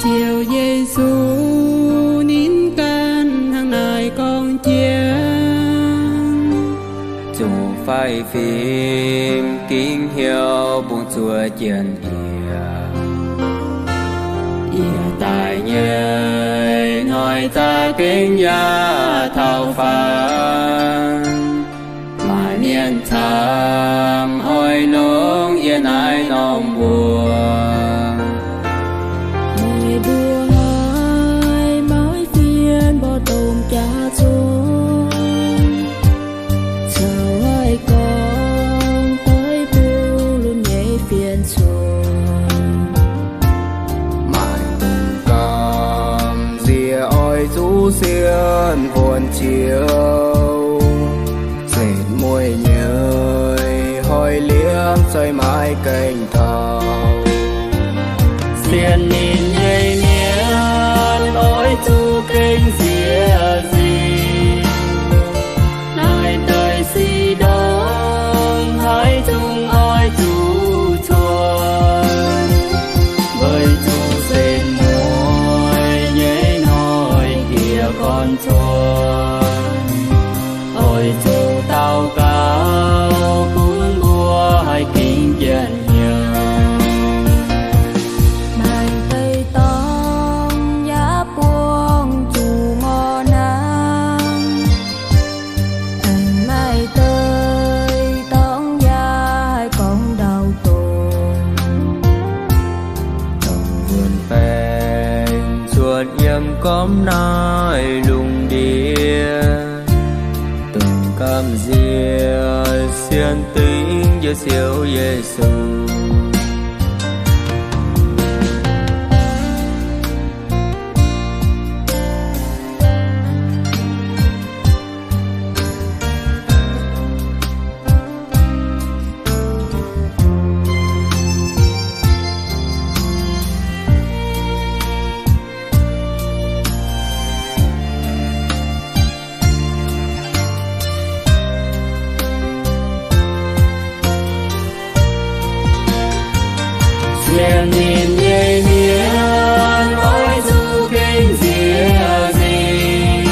Ziouv Yesu ninh ganh hnangv naaiv gorngv jienv, zuqc faix fim gingx hnyouv bungx zuov jienv yie. Yie daaih nyei hnoi za'gengh yaac taux faanv. Maaih mienh camv oix longc yie naaiv norm mbuox. Meih mbuo haiz maaih fienx mborqv domh jaax zong, caux haih gorngv doix bun lunx nyei fienx cuotv. Maaih dongh gamh nziex oix zuqc sienx fuonx Ziouv, setv mueiz nyei hnoi liemh zeih maiv gaengh taux. Sienx ninh nyei mienh oix zuqc gengh nziex nzingc. Naaiv deix sic ndongc haaix zungv oix zuqc cuotv, weic zuqc setv mueiz nyei hnoi diex gorn cuotv. Nziex sienx dingc Njoux Ziouv Yesu. Sienx ninh nyei mienh oix zuqc gengh nziex nzengc.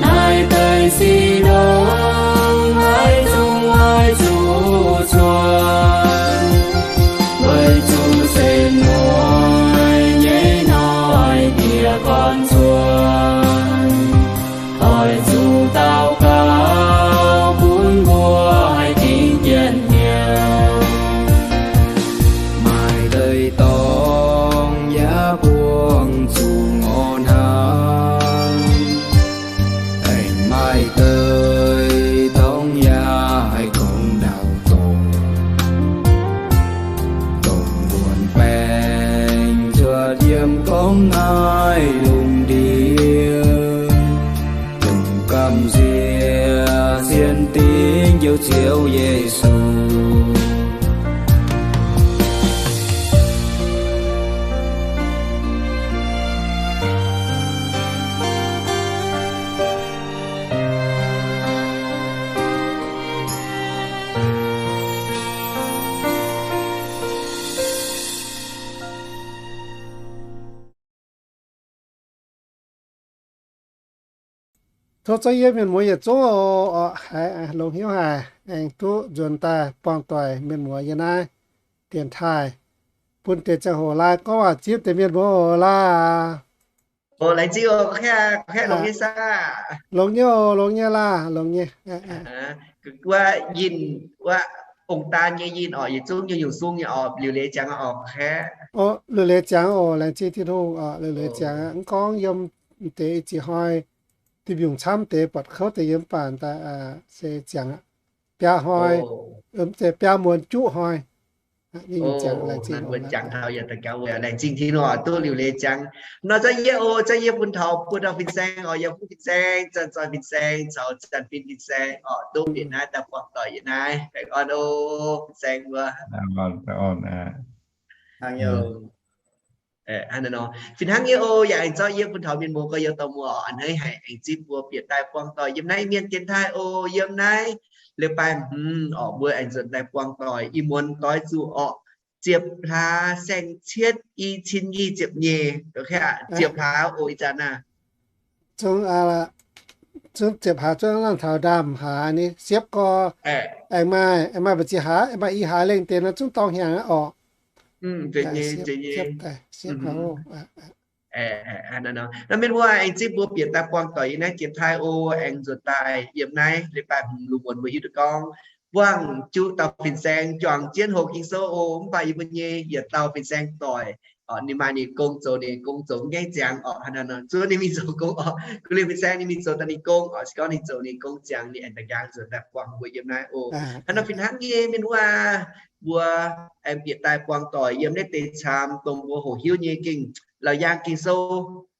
Naaiv deix sic ndongc haaix zungv oix zuqc cuotv, weic zuqc se noic nyei hnoi-diex gorn cuotv. Oix zuqc daux gaux bun mbuo haih dingc jien hnyouv. Maaih deix dorngx yaac buangh zuqc ngorc hnaangx. Aengx maaih deix dorngx yaac haih gorngv ndau-dorngx, dongh wuonx baengc cuotv yiem gorngv naaiv lungh ndiev, dongh gamh nziex sienx dingc Njoux Ziouv Yesu. Tov zungv yie mienh muoz yietc zungv oc, haiz longx hnyouv haic, aengx duqv nzuonx daaih buangh doic mienh muoz yiem naaiv dienx taaih, bun deix ziangh hoc laai gorngv waac zipv deix mienh muoz oc laai. Oc, laengz zingh oc, gorqv-kaeqv, gorqv-kaeqv longx nyei saah? Longx nyei oc, longx nyei laai, longx nyei. Wuov yinh, wuov ong-daan nyei yinh oc, yietc zungv nyei nyungc sung nyei oc, liuc leiz ziangx oc, gorqv-kaeqv. Oc, liuc leiz ziangx oc, laengz zingh Tin-Hungh oc, liuc leiz ziangx. Mv gorngv yiem deix ih ziex hnoi, dinh mbiungc camv deix buatc kouv deix yiem mv baac daaih se ziangx aqv. Biaa hnoi, mv zeiz biaa muonz juqv hnoi. Laengz zingh, laengz zingh Tin-Hungh nor, zorqv yie oc, zorqv yie bun taux buo dauh fin-saeng oc, yaac bun fin-saeng, Zanc Zoih fin-saeng caux Zanc Fin fin-saeng oc, duqv bieqc naaiv daaih buangh doic yiem naaiv. Baengh orn oc, fin-saeng mbuo. Fih hnangv nyei oc, yaac aengx zorqv yie bun taux mienh muoz gorx-youz dorh muoz oc, a'hneiv haic aengx zipv mbuo bieqc daaih buangh doic yiem naaiv mienh dienx taaih oc, yiem naaiv leiz-baaix hmz oc, mbuo aengx nzuonx daaih buangh doic. Ih muonz doix zuqc oc, ziepc hlaax saeng-cietv i cin nyic ziepc nyeic, ziepc hlaax oc, ih zanc naaiv. Zungv ziepc hlaax zungv laanh taux ndaamv-hlaax ni, siepv gorx aengx maaih, aengx maaih mbu'ziex hlaax, aengx maaih i hlaax lengh deix nor zungv dorngx hnyangx aqv oc. Naaiv mienh muoz aengx zipv mbuo bieqc daaih buangh doic yiem naaiv dienx taaih oc, aengx nzuonx daaih yiem naaiv leiz-baaix hmz lungh muonz mbuo hiuv duqv gorngv buangh juqv dauh fin-saeng juangc jienv hoqc Ging-Sou oc. Mv baac yie mbuo nyei yietc dauh fin-saeng doic, ninh maaih ninh gong zoux, ninh gong zoux mv gaengh ziangx oc. Hnangv naaiv nor zuov ninh mingh zoux gong oc. Gu'nyuoz fin-saeng ninh mingh zoux daaih ninh gong oc. Se gorngv ninh zoux ninh gong ziangx, ninh aengx daaih nqaang nzuonx daaih buangh mbuo yiem naaiv oc. Hnangv nor fih hnangv nyei mienh muoz, mbuo aengx bieqc daaih buangh doic yiem naaiv deix caamx dongh mbuo hoqc hiuv nyei gengh laauc yaangh Ging-Sou.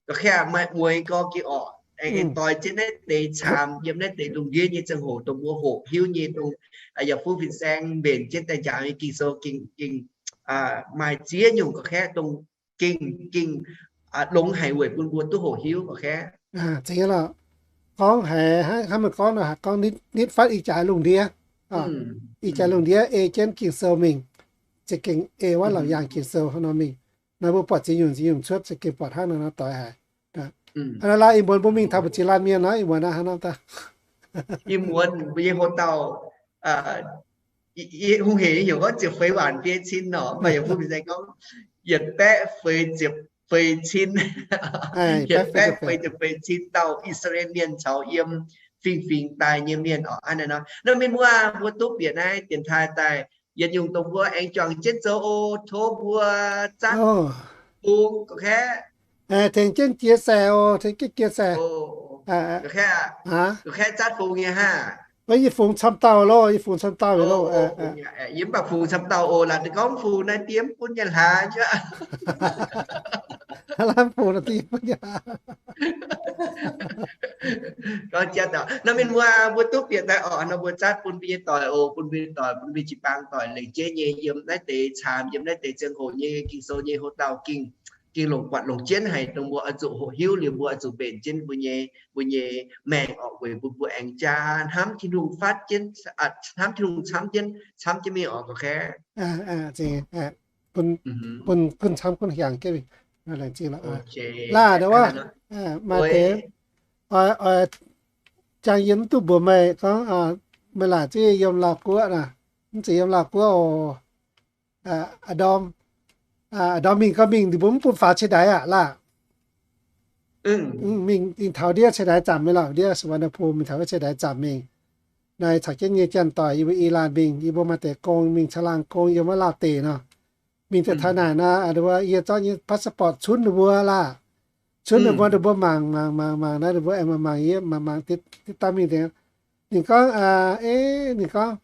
Gorqv-kaeqv maaih mueiz gorx gengh oc, aengx doix jienv naaiv deix caamx yiem naaiv deix lungh ndiev nyei ziangh hoc dongh mbuo hoqc hiuv nyei dongh yaac fuqv fin-saeng mbenc jienv daaih njaaux nyei Ging-Sou gengh, gengh maaih ziex nyungc gorqv-kaeqv dongh gengh, gengh longx haic weic bun mbuo duqv hoqc hiuv gorqv-kaeqv. Gorngv haiz hnangv meih gorngv nor, gorngv nitv fatv ih jaax lungh ndiev, ih jaax lungh ndiev ei jienv Ging-Sou mingh, za'gengh ei wuov laauc yaangh Ging-Sou hnangv nor mingh. Naaiv mbuo buatc ziex nyungc ziex nyungc cuotv za'gengh buatc hnangv nor naaiv doix haic. Hnangv nor laai ih muonz mbuo mingh taux mbu'ziex laanh mienh nor, ih muonz hnangv nor daaih. Ih muonz mbuo nyei hoc dauh, hungh hec nyei heuc gorngv ziepc feix waanc biei cin nor, mv baac yaac mbuo mingh se gorngv yietc baeqv feix ziepc feix cin, yietc baeqv feix ziepc feix cin dauh I^saa^laa^en Mienh caux yiem fingx-fingx daaih nyei mienh oc. Hnangv naaiv nor, nor mienh muoz, mbuo duqv bieqc naaiv dienx taaih daaih, yietc nyungc dongh mbuo aengx juangc jienv zoux oc. Tov mbuo zatv bung gorqv-kaeqv. Tengx jienv chia sẻ oc, tengx jienv chia sẻ. Gorqv-kaeqv zatv bung nyei hnangv. Yie fungx camv dauh loh, yie fungx camv dauh loh. Yie mv baac fungx camv dauh oc, laaix deix gorngv fungx naaiv diev bun nyei hlaax nyei. Lamh fungx naaiv diev bun nyei hlaax. Nor mienh muoz, mbuo duqv bieqc daaih orqc, nor mbuo zatv bun mbuo nyei doic oc, bun mbuo nyei doic, bun mbuo jiu-baang doic lengc jeiv nyei yiem naaiv deix caamx, yiem naaiv deix ziangh hoc nyei Ging-Sou nyei hoc dauh gengh, gengh longc buatc longc jienv haic, dongh mbuo oix zuqc hoqc hiuv liuz mbuo oix zuqc mbenc jienv mbuo nyei, mbuo nyei maengc orqc, weic bun mbuo aengx jaa hnamv Tin-Hungh fatv jienv, hnamv Tin-Hungh camv jienv, camv jienv mingh orqc, gorqv-kaeqv. Bun, bun gunv camv gunv hiaangx jienv mingh. Laengz zingh lorqc. Laah, ndongc wuov, maaih deix oix, oix, jangx yie mv duqv mbuox meih gorngv, meih laaic zingh yiem Laauv Guoqv naaic, mv zeiz yiem Laauv Guoqv oc. A'ndorm, a'ndorm mingh gau mingh, ninh mbuo mv bun faaux cie ndaix aqv laah. Mingh, mingh taux ndiev cie ndaix zaamc mingh lorqc, ndiev Suvarnabhumi mingh taux wuov cie ndaix zaamc mingh. Naaiv caux jienv nyei janx-doic yie mbuo i laanh mingh, yie mbuo maaih deix gong mingh caangh laangh gong yiem wuov Laauv deic nor. Mingh daaih taux naaic nor, yie zorqv nyei passport cunv ninh mbuo laah. Cunv ninh mbuo, ninh mbuo mangc mangc mangc mangc naaiv, ninh mbuo aengx mangc mangc yie, mangc mangc deix daaih mingh deix. Ninh gorngv, e, ninh gorngv,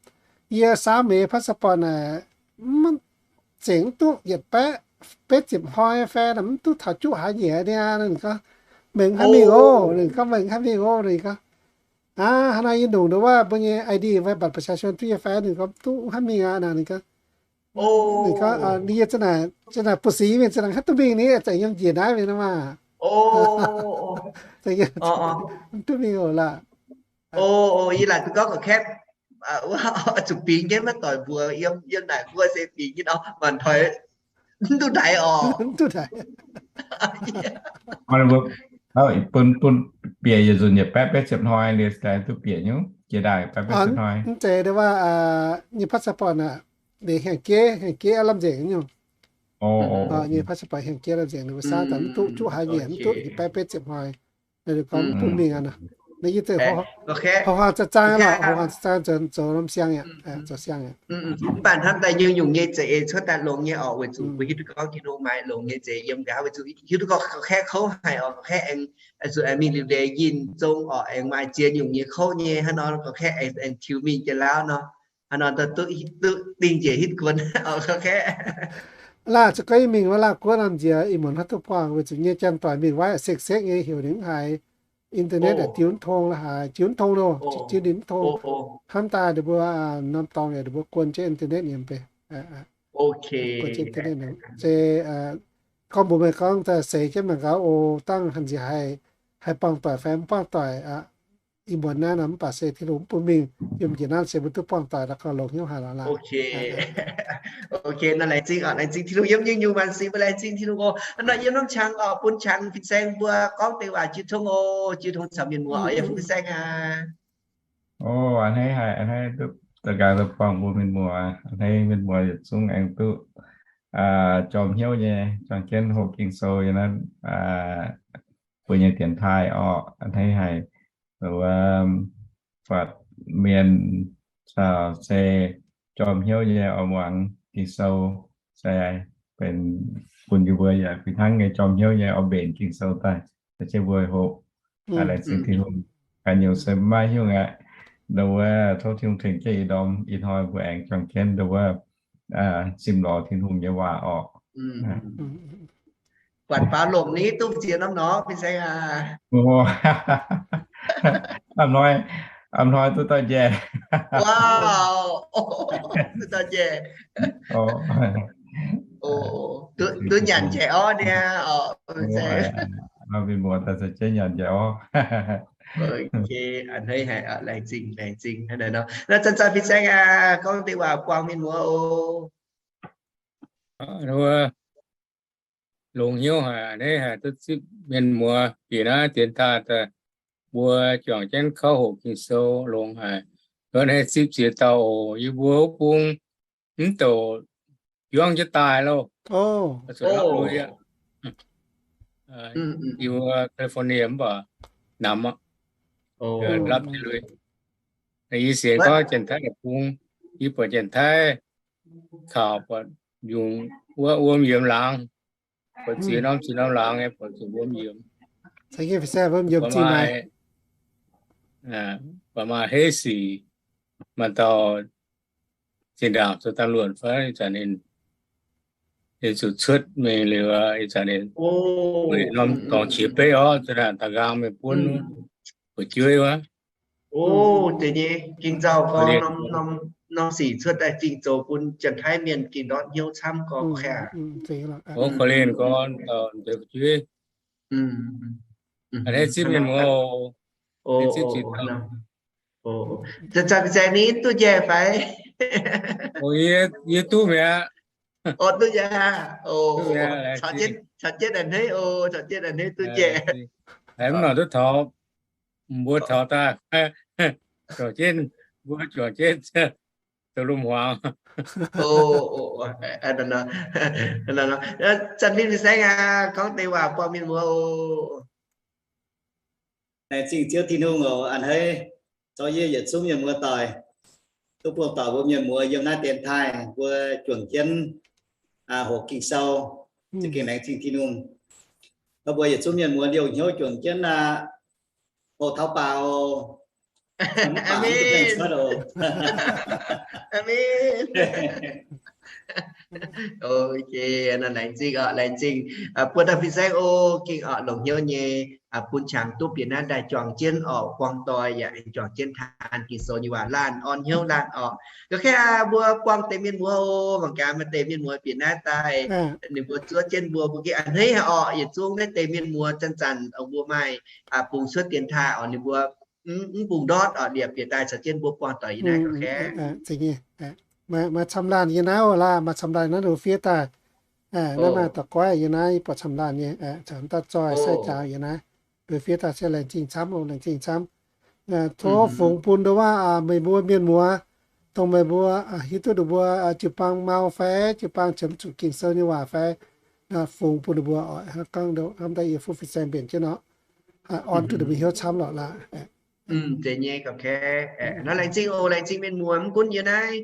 yie saauv meih passport naaic, mv zengc mv duqv yietc baeqv betv ziepc hnoi fai mv duqv taux juqv hlaax nyieqc niaa. Ninh gorngv, meih mv haih mingh oc. Ninh gorngv, meih mv haih mingh oc. Ninh gorngv, aa, hnangv naaiv yie nongc ndongc wuov mbuo nyei I D fai บัตรประชาชน duqv yie fai? Ninh gorngv, duqv, mv haih mingh aqv naaic. Ninh gorngv, ninh gorngv, ninh yie za'naaic, za'naaic buoz-six mingh, za'naaic haaix duqv mingh ni, za'naaic yiem njiec naaiv mingh nor maah. Za'naaic mv duqv mingh oc laah. Yie laaic duqv gorngv gorqv-kaeqv, zuqc bingx jienv maiv doic mbuox yiem, yiem naaic mbuo se bingx jienv nor, mangc doic mv duqv ndaix oc. Mv duqv ndaix. Bun, bun bieqc yietc nzunc yietc baeqv betv ziepc hnoi liuz daaih duqv bieqc nyungc, jiex daaih baeqv betv ziepc hnoi. Mv zeiz, wuov nyei passport aac, ninh hiaangx jeiv, hiaangx jeiv lamh nzengc nyungc. Nyei passport hiaangx jeiv lamh nzengc, ninh mbuo saauv daaih mv duqv juqv hlaax nyieqc, mv duqv yietc baeqv betv ziepc hnoi. Naaiv gorngv mv bun mingh aqv nor. Naaiv yie zeiz houv hmuangx zaang zaang lorqc, houv hmuangx zaang zaang zoux, zoux norm siang aqv, zoux siang aqv. Mv baac hnamv daaih nyungc-nyungc nyei za'eix cuotv daaih longx nyei orqc, weic zuqc mbuo hiuv duqv gorngv Tin-Hungh maaih longx nyei za'eix yiem nqa'haav, weic zuqc hiuv duqv gorngv gorqv-kaeqv kouv haic orqc, gorqv-kaeqv aengx zuqc mingh liuz leiz yinh zong orqc, aengx maaih ziex nyungc nyei kouv nyei hnangv nor, gorqv-kaeqv aengx tiux mingh jiex Laauv nor, hnangv nor duqv dingh njiec hitv kuonx orqc, gorqv-kaeqv. Laah, za'gengh mingh wuov Laauv Guoqv nor nziex ih muonz haaix duqv buangh, weic zuqc nyei janx-doic mingh wuov sekv-sekv nyei, heuc ninh mv haiz internet aeqv, jiu mv tong la'haaix, jiu mv tong loh, jiu ninh mv tong. Hnamv daaih ninh mbuo norm dorngx yaac ninh mbuo guon jienv internet nyei mv bei. Guon jienv internet nor. Se gorngv mbuox meih gorngv daaih seix jienv mangc gaax oc, dangh hanc nziex haih, haih buangh doic fai mv buangh doic aqv. Ih muonz naaiv nor mv baac se Tin-Hungh mv bun mingh, yiem njiec naaiv se mbuo duqv buangh doic la'gorh longx hnyouv haic lorqc laah. Ok, nor laengz zingh oc, laengz zingh Tin-Hungh yiem nyungc-nyungc maanc sic, mbuo laengz zingh Tin-Hungh oc. Nor yiem norm qangx oc, bun qangx fin-saeng mbuo gorngv deix waac jiu tong oc, jiu tong caux mienh muoz oc, yie fungx fin-saeng aac. Ov, a'hneiv haic, a'hneiv duqv daux gaux daaih buangh mbuo mienh muoz, a'hneiv mienh muoz yietc zungv aengx duqv jorm hnyouv nyei, juangc jienv hoqc Ging-Sou yiem naaiv mbuo nyei dienx taaih orqc, a'hneiv haic. Wuov, buatc mienh caux se jorm hnyouv nyei oix muangx Ging-Sou, se benx bun yie mbuo yaac fih hnangv nyei jorm hnyouv nyei oix mbenc Ging-Sou daaih, se jienv mbuo hoqc. Laengz zingh Tin-Hungh. Ganh nyungc se maiv hiuv aqv. Ndau wuov tov Tin-Hungh tengx jienv ih ndorm ih hnoi mbuo aengx juangc jienv ndau wuov simx lorz Tin-Hungh nyei waac orqc. Buatc faaux longc ni duqv ziex norm norqc, fin-saeng aac. A'hnoi, a'hnoi duqv dauh njaih. Duqv dauh njaih. Duqv nyanc njaih orv niaa. Mienh muoz daaih se jienv nyanc njaih orv. A'hneiv haic, laengz zingh, laengz zingh. Naaiv zanc-zanc fin-saeng aac, gorngv deix waac buangh mienh muoz oc. Longx hnyouv haic, a'hneiv haic duqv zipv mienh muoz bieqc naaiv dienx taaih daaih, mbuo juangc jienv kouv hoqc Ging-Sou longx haic. A'hneiv zipv ziex dauh oc. Yie mbuo wuov bung mv douc yuangv jienv daaih loh. Yie mbuo California mv baac namx aqv. Lapv lui. Yie sienx gorngv Janx-Taiv deic-bung, yie buatc Janx-Taiv kaux buatc yungz wuov wuom yiemx laangz, buatc ziex norm ziex norm laangz nyei, buatc zuqc wuom yiemx. Baac maaih heiv sic, maaih dauh zinh ndaangc zoux ตำรวจ fai, ih zanc ninh, ninh zuqc cuotv mingh liuz, ih zanc ninh norm dorngx qiex beiv orqc, zuqc naaic da'nqaang mingh buonv fu'jueiv wuov. Deix nyei ging nzauh gorngv norm sic cuotv daaih zingh zoux bun Janx-Taiv mienh ging ndortv hnyouv camv gorngv. Korv-lienh gorngv, fu'jueiv, a'hneiv zipv mienh muoz. Zanc-zanc ninh duqv njaih fai? Yie duqv mi'aqv. Duqv njaih. Caux jienv a'hneiv, caux jienv a'hneiv duqv njaih. Mv nor duqv taux, mbuo taux daaih, juangc jienv, mbuo juangc jienv zoux lungh hmuangx. Zanc-zanc mingh saengv aqv, gorngv deix waac buangh mienh muoz oc. Laengz zingh Ziouv Tin-Hungh oc, a'hneiv caux yie yietc zungv mienh muoz doic, duqv buangh doic mbuo mienh muoz yiem naaiv dienx taaih mbuo juangc jienv hoqc Ging-Sou, za'gengh laengz zingh Tin-Hungh. Mbuo yietc zungv mienh muoz liouh hnyouv juangc jienv aqv. Hoqc taux baac oc. Aamen. Laengz zingh oc, laengz zingh buo dauh fin-saeng oc, gengh oc longc hnyouv nyei bun qangx duqv bieqc naaiv daaih juangc jienv oc buangh doic yaac juangc jienv taan Ging-Sou nyei waac laanh orn hnyouv laanh oc. Ga'kei mbuo buangh deix mienh muoz oc, mangc gaax maaih deix mienh muoz bieqc naaiv daaih, ninh mbuo zuov jienv mbuo, mbuo gengh a'hneiv oc, yietc zungv naaiv deix mienh muoz zanc-zanc mbuo maaih bungx cuotv dienx taaih oc, ninh mbuo mv bungx ndortv oc, liepc bieqc daaih caux jienv mbuo buangh doic yie naaiv ga'kei. Maaih camv laanh yie naaiv oc laaih, maaih camv laanh naaiv ninh mbuo fiev daaih. Naaiv maaih daux goiv yie naaiv, buatc camv laanh nyei, caux daaih zoih sai jaaux yie naaiv, mbuo fiev daaih se laengz zingh camv oc, laengz zingh camv. Tov fungx bun nduov waac meih mbuo mienh muoz, dongh meih mbuo hiuv duqv ninh mbuo jiu-baang mau fai, jiu-baang qiemx zuqc Ging-Sou nyei waac fai, fungx bun ninh mbuo oc. Hnangv daaih yie fuqv fin-saeng mbenc jienv nor, orn duqv ninh mbuo hnyouv camv lorqc laaih. Zeiz nyei ga'kei. Nor laengz zingh oc, laengz zingh mienh muoz, mv gunv yie naaiv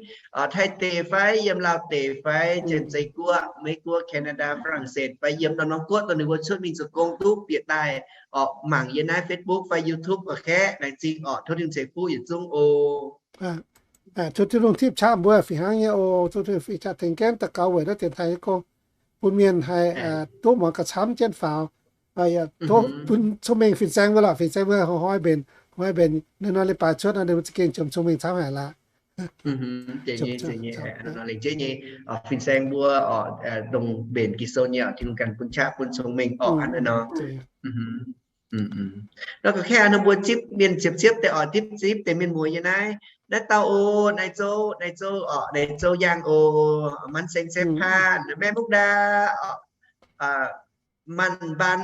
Taiv deic fai, yiem Laauv deic fai, Janx-Zei Guoqv, Meiv Guoqv, Canada, ฝรั่งเศส fai, yiem norm-norm guoqv dongh ninh mbuo cuotv mingh zoux gong duqv bieqc daaih oc, mangc yie naaiv Facebook fai YouTube ga'kei, laengz zingh oc, tov Tin-Hungh ceix fuqv yietc zungv oc. Tov Tin-Hungh tipv qaqv mbuo fih hnangv nyei oc. Tov Tin-Hungh fih qaqv tengx jienv daux gaux weic naaiv dienx taaih nyei gong, bun mienh haih duqv muangx gauh camv jienv faaux. Tov bun cong-mengh fin-saeng mbuo lorqc, fin-saeng mbuo hnoi-hnoi mbenc, hnoi-hnoi mbenc, naaiv nor leiz-baaix cuotv nor ninh mbuo za'gengh qiemx cong-mengh camv haic laaih. Fin-saeng mbuo dongh mbenc Ging-Sou nyei oc, Tin-Hungh ganh bun qaqv bun cong-mengh oc, hnangv naaiv nor. Nor ga'kei ninh mbuo zipv mienh ziepc ziepv deix oc, zipv zipv deix mienh muoz yie naaiv. Naaiv dauh oc, naaiv zouv, naaiv zouv oc, naaiv zouv yangh oc, Manv Seng Saeng Paanh, Maengx Mungv Ndaa oc, Manv Mban,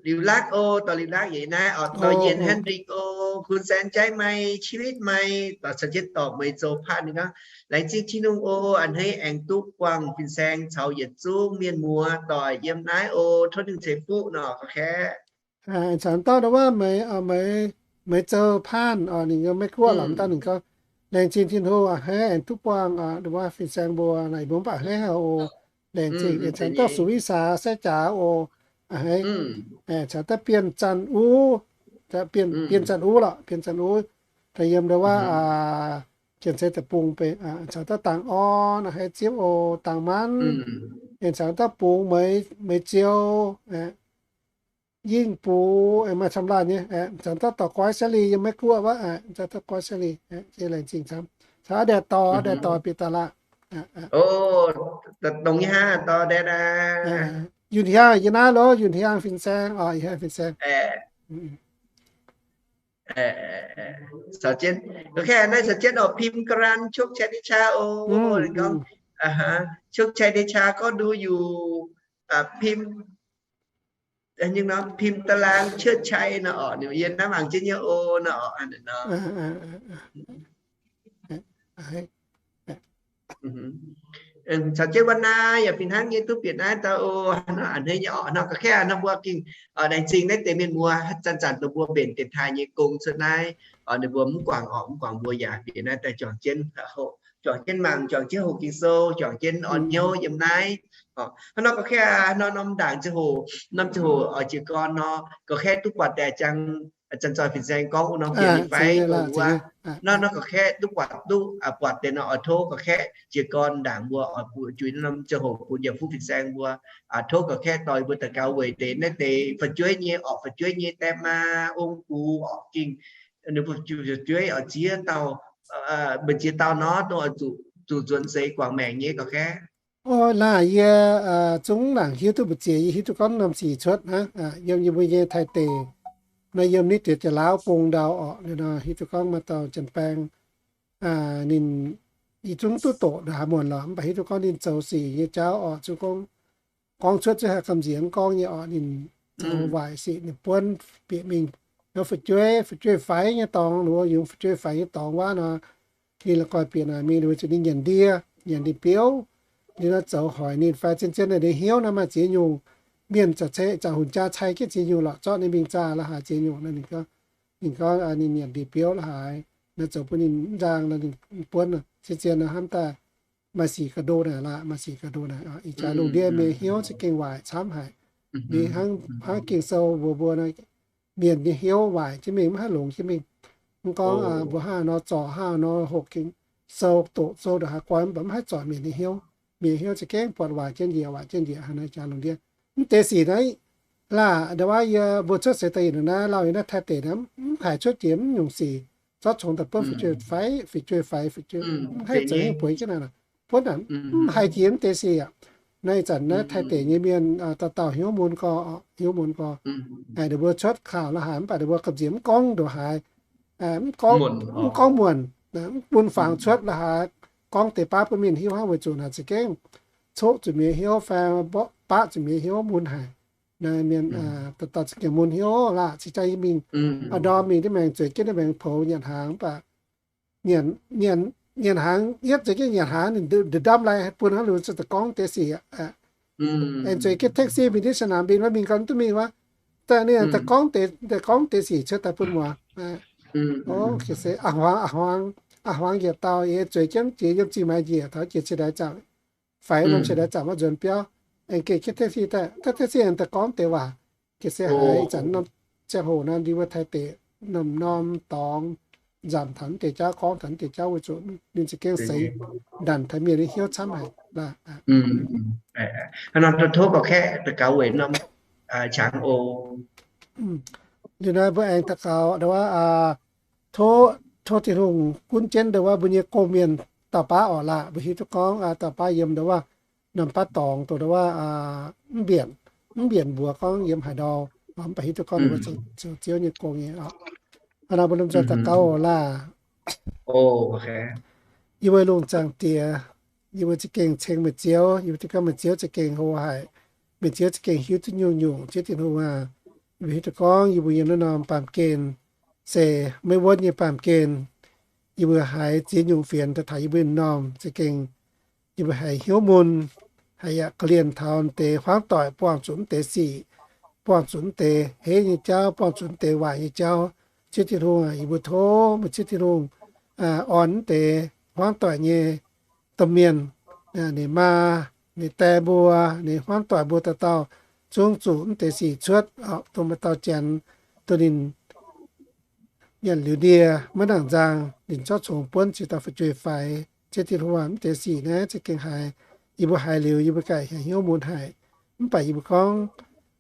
Liuz Lakv oc, dorh Liuz Lakv yie naaiv oc, dorh Yienc Henrik oc, Kun Saeng Jaiv Mai, Chi Witv Mai, dorh caux jienv dorh Meih Zoux Paanh ninh gorngv, laengz zingh Tin-Hungh oc, a'hneiv aengx duqv buangh fin-saeng caux yietc zungv mienh muoz doic yiem naaiv oc, tov Tin-Hungh ceix fuqv nor ga'kei. Aengx caux dauh nduov waac Meih, Meih Zoux Paanh oc, ninh yiem Meiv Guoqv lorqc, dauh ninh gorngv, laengz zingh Tin-Hungh a'hneiv aengx duqv buangh nduov waac fin-saeng mbuo naaic, mbuo mv baac a'hneiv haic oc. Laengz zingh. Aengx caux dauh Sui-Wisa Sai Jaax oc, a'hneiv. Aengx caux dauh Bienh Zanc Uv, Bienh Zanc Uv lorqc, Bienh Zanc Uv, daaih yiem nduov waac Janx-Zei Deic-Bung benx, caux dauh Dangc Orn, a'hneiv zipv oc, Dangc Manv. Aengx caux dauh Bungx, Meih Ziou, Yingh Bungx, maaih camv laanh nyei. Caux dauh Dorc Goiv Sali yiem Meiv Guoqv wuov, caux dauh Goiv Sali, laengz zingh camv. Caux Ndaeqc Dorc, Ndaeqc Dorc bieqc daaih laaih. Dongh nyei hnangv, Dorc Ndaeqc aqv. Yunh Hiaang yie naaiv loh, Yunh Hiaang fin-saeng oc, Yunh Hiaang fin-saeng. Caux jienv, naaiv caux jienv oc, พิมพ์การัน Chúc Chainacha oc, ninh gorngv, Chúc Chainacha gorngv ดูอยู่ พิมพ์ พิมพ์ตารางเชิดชัย nor oc, ninh yie naaiv mangc jienv nyei oc, nor oc, nor. Caux jienv Wan Naa yaac fih hnangv nyei, duqv bieqc naaiv dauh oc, a'hneiv nyei oc. Nor ga'kei nor mbuo gengh laengz zingh naaiv deix mienh muoz zanc-zanc dongh mbuo mbenc dienx taaih nyei gong cuotv naaiv. Ninh mbuo mv guangc oc, mv guangc mbuo yaac bieqc naaiv daaih juangc jienv, juangc jienv mangc, juangc jienv hoqc Ging-Sou, juangc jienv orn hnyouv yiem naaiv. Hnangv nor ga'kei nor norm ndaangc ziangh hoc, norm ziangh hoc oix jiez gorn nor, ga'kei duqv buatc daaih ziangh Janx-zoih fin-saeng gorngv wuov norm bieqc mingh fai, wuov norm gorx-kaeqv duqv buatc, duqv buatc deix nor, oix tov gorx-kaeqv jiez gorn ndaangc mbuo oix bun juix norm ziangh hoc bun yaac fuqv fin-saeng mbuo, tov gorx-kaeqv dorh mbuo daux gaux weic deix naaiv deix fu'jueiv nyei orqc, fu'jueiv nyei daem maa ong-gux orqc, gengh ninh mbuo fu'jueiv oix ziex dauh, mbuo ziex dauh nor, dongh oix zuqc nzuonx seix guangc maengc nyei gorx-kaeqv. O, naaiv yie zungv maiv hiuv duqv mbu'ziex, yie hiuv duqv gorngv norm sic cuotv hnangv, yiem yie mbuo nyei Taiv deic, naaiv yiem naaiv deix Janx-Laauv bung ndau orqc, liuz nor hiuv duqv gorngv maaih dauh janx-baeng, ninh, yie zungv duqv doqc ndongc haaix muonc lorqc, mv baac hiuv duqv gorngv ninh zoux sic nyei jauv orqc, zungv gorngv, gorngv cuotv zungv haih gamh nziex mv gorngv nyei orqc, ninh zoux waaic sic ninh buonv bieqc mingh, nor fu'jueiv, fu'jueiv-faix nyei dorngx, nor yungz fu'jueiv-faix nyei dorngx wuov nor, ninh la'guaih bieqc naaic mingh, ninh zuqc ninh nyanc ndie, nyanc ndie-biouv, ninh nor zoux hoic ninh fai zien-zien naaic ninh hnyouv nor maaih ziex nyungc, mienh za'gengh, za'gengh hunc jaa cai jienv ziex nyungc lorqc, zorqv ninh mingh zaah la'haaix ziex nyungc nor, ninh gorngv, ninh gorngv ninh nyanc ndie-biouv la'haaix nor zoux bun ninh mv nzang nor, ninh buonv zien-zien nor hnamv daaih maaih sic ga'ndo naaic lorqc, maaih sic ga'ndo naaic. Ih jaax lungh ndiev mienh hnyouv za'gengh waaic camv haic. Ninh hnangv, hnangv Ging-Sou mbuox mbuo nor, mienh nyei hnyouv waaic jienv mingh, mv haih longx jienv mingh. Mv gorngv mbuo hnangv nor zorc, hnangv nor hoqc Ging-Sou, doqc sou ndongc haaix goiv, mv baac mv haih zorc mienh nyei hnyouv. Mienh hnyouv za'gengh buatc waaic jienv njiec, waaic jienv njiec hnangv naaiv jaax lungh ndiev. Mv deix sic naaiv, laaix ndau wuov yie mbuo cuotv seix daaih yietc liuz naaiv lauh yiem naaiv Taiv deic naaiv, mv haiz cuotv jiex mv nyungc sic zorqv congx daaih buonv fu'jueiv-faix, fu'jueiv-faix, fu'jueiv, mv haih zoux nyungc bueix jienv naaic. Buonv naaic mv haiz jiex mv deix sic aqv. Naaiv ih zanc naaiv Taiv deic nyei mienh dauh dauh hnyouv mun gorx, hnyouv mun gorx. Ninh mbuo cuotv kaux la'haaix mv baac ninh mbuo gamh nziex mv gorngv ndongc haaix, mv gorngv muonc, mv bun fangx cuotv la'haaix, gorngv deix baav bun mienh hiuv hnangv, weic zuqc naaic za'gengh coqv zuqc mienh hnyouv fai mborqv baqv zuqc mienh hnyouv mun haic. Naaiv mienh dauh dauh za'gengh mun hnyouv laaix cingx jaa yie mingh, a'ndorm mingh diuh maengx zueiz jienv diuh maengx poux nyanc hnaangx mv baac nyanc, nyanc hnaangx yietv zueiz jienv nyanc hnaangx ninh ndamv lai bun hnangv liuz zuqc daaih gorngv deix sic aqv. Aengx zueiz jienv taxi mingh diuh สนามบิน wuov mingh gau duqv mingh wuov, daaih ninh daaih gorngv deix, daaih gorngv deix sic cuotv daaih bun muoz. O, se a'hmuangx, a'hmuangx, a'hmuangx yietc dauh yie zueiz jienv jiex yiem zingh maaiz njiec taux jiex ciex ndaix zaamc, faix norm ciex ndaix zaamc wuov nzuonx biauv, aengx geh jienv taxi daaih, taxi aengx daaih gorngv deix waac. Geh se haiz ih zanc norm ziangh hoc nor, yie mbuo Taiv deic norm-norm dorngx nzanc taux deix jauv, gorngv taux deix jauv weic zuqc ninh za'gengh seix ndanc taux mienh nyei hnyouv camv haic. Hnangv nor tov gorx-kaeqv daux gaux weic norm qangx oc. Liuz naaiv mbuo aengx daux gaux ndau wuov, tov, tov Tin-Hungh gunv jienv ndau wuov mbuo nyei gong-mienh dauh baav orqc laah. Mbuo hiuv duqv gorngv dauh baav yiem ndau wuov norm baav dorngx dongh ndau wuov mv mbienc, mv mbienc mbuox gorngv yiem haaix ndau, mv baac hiuv duqv gorngv ninh mbuo zoux Ziouv nyei gong nyei orqc. Hnangv nor mbuo lomh nzoih daux gaux oc laah. Yie mbuo lungh zaangc Diex, yie mbuo za'gengh ceng meih Ziouv, yie mbuo hiuv duqv gorngv meih Ziouv za'gengh hlo haic, meih Ziouv za'gengh hiuv duqv nyungc-nyungc. Ziouv Tin-Hungh aac, yie mbuo hiuv duqv gorngv yie mbuo yiem naaiv norm baamh gen se maiv wuonv nyei baamh gen. Yie mbuo haiz ziex nyungc fienx daaih taux yie mbuo m'normh za'gengh yie mbuo haiz hnyouv mun, haiz yaac ga'lienh taux deix hmuangv doic buangh zuqc mv deix sic, buangh zuqc mv deix heiv nyei jauv, buangh zuqc mv deix waaic nyei jauv. Ziouv Tin-Hungh aac, yie mbuo tov meih Ziouv Tin-Hungh orn mv deix hmuangv doic nyei domh mienh, ninh maa, ninh die mbuo, ninh hmuangv doic mbuo dauh dauh zungv zuqc mv deix sic cuotv, dongh maaih dauh janx, dongh ninh nyanc liuz ndie maiv nangc nzang, ninh zorqv congx buonv ziex dauh fu'jueiv-faix. Ziouv Tin-Hungh aac, mv deix sic naaiv za'gengh haiz yie mbuo haiz liuz yie mbuo ganh hnyouv mun haic. Mv baac yie mbuo gorngv,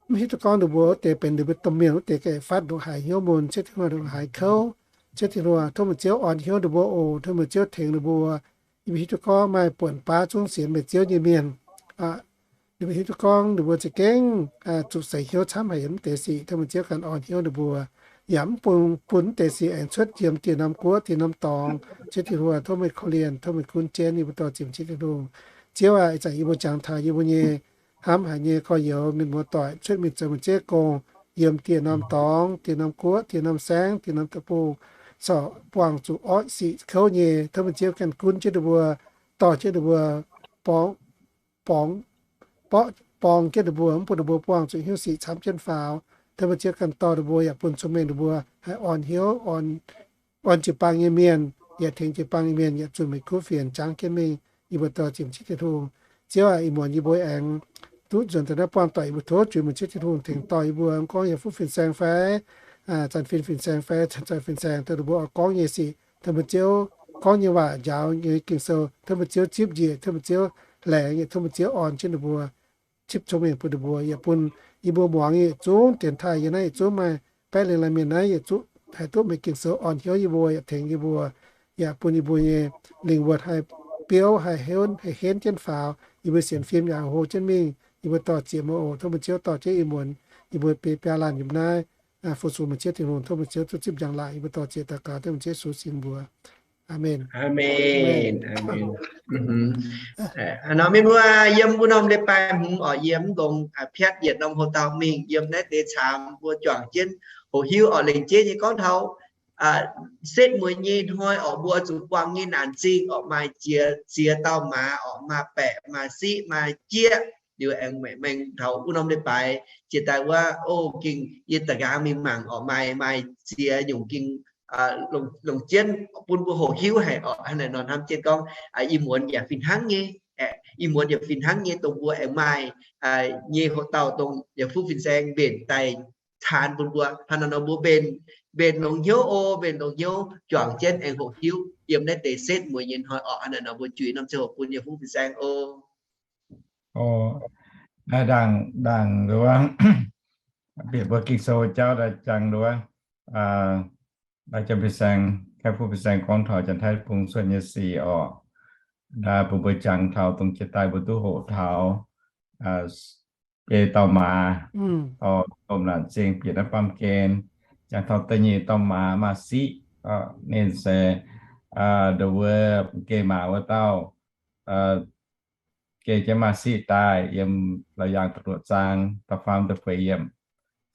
mv hiuv duqv gorngv ninh mbuo wuov deix benx ninh mbuo domh mienh wuov deix ganh fatv ndongc haaix hnyouv mun, Ziouv Tin-Hungh ndongc haaix kouv. Ziouv Tin-Hungh, tov meih Ziouv orn hnyouv ninh mbuo oc. Tov meih Ziouv tengx ninh mbuo. Yie mbuo hiuv duqv gorngv maaih buonc baav zungv sienx meih Ziouv nyei mienh. Yie mbuo hiuv duqv gorngv ninh mbuo za'gengh zuqc seix hnyouv camv haic yiem mv deix sic. Tov meih Ziouv ganh orn hnyouv ninh mbuo, yaac mv bun, bun mv deix sic aengx cuotv yiem dieh norm guoqv dieh norm dorngx. Ziouv Tin-Hungh, tov meih korv-lienh, tov meih gunv jienv yie mbuo dorh ziepc nyeic Tin-Hungh. Ziouv aac, ih zanc yie mbuo jangx taux yie mbuo nyei hnamv haic nyei gorx-youz mienh muoz-doic cuotv mingh zoux meih Ziouv gong yiem dieh norm dorngx, dieh norm guoqv, dieh norm saengv, dieh norm deic-bung, corc buangh zuqc oix sic kouv nyei. Tov meih Ziouv ganh gunv jienv ninh mbuo, dorh jienv ninh mbuo, borngz, borngz, borqv, borngz jienv ninh mbuo, mv bun ninh mbuo buangh zuqc hnyouv sic camv jienv faaux. Tov meih Ziouv ganh dorh ninh mbuo yaac bun cong-mengh ninh mbuo haih orn hnyouv, orn, orn jiu-baang nyei mienh, yaac tengx jiu-baang nyei mienh yaac zunh meih kuv fienx jangv jienv mingh. Yie mbuo dorh ziepc nyeic Tin-Hungh. Ziouv aac, ih muonz yie mbuo aengx duqv nzuonx daaih naaiv buangh doic, yie mbuo tov juix meih Ziouv Tin-Hungh tengx dorh yie mbuo, mv gorngv yaac fuqv fin-saeng fai zanc fin fin-saeng fai zanc fin-saeng dongh ninh mbuo oix gorngv nyei sic, tov bun Ziouv gorngv nyei waac njaaux nyei Ging-Sou, tov bun Ziouv zipv njiec, tov bun Ziouv laengz, tov bun Ziouv orn jienv ninh mbuo, zipv cong-mengh bun ninh mbuo. Yaac bun yie mbuo muangx yietc zungv dienx taaih yiem naaiv yietc zungv maaih baeqv lengh laanh mienh naaiv yietc zungv haih duqv meih Ging-Sou orn hnyouv yie mbuo, yaac tengx yie mbuo, yaac bun yie mbuo nyei lingh wuonh haih biouv, haih henv, haih henv jienv faaux, yie mbuo sienx fim yaac hlo jienv mingh. Yie mbuo dor-ziec meih oc. Tov meih Ziouv dorh jienv ih muonz yie mbuo biei biaa laanh yiem naaiv fu-sux meih Ziouv Tin-Hungh. Tov meih Ziouv duqv zipv njang-laangc. Yie mbuo dor-ziec daux gaux dengv meih Ziouv Yesu sin mbuox. Aamen. Aamen. Aamen. Nor mienh mbuo yiem mbuo norm leiz-baaix hmz orqc, yie mv longc piatv yietc norm houx-dauh mingh yiem naaiv deix caamx mbuo juangc jienv hoqc hiuv orqc, lengc jeiv nyei gorngv taux setv mueiz nyei hnoi orqc, mbuo zuqc buangh nyei naanc zingh orqc, maaih ziex, ziex dauh maaz orqc, maaih baeqc, maaih siqv, maaih jieqv. Liuz aengx maengx taux wuov norm leiz-baaix jiex daaih wuov, o, gengh yie da'nqaang mingh mangc orqc, maaih, maaih ziex nyungc gengh longc jienv bun mbuo hoqc hiuv haic orqc. Hnangv naaic nor hnamv jienv gorngv ih muonz yaac fih hnangv nyei, ih muonz yaac fih hnangv nyei, dongh mbuo aengx maaih nyei houx-dauh dongh yaac fuqv fin-saeng mbenc daaih taan bun mbuo. Hnangv naaic nor mbuo mbenc, mbenc longx hnyouv o, mbenc longx hnyouv juangc jienv aengx hoqc hiuv yiem naaiv deix setv mueiz nyei hnoi orqc. Hnangv naaic nor mbuo juix norm ziangh hoc bun yaac fuqv fin-saeng o. O, naaiv ndaangc, ndaangc nduov, bieqc mbuo Ging-Sou jauv daaih jangx nduov, daaih janx fin-saeng, kaeqv fuqv fin-saeng gorngv taux Janx-Taiv Deic-Bung cuotv nyei sic orqc. Naaiv bun mbuo jangx taux dongh jiex daaih mbuo duqv hoqc taux biei dauh maaz, o, domh naanc zingh bieqc naaiv baamh gen, jangx taux da'nyeic dauh maaz maaih siqv, ninh se nduov geh maaz wuov dauh, geh jienv maaih siqv daaih yiem Laauc Yaangh da'luoqc zaang da'faam da'feix yiemc.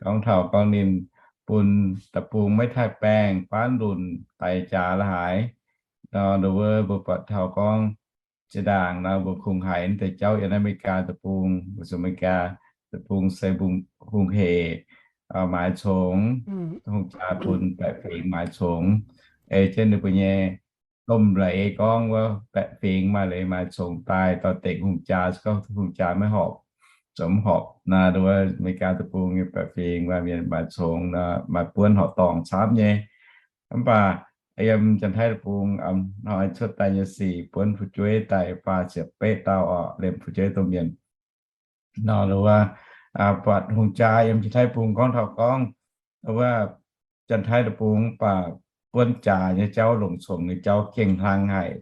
Gorngv taux gorngv ninh bun deic-bung maiv taaih baengh, faanv lunc, daix jaax la'haaix. Nor nduov mbuo buatc taux gorngv zinh ndaangc nor mbuo kungx haiz deix jauv yiem Aa^me^li^gaa deic-bung, mbuo zuqc Aa^me^li^gaa deic-bung se hungh hec, maaiz congx, hungh jaa bun baeqc fingx maaiz congx, ei jienv ninh mbuo nyei domh leiz gorngv wuov baeqc fingx maaih leiz maaiz congx daaih dorh dengc hungh jaa, se gorngv hungh jaa maiv horpc, zoux mv horpc. Naaiv nduov Aa^me^li^gaa deic-bung nyei baeqc fingx maaih mienh maaiz congx, maaih buonv horqc dorngh camv nyei. Mv baac yiem Janx-Taiv deic-bung hnoi cuotv daaih nyei sic buonv fu'jueiv daaih faah ziepc betv dauh orqc, liemh fu'jueiv domh mienh. Nor wuov, buatc hungh jaa yiem Janx-Taiv deic-bung gorngv taux gorngv wuov Janx-Taiv deic-bung mv baac buonv jaax nyei jauv, longc congx nyei jauv gengh hlang haic.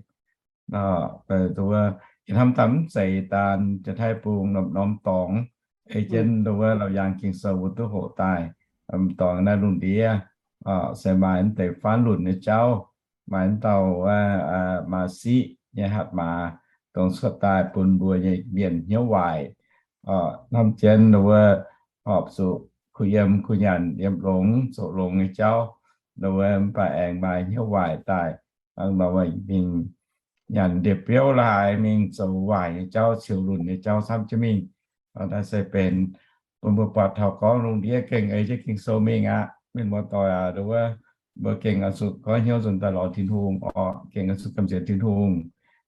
Nor wuov, hnamv daaih mv zeiz daan Janx-Taiv deic-bung norm-norm dorngx, ei jienv wuov Laauc Yaangh Ging-Sou mbuo duqv hoqc daaih, norm dorngx naaiv lungh ndiev se maaih deix faanv lunc nyei jauv, maaih dauh wuov maaz siqv nyei hatc maaz dongh cuotv daaih bun mbuo nyei mienh hnyouv waaic. Hnamv jienv wuov horpc zuqc kuh yiem kuh nyanc, yiem longx zoqc longx nyei jauv, wuov mv baac aengx maaih hnyouv waaic daaih. Hnangv nor mingh nyanc ndie-biouv la'haaix, mingh zoux waaic nyei jauv, ciux lunc nyei jauv camv jienv mingh. Naaiv se benx bun mbuo buatc taux gorngv lungh ndiev gengh ei jienv Ging-Sou mingh aqv. Mienh muoz-doic aac, wuov mbuo gengh oix zuqc goiv hnyouv nzuonx daaih lorz Tin-Hungh orqc, gengh oix zuqc gamh nziex Tin-Hungh.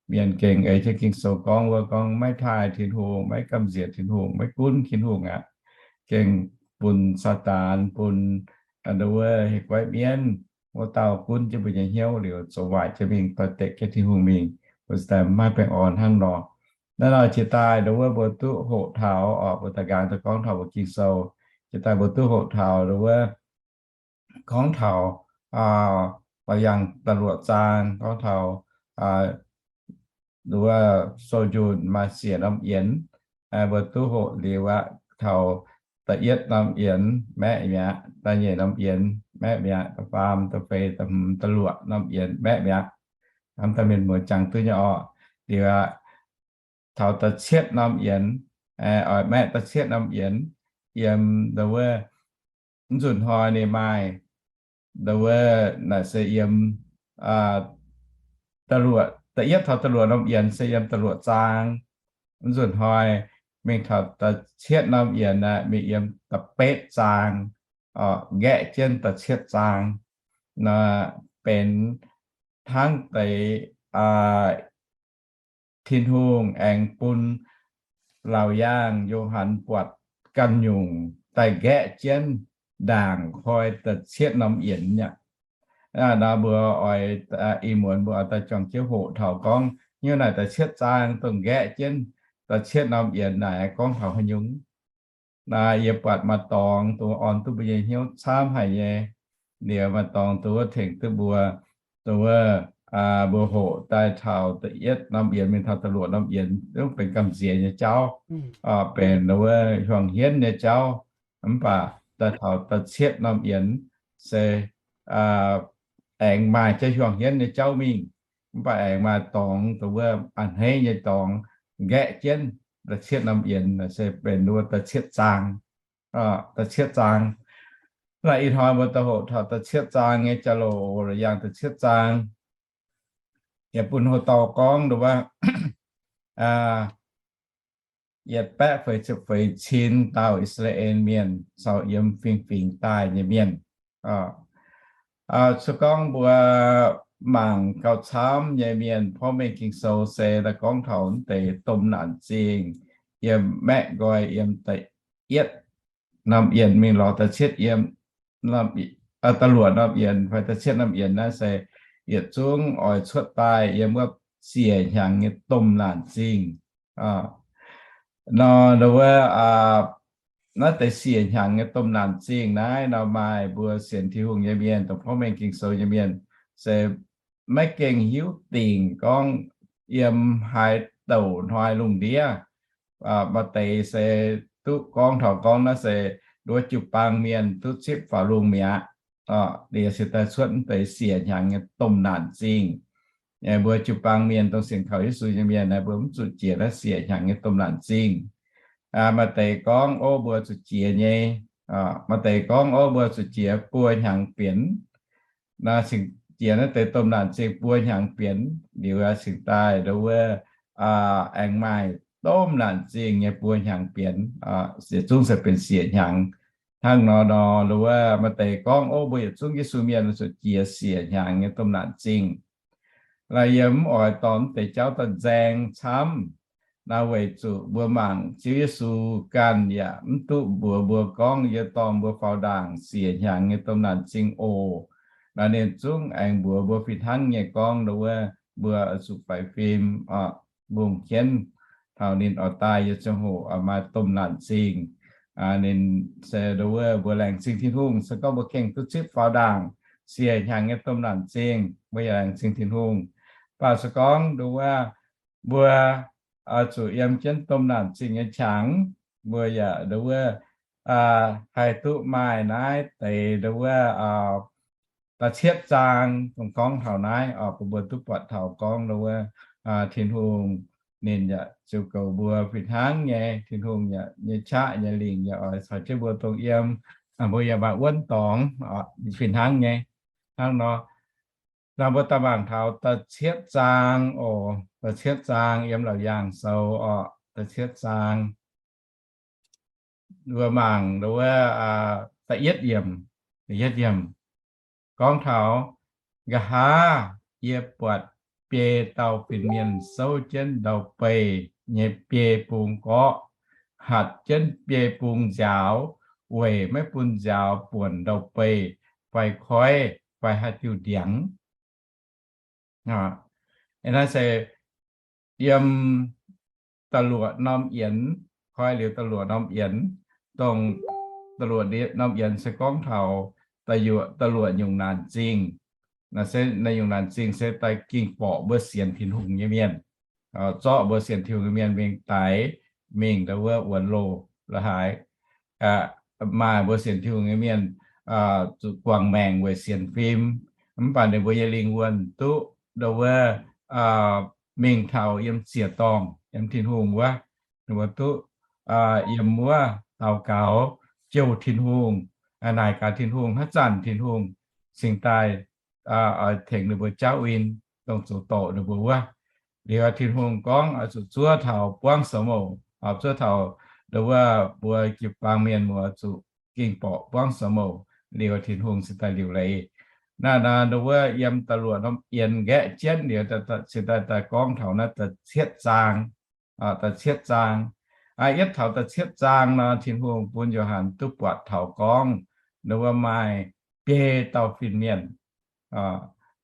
Mienh gengh ei jienv Ging-Sou gorngv wuov gorngv maiv taaih Tin-Hungh, maiv gamh nziex Tin-Hungh, maiv gunv Tin-Hungh aqv. Gengh bun Saadaan, bun wuov heh guaiv mienv wuov dauh gunv jienv mbuo nyei hnyouv liuz zoux waaic jienv mingh, doix dekc jienv Tin-Hungh mingh, mbuo ziouc daaih maiv baengh orn hnangv nor. Naaiv nor jiex daaih wuov mbuo duqv hoqc taux orqc, mbuo daaih nqaang daaih gorngv taux mbuo Ging-Sou, jiex daaih mbuo duqv hoqc taux wuov gorngv taux Laauc Yaangh da'luoqc zaang gorngv taux wuov sou njunh maaih siec norm yienx. Mbuo duqv hoqc liuz aqv, taux da'yietv norm yienx maeqv mi'aqv, da'nyeic norm yienx maeqv mi'aqv, da'faam, da'feix, da'hmz, da'luoqc norm yienx maeqv mi'aqv. Hnamv daaih mienh muoz jangx duqv nyei orqc. Liuz aqv, taux da'cietv norm yienx, oix maeqv da'cietv norm yienx, yiem wuov nzunc hnoi ninh maaih, wuov naaic se yiem da'luoqc, da'yietv taux da'luoqc norm yienx se yiem da'luoqc zaang. Nzunc hnoi mingh taux da'cietv norm yienx aeqv, mingh yiem da'betv zaang, nqaeqv jienv da'cietv zaang. Naaiv benx hnangv deix Tin-Hungh aengx bun Laauc Yaangh Yo^han buatc ganh nyungc daaih nqaeqv jienv ndaangc koi da'cietv norm yienx aqv. Nor mbuo oix, ih muonz mbuo oix daaih juangc jienv hoqc taux gorngv nyungc naaic da'cietv zaang dongh nqaeqv jienv da'cietv norm yienx naaic gorngv taux haaix nyungc. Naaiv yie buatc maaih dorngx dongh orn duqv mbuo nyei hnyouv camv haic nyei. Liuz maaih dorngx dongh wuov tengx duqv mbuo, dongh wuov, mbuo hoqc daaih taux da'yietv norm yienx mingh taux da'luoqc norm yienx, zungv benx gamh nziex nyei jauv, benx dongh wuov hiuang hienv nyei jauv. Mv baac daaih taux da'cietv norm yienx se aengx maaih jauv hiuang hienv nyei jauv mingh. Mv baac aengx maaih dorngx dongh wuov a'hneiv nyei dorngx nqaeqv jienv da'cietv norm yienx, se benx wuov da'cietv zaang. Da'cietv zaang. Naaiv ih hnoi mbuo daaih hoqc taux da'cietv zaang nyei jauv-louc, yangh da'cietv zaang. Yaac bun hoc dauh gorngv dongh wuov, yietc baeqv feix ziepc feix cin dauh I^saa^laa^en Mienh caux yiem fingx-fingx daaih nyei mienh. Se gorngv mbuo mangc gauh camv nyei mienh porv mengh Ging-Sou se daaih gorngv taux wuov deix domh naanc zingh, yiem maeqv nqoi yiem da'yietv norm yienx mingh lorz da'cietv yiem, da'luoqc norm yienx fai da'cietv norm yienx naaiv se yietc zungv oix cuotv daaih yiem wuov siec hnyangx nyei domh naanc zingh. Nor wuov, naaiv deix siec hnyangx nyei domh naanc zingh naaiv nor maaih mbuo sienx Tin-Hungh nyei mienh, dongh porv mengh Ging-Sou nyei mienh, se maiv gengh hiuv dingc gorngv yiem haaix douc hnoi lungh ndiev. Maaih deix se duqv gorngv taux gorngv naaiv se nduov jiu-baang mienh duqv zipv faaux lungh mi'aqv. Liuz se daaih cuotv wuov deix siec hnyangx nyei domh naanc zingh. Mbuo jiu-baang mienh dongh sienx kaux Yesu nyei mienh naaiv, mbuo mv zuqc jiex naaiv siec hnyangx nyei domh naanc zingh. Maaih deix gorngv, ov, mbuo zuqc jiex nyei. Maaih deix gorngv, ov, mbuo zuqc jiex buo hnyangx bienx. Naaiv cingx jiex naaiv deix domh naanc zingh buo hnyangx bienx liuz, cingx daaih nduov wuov, aengx maaih domh naanc zingh nyei buo hnyangx bienx, yietc zungv se benx siec hnyangx. Hnangv nor nor, nduov wuov, maaih deix gorngv, ov, mbuo yietc zungv Yesu mienh zuqc jiex siec hnyangx nyei domh naanc zingh. Naaiv yie mv oix dorh mv deix jauv daaih nzaeng camv. Naaiv weic zuqc mbuo mangc Ziouv Yesu ganh yaac mv duqv mbuox mbuo gorngv yie dorh mbuo faaux ndaangc siec hnyangx nyei domh naanc zingh oc. Naaiv ninh zungv aengx mbuox mbuo fih hnangv nyei gorngv nduov wuov, mbuo oix zuqc faix fim, mbungh jienv taux ninh oix daaih nyei ziangh hoc maaih domh naanc zingh. Ninh se nduov wuov, mbuo laengz zingh Tin-Hungh se gorngv mbuo gengh duqv zipv faaux ndaangc siec hnyangx nyei domh naanc zingh, mbuo yaac laengz zingh Tin-Hungh. Mv baac se gorngv nduov wuov, mbuo zuqc yiem jienv domh naanc zingh nyei qangx, mbuo yaac nduov wuov, haih duqv maaih naaiv deix nduov wuov, da'cietv zaang dongh gorngv taux naaiv, bun mbuo duqv buatc taux gorngv nduov wuov, Tin-Hungh ninh yaac ziux goux mbuo fih hnangv nyei. Tin-Hungh yaac nyei qaqv nyei lingc yaac oix caux jienv mbuo dongh yiem, mbuo yaac maaih wuonv dorngx fih hnangv nyei. Hnangv nor, naaiv mbuo daaih mangc taux da'cietv zaang oc. Da'cietv zaang yiem Laauc Yaangh Sou oc, da'cietv zaang. Mbuo mangc nduov wuov, da'yietv yiemc, da'yietv yiemc gorngv taux, nqa'haav yie buatc biei dauh fin-mienh souv jienv ndau-beih nyei biei bung gorqv, hatc jienv biei bung nziaaux, weic maiv bun nziaaux buonc ndau-beih fai koiv fai haaix diuh ndiangx. Naaiv se yiem da'luoqc norm yienx, koi liuz da'luoqc norm yienx, dongh da'luoqc norm yienx se gorngv taux da'luoqc, da'luoqc nyungc naanc zingh. Naaiv se naaiv nyungc naanc zingh se daaih ging borqc mbuo sienx Tin-Hungh nyei mienh, zorqv mbuo sienx Tin-Hungh nyei mienh mingh daix mingh nduov wuov wuonx loh la'haaix. Maaih mbuo sienx Tin-Hungh nyei mienh zuqc guangc maengc weic sienx fim, mv baac ninh mbuo nyei lingh wuonh duqv nduov wuov, mingh taux yiem ziec-dorngh yiem Tin-Hungh wuov. Ninh mbuo duqv yiem wuov daux gaux jouh Tin-Hungh, naaic gaax Tin-Hungh, haaix zanc Tin-Hungh cingx daaih oix tengx ninh mbuo jauv win, dongh zoux dorc ninh mbuo wuov. Liuz Tin-Hungh gorngv oix zuqc zuov taux buangv sou mouc, zuov taux nduov wuov mbuo jiu-baang mienh muoz zuqc ging borqc buangv sou mouc, liuz Tin-Hungh cingx daaih liuc leiz. Naaiv nor nduov wuov yiem da'luoqc norm yienx nqaeqv jienv liuz, cingx daaih daaih gorngv taux naaiv da'cietv zaang, da'cietv zaang. Yietv taux da'cietv zaang nor, Tin-Hungh bun Yo^han duqv buatc taux gorngv ninh mbuo maaih biei dauh fin-mienh,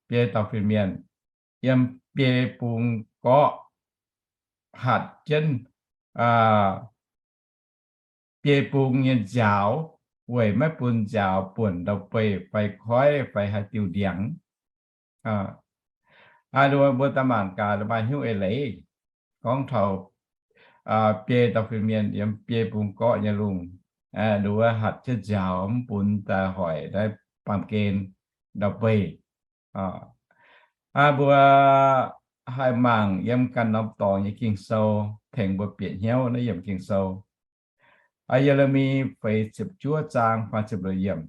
biei dauh fin-mienh yiem biei bung gorqv hatc jienv biei bung nyei nziaaux, weic maiv bun nziaaux buonc ndau-beih fai koiv fai haaix diuh ndiangx. Mbuo daaih mangc gaax, maaih hnyouv eix leiz gorngv taux biei dauh fin-mienh yiem biei bung gorqv nyei lungh, nduov hatc jienv nziaaux mv bun daaih hoic naaiv baamh gen ndau-beih. Mbuo haih mangc yiem ganh norm dorngx nyei Ging-Sou tengx mbuo bieqc hnyouv naaiv yiemc Ging-Sou. Ye^le^mi feix ziepc juov zaang faah ziepc luoqc yiemc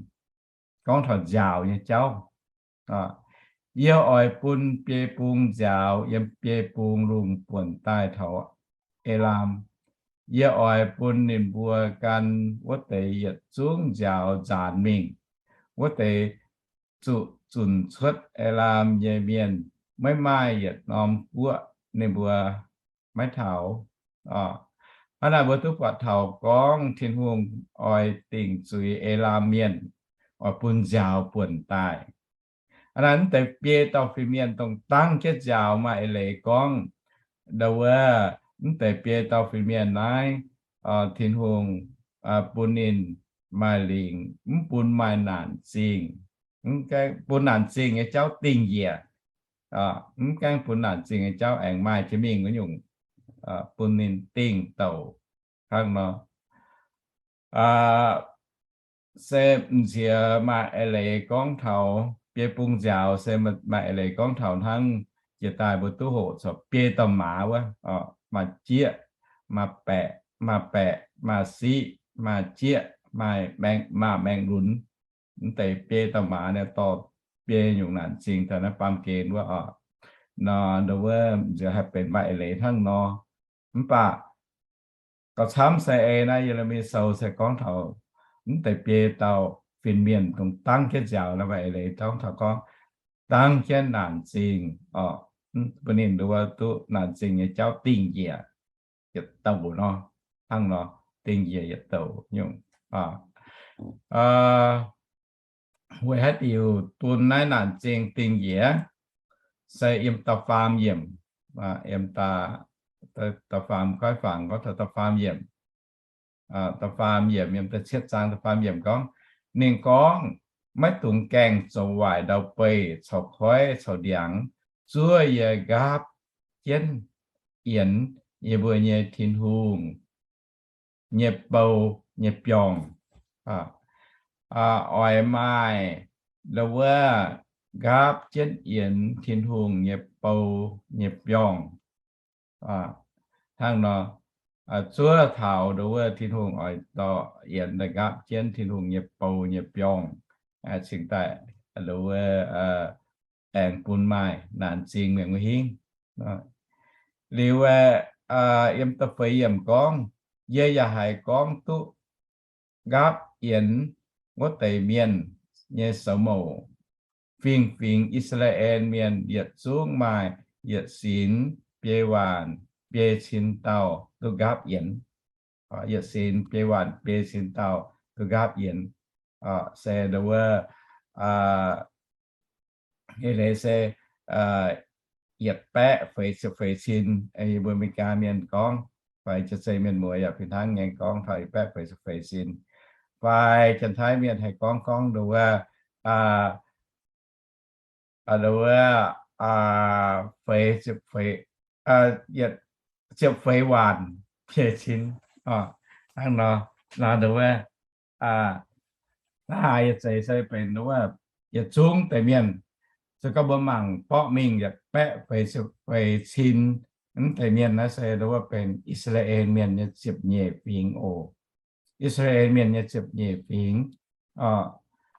gorngv taux nziaaux nyei jauv. Yie oix bun biei bung nziaaux yiem biei bung lungh buonc daaih taux E^laam. Yie oix bun ninh mbuo gan wuov deix yietc zungv nziaaux nzaanx mingh. Wuov deix zuqc zunc cuotv E^laam nyei mienh, maiv maaih yietc norm guoqv ninh mbuo maiv taux. Hnangv naaic mbuo duqv buatc taux gorngv Tin-Hungh oix dingc zuiz E^laam Mienh, oix bun nziaaux buonc daaih. Hnangv naaic mv deix biei dauh fin-mienh dongh dangv jienv nziaaux maaih eix leiz gorngv, ndau wuov, mv deix biei dauh fin-mienh naaiv, Tin-Hungh bun ninh maaih lingc, mv bun maaih naanc zingh, bun naanc zingh nyei jauv dingh njiec. Mv gaengh bun naanc zingh nyei jauv aengx maaih jiex mingh wuov nyungc, bun ninh dingh douc hnangv nor. Se m'nziex maaih eix leiz gorngv taux biei bung nziaaux, se maaih eix leiz gorngv taux hnangv jiex daaih mbuo duqv hoqc corc biei dauh maaz wuov, maaih jieqv, maaih baeqc, maaih baeqc, maaih siqv, maaih jieqv, maaih maah maengx lunx. Mv deix biei dauh maaz naaiv dorh biei nyungc naanc zingh taux naaiv baamh gen wuov oc. Nor ndau wuov m'nziex haih benx maaih eix leiz hnangv nor. Mv baac gauh camv se ei naaiv Ye^le^mi Sou se gorngv taux mv deix biei dauh fin-mienh dongh dangv jienv nziaaux naaiv maaih eix leiz gorngv taux gorngv dangv jienv naanc zingh oc, bun ninh ndau wuov duqv naanc zingh nyei jauv dingh njiec yietc douc nor, hnangv nor, dingh njiec yietc douc nyungc. Weic haaix diuc bun naaiv naanc zingh dingh njiec? Se yiem da'faam yiemc, yiem da'faam, goiv fangx gorngv taux da'faam yiemc, da'faam yiemc, yiem da'cietv zaang da'faam yiemc gorngv, ninh gorngv, maiv dungx gaengh zoux waaic ndau-beih caux koiv caux ndiangx zuov yie nqaapv jienv yienx yie mbuo nyei Tin-Hungh nyei bou nyei biorngh. Oix maaih ndau wuov nqaapv jienv yienx Tin-Hungh nyei bou nyei biorngh. Hnangv nor, zuov taux ndau wuov Tin-Hungh oix dorh yienx daaih nqaapv jienv Tin-Hungh nyei bou nyei biorngh, cingx daaih ndau wuov aengx bun maaih naanc zingh mienh wuov hingv. Liuz aeqv, yiem da'feix yiemc gorngv, yie yaac haiz gorngv duqv nqaapv yienx wuov deix mienh nyei soux mouc. Fingx-fingx I^saa^laa^en Mienh yietc zungv maaih yietc sinx biei waanc biei cin dauh duqv nqaapv yienx. Yietc sinx biei waanc biei cin dauh duqv nqaapv yienx. Se ndau wuov, eix leiz se yietc baeqv feix ziepc feix cin, yie mbuo Aa^me^li^gaa Mienh gorngv, fai Janx-Zei Mienh muoz yaac fih hnangv nyei gorngv taux yietc baeqv feix ziepc feix cin. Fai Janx-Taiv Mienh haih gorngv gorngv ndau wuov, ndau wuov, feix ziepc feix, ziepc feix waanc biei cin. Hnangv nor, ndau wuov, naaiv haaix yietc zeiz se benx ndau wuov yietc zungv deix mienh. Se gorngv mbuo mangc borqv mingh yietc baeqv feix ziepc feix cin mv deix mienh naaiv se ndau wuov benx I^saa^laa^en Mienh nyei ziepc nyeic fingx oc. I^saa^laa^en Mienh nyei ziepc nyeic fingx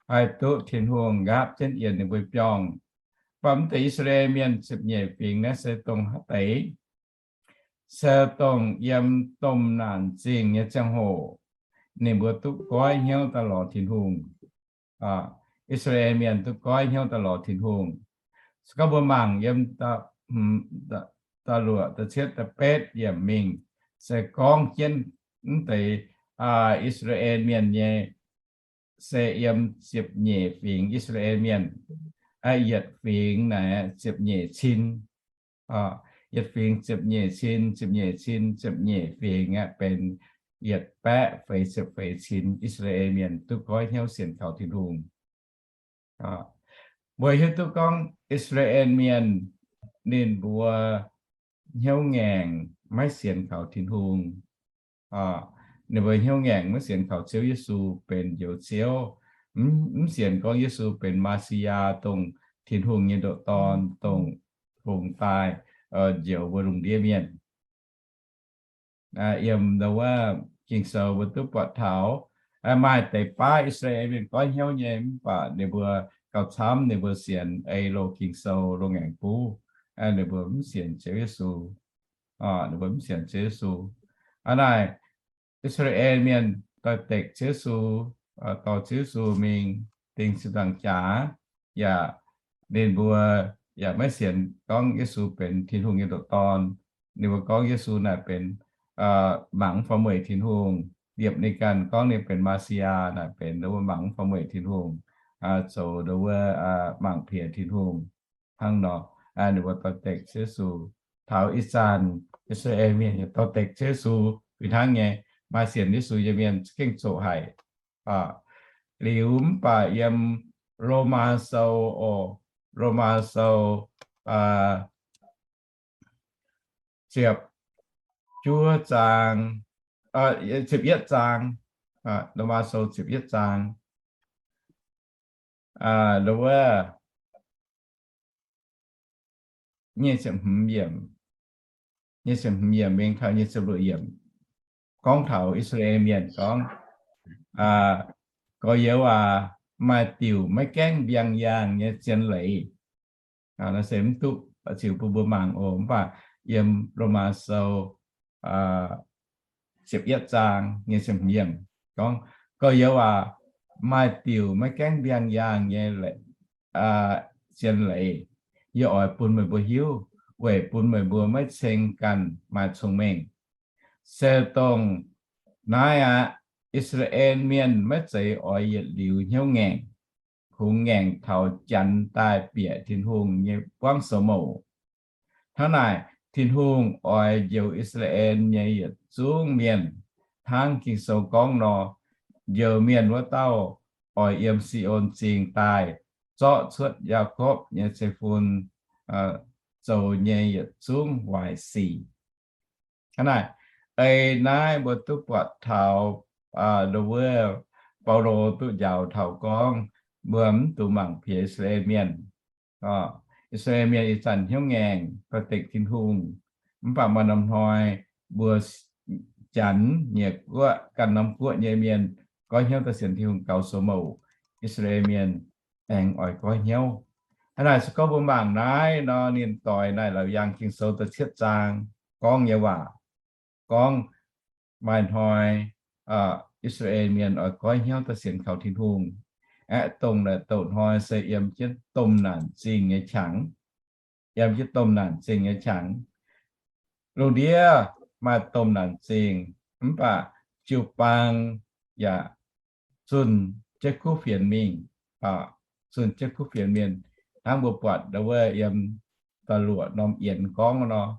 haih duqv Tin-Hungh nqaapv jienv yienx ninh mbuo biorngh. Mv baac mv deix I^saa^laa^en Mienh ziepc nyeic fingx naaiv se dongh haaix deix? Se dongh yiem domh naanc zingh nyei ziangh hoc, ninh mbuo duqv goiv hnyouv daaih lorz Tin-Hungh. I^saa^laa^en Mienh duqv goiv hnyouv daaih lorz Tin-Hungh. Se gorngv mbuo mangc yiem da'luoqc, da'cietv, da'betv yiemc mingh, se gorngv jienv mv deix I^saa^laa^en Mienh nyei se yiem ziepc nyeic fingx I^saa^laa^en Mienh. Yietc fingx naaic ziepc nyeic cin. Yietc fingx ziepc nyeic cin, ziepc nyeic cin, ziepc nyeic fingx aeqv, benx yietc baeqv feix ziepc feix cin I^saa^laa^en Mienh duqv goiv hnyouv sienx kaux Tin-Hungh. Mbuo hiuv duqv gorngv I^saa^laa^en Mienh ninh mbuo hnyouv ngaengc maiv sienx kaux Tin-Hungh. Ninh mbuo hnyouv ngaengc maiv sienx kaux Ziouv Yesu benx njoux Ziouv, mv sienx gorngv Yesu benx Maa^si^yaa, dongh Tin-Hungh nyei ndoqc Dorn, dongh fungx daaih njoux mbuo lungh ndiev mienh. Yiem wuov Ging-Sou mbuo duqv buatc taux maaih deix baav I^saa^laa^en Mienh goiv hnyouv nyei, mv baac ninh mbuo gauh camv ninh mbuo sienx ei loz Ging-Sou, loz-ngaengc buv. Ninh mbuo mv sienx Ziouv Yesu. Ninh mbuo mv sienx Ziouv Yesu. Hnangv naaic, I^saa^laa^en Mienh doix-dekc Ziouv Yesu, dorh Ziouv Yesu mingh ding ziepc nzaangc jaax, yaac ninh mbuo yaac maiv sienx gorngv Yesu benx Tin-Hungh nyei ndoqc Dorn. Ninh mbuo gorngv Yesu naaic benx mangc mv faaux mueic Tin-Hungh. Liepc ninh ganh gorngv ninh benx Maa^si^yaa, naaic benx mbuo mangc mv faaux mueic Tin-Hungh, zoux wuov mangc piex Tin-Hungh. Hnangv nor, ninh mbuo doix-dekc Ziouv Yesu. Taux ih zanc I^saa^laa^en Mienh yaac doix-dekc Ziouv Yesu fih hnangv nyei. Maaih sienx Yesu nyei mienh za'gengh zoqc haic. Liuz mv baac yiem Lomaa Sou, oc, Lomaa Sou ziepc juov zaang, ziepc yietv zaang, Lomaa Sou ziepc yietv zaang, wuov nyic ziepc hmz yiemc, nyic ziepc hmz yiemc mingh taux nyic ziepc luoqc yiemc, gorngv taux I^saa^laa^en Mienh gorngv, gorx-youz aac, maaih diuc maiv gaengh mbiangh yaangh nyei zien leiz. Naaiv se mv duqv ziux bun mbuo mangc oc. Mv baac yiem Lomaa Sou ziepc yietv zaang nyic ziepc hmz yiemc gorngv, gorx-youz aac, maaih diuc maiv gaengh mbiangh yaangh nyei zien leiz. Yie oix bun meih mbuo hiuv weic bun meih mbuo maiv ceng ganh maaih cong-mengh. Se dongh naaiv aqv, I^saa^laa^en Mienh maiv zeiz oix yietc liuz hnyouv ngaengc, kungx ngaengc taux Janx daaih bieqc Tin-Hungh nyei buangv sou mouc. Hnangv naaic, Tin-Hungh oix njoux I^saa^laa^en nyei yietc zungv mienh, hnangv Ging-Sou gorngv nor, njoux mienh wuov dauh oix yiem Si^on Zingh daaih zorqv cuotv Yaakopv nyei zeiv-fun zoux nyei yietc zungv waaic sic. Hnangv naaic, ei naaiv mbuo duqv buatc taux wuov Baulo duqv njaaux taux gorngv mbuo mv dungx mangc piex I^saa^laa^en Mienh. I^saa^laa^en Mienh ih zanc hnyouv ngaengc doix-dekc Tin-Hungh, mv baac maaih norm hnoi mbuo Janx nyei guoqv ganh norm guoqv nyei mienh goiv hnyouv daaih sienx Tin-Hungh gaux sou mouc, I^saa^laa^en Mienh aengx oix goiv hnyouv. Hnangv naaic se gorngv mbuo mangc naaiv nor, ninh doix naaic Laauc Yaangh Ging-Sou da'cietv zaang gorngv nyei waac, gorngv maaih hnoi I^saa^laa^en Mienh oix goiv hnyouv daaih sienx kaux Tin-Hungh. Aeqv, dongh naaic douc hnoi se yiem jienv domh naanc zingh nyei qangx, yiem jienv domh naanc zingh nyei qangx. Lungh ndiev maaih domh naanc zingh, mv baac jiu-baang yaac zunh jienv kuv fienx mingh, zunh jienv kuv fienx mingh. Hnangv mbuo buatc wuov yiem da'luoqc norm yienx gorngv nor,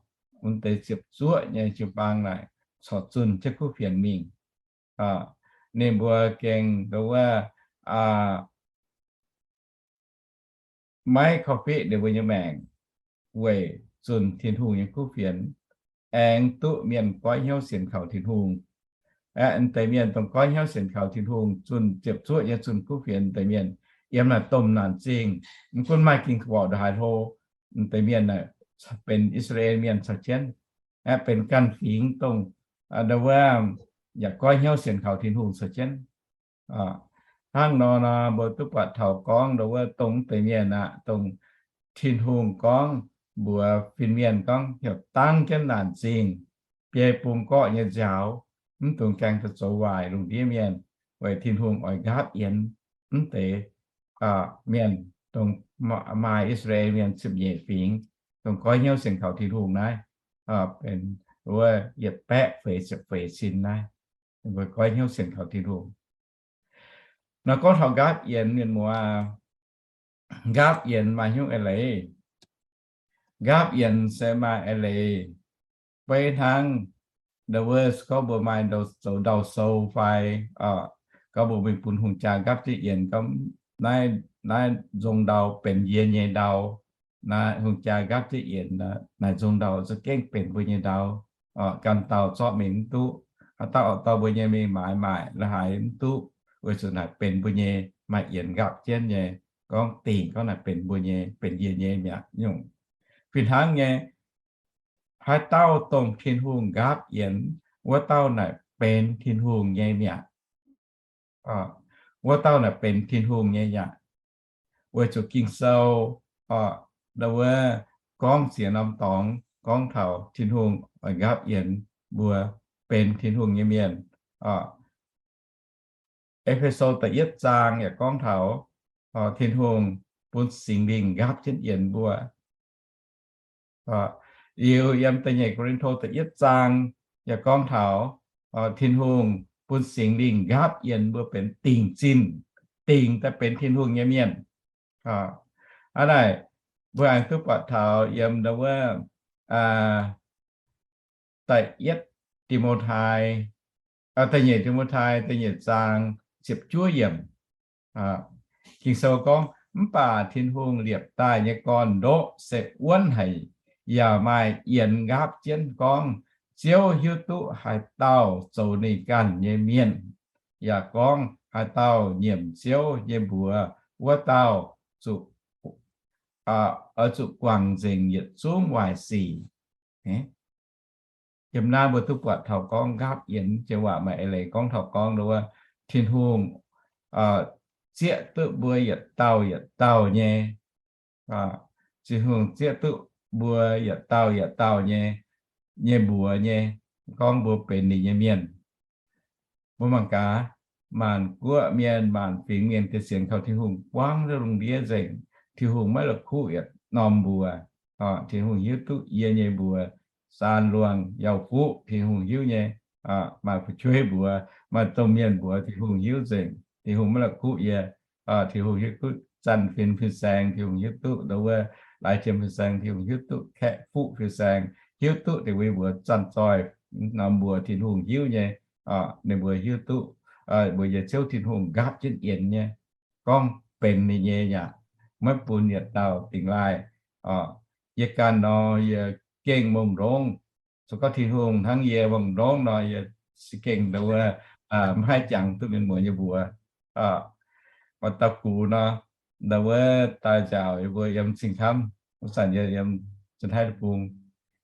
wuov deix ziepc zuoqv nyei jiu-baang naaic corc zunh jienv kuv fienx mingh. Ninh mbuo gengh wuov maiv korv-fiqv ninh mbuo nyei maengc weic zunh Tin-Hungh nyei kuv fienx, aengx duqv mienh goiv hnyouv sienx kaux Tin-Hungh. Aeqv, deix mienh dongh goiv hnyouv sienx kaux Tin-Hungh zunh ziepc zuoqv nyei zunh kuv fienx deix mienh yiem naaic domh naanc zingh, mv gunv maaih ging-borqc ndongc haaix hlo, deix mienh benx I^saa^laa^en Mienh caux jienv. Aeqv, benx ganh fingx dongh wuov yaac goiv hnyouv sienx kaux Tin-Hungh caux jienv. Hnangv nor nor, mbuo duqv buatc taux gorngv wuov dongh deix mienh aqv, dongh Tin-Hungh gorngv mbuox fin-mienh gorngv heuc dangv jienv naanc zingh, biei bung gorqv nyei nziaaux, mv dungx gaengh daaih zoux waaic lungh ndiev mienh, weic Tin-Hungh oix nqaapv yienx mv deix mienh, dongh maaih I^saa^laa^en Mienh ziepc nyeic fingx, dongh goiv hnyouv sienx kaux Tin-Hungh naaiv, benx wuov yietc baeqv feix ziepc feix cin naaiv, mbuo goiv hnyouv sienx kaux Tin-Hungh. Nor gorngv taux nqaapv yienx mienh muoz, nqaapv yienx maaih hnyouv eix leiz. Nqaapv yienx se maaih eix leiz. Beiv hnangv the worst, gorngv mbuo maaih zoux ndau-sou fai gorngv mbuo mingh bun hungh jaa nqaapv jienv yienx, gorngv naaiv, naaiv nzong ndau benx yie nyei ndau. Naaiv hungh jaa nqaapv jienv yienx, naaiv nzong ndau za'gengh benx mbuo nyei ndau. Ganh dauh zorqv mingh mv duqv. Haaix dauh dorh mbuo nyei mingh maaiz maaic la'haaix mv duqv, weic zuqc naaic benx mbuo nyei, maaih yienx nqaapv jienv nyei. Gorngv dingc gorngv naaic benx mbuo nyei, benx yie nyei mi'aqv nyungc. Fih hnangv nyei, haaix dauh dongh Tin-Hungh nqaapv yienx, wuov dauh naaic benx Tin-Hungh nyei mi'aqv. Wuov dauh naaic benx Tin-Hungh nyei yaac. Weic zuqc Ging-Sou wuov gorngv ziex norm dorngx gorngv taux Tin-Hungh oix nqaapv yienx mbuo benx Tin-Hungh nyei mienh. E^fe^so da'yietv zaang yaac gorngv taux Tin-Hungh bun Singx Lingh nqaapv jienv yienx mbuo. Liuz yiem da'nyeic Ko^lin^to da'yietv zaang yaac gorngv taux Tin-Hungh bun Singx Lingh nqaapv yienx mbuo benx dingc zinh, dingc daaih benx Tin-Hungh nyei mienh. Hnangv naaic, mbuo aengx duqv buatc taux yiem wuov da'yietv Ti^mo^tai, da'nyeic Ti^mo^tai da'nyeic zaang ziepc juov yiemc. Ging-Sou gorngv, mv baac Tin-Hungh liepc daaih nyei gorn-ndoqv se wuonv haic, yaac maaih yienx nqaapv jienv gorngv, Ziouv hiuv duqv haaix dauh zoux ninh ganh nyei mienh, yaac gorngv haaix dauh nyiemc Ziouv nyei mbuox, wuov dauh zuqc, oix zuqc guangc nzengc yietc zungv waaic sic. Yiem naaiv mbuo duqv buatc taux gorngv nqaapv yienx jiex waac maaih eix leiz gorngv taux gorngv wuov Tin-Hungh zieqv duqv mbuo yietc dauh yietc dauh nyei. Tin-Hungh zieqv duqv mbuo yietc dauh yietc dauh nyei, nyei mbuox nyei, gorngv mbuo benx ninh nyei mienh. Mbuo mangc gaax, maanc guoqv mienh, maanc fingx mienh deix sienx kaux Tin-Hungh buangv lungh ndiev nzengc. Tin-Hungh maiv la'kuqv yietc norm mbuox. Tin-Hungh hiuv duqv yie nyei mbuox, saan luangh, yauh fuqv, Tin-Hungh hiuv nyei. Maaih fu'jueiv mbuox, maaih domh mienh mbuox, Tin-Hungh hiuv nzengc. Tin-Hungh maiv la'kuqv yie. Tin-Hungh hiuv duqv zanc fin fin-saeng, Tin-Hungh hiuv duqv ndau wuov laaix jiem fin-saeng, Tin-Hungh hiuv duqv kaeqv fuqv fin-saeng, hiuv duqv deix wuov mbuox zanc zoih norm mbuox, Tin-Hungh hiuv nyei. Ninh mbuo hiuv duqv mbuo nyei Ziouv Tin-Hungh nqaapv jienv yienx nyei, gorngv benx ninh nyei yaac maiv bun yietc dauh dingx laaih. Yie ganh nor, yie gengh mongh ndongv. Se gorngv Tin-Hungh hnangv yie mongh ndongv nor, yie se gengh ndau wuov maiv haih jangx duqv mienh muoz nyei mbuox. Maaih dauh gux nor, ndau wuov daaih nziaauc yie mbuo yiem Cing-Kamv, wuov zanc yie yiem Janx-Taiv Deic-Bung.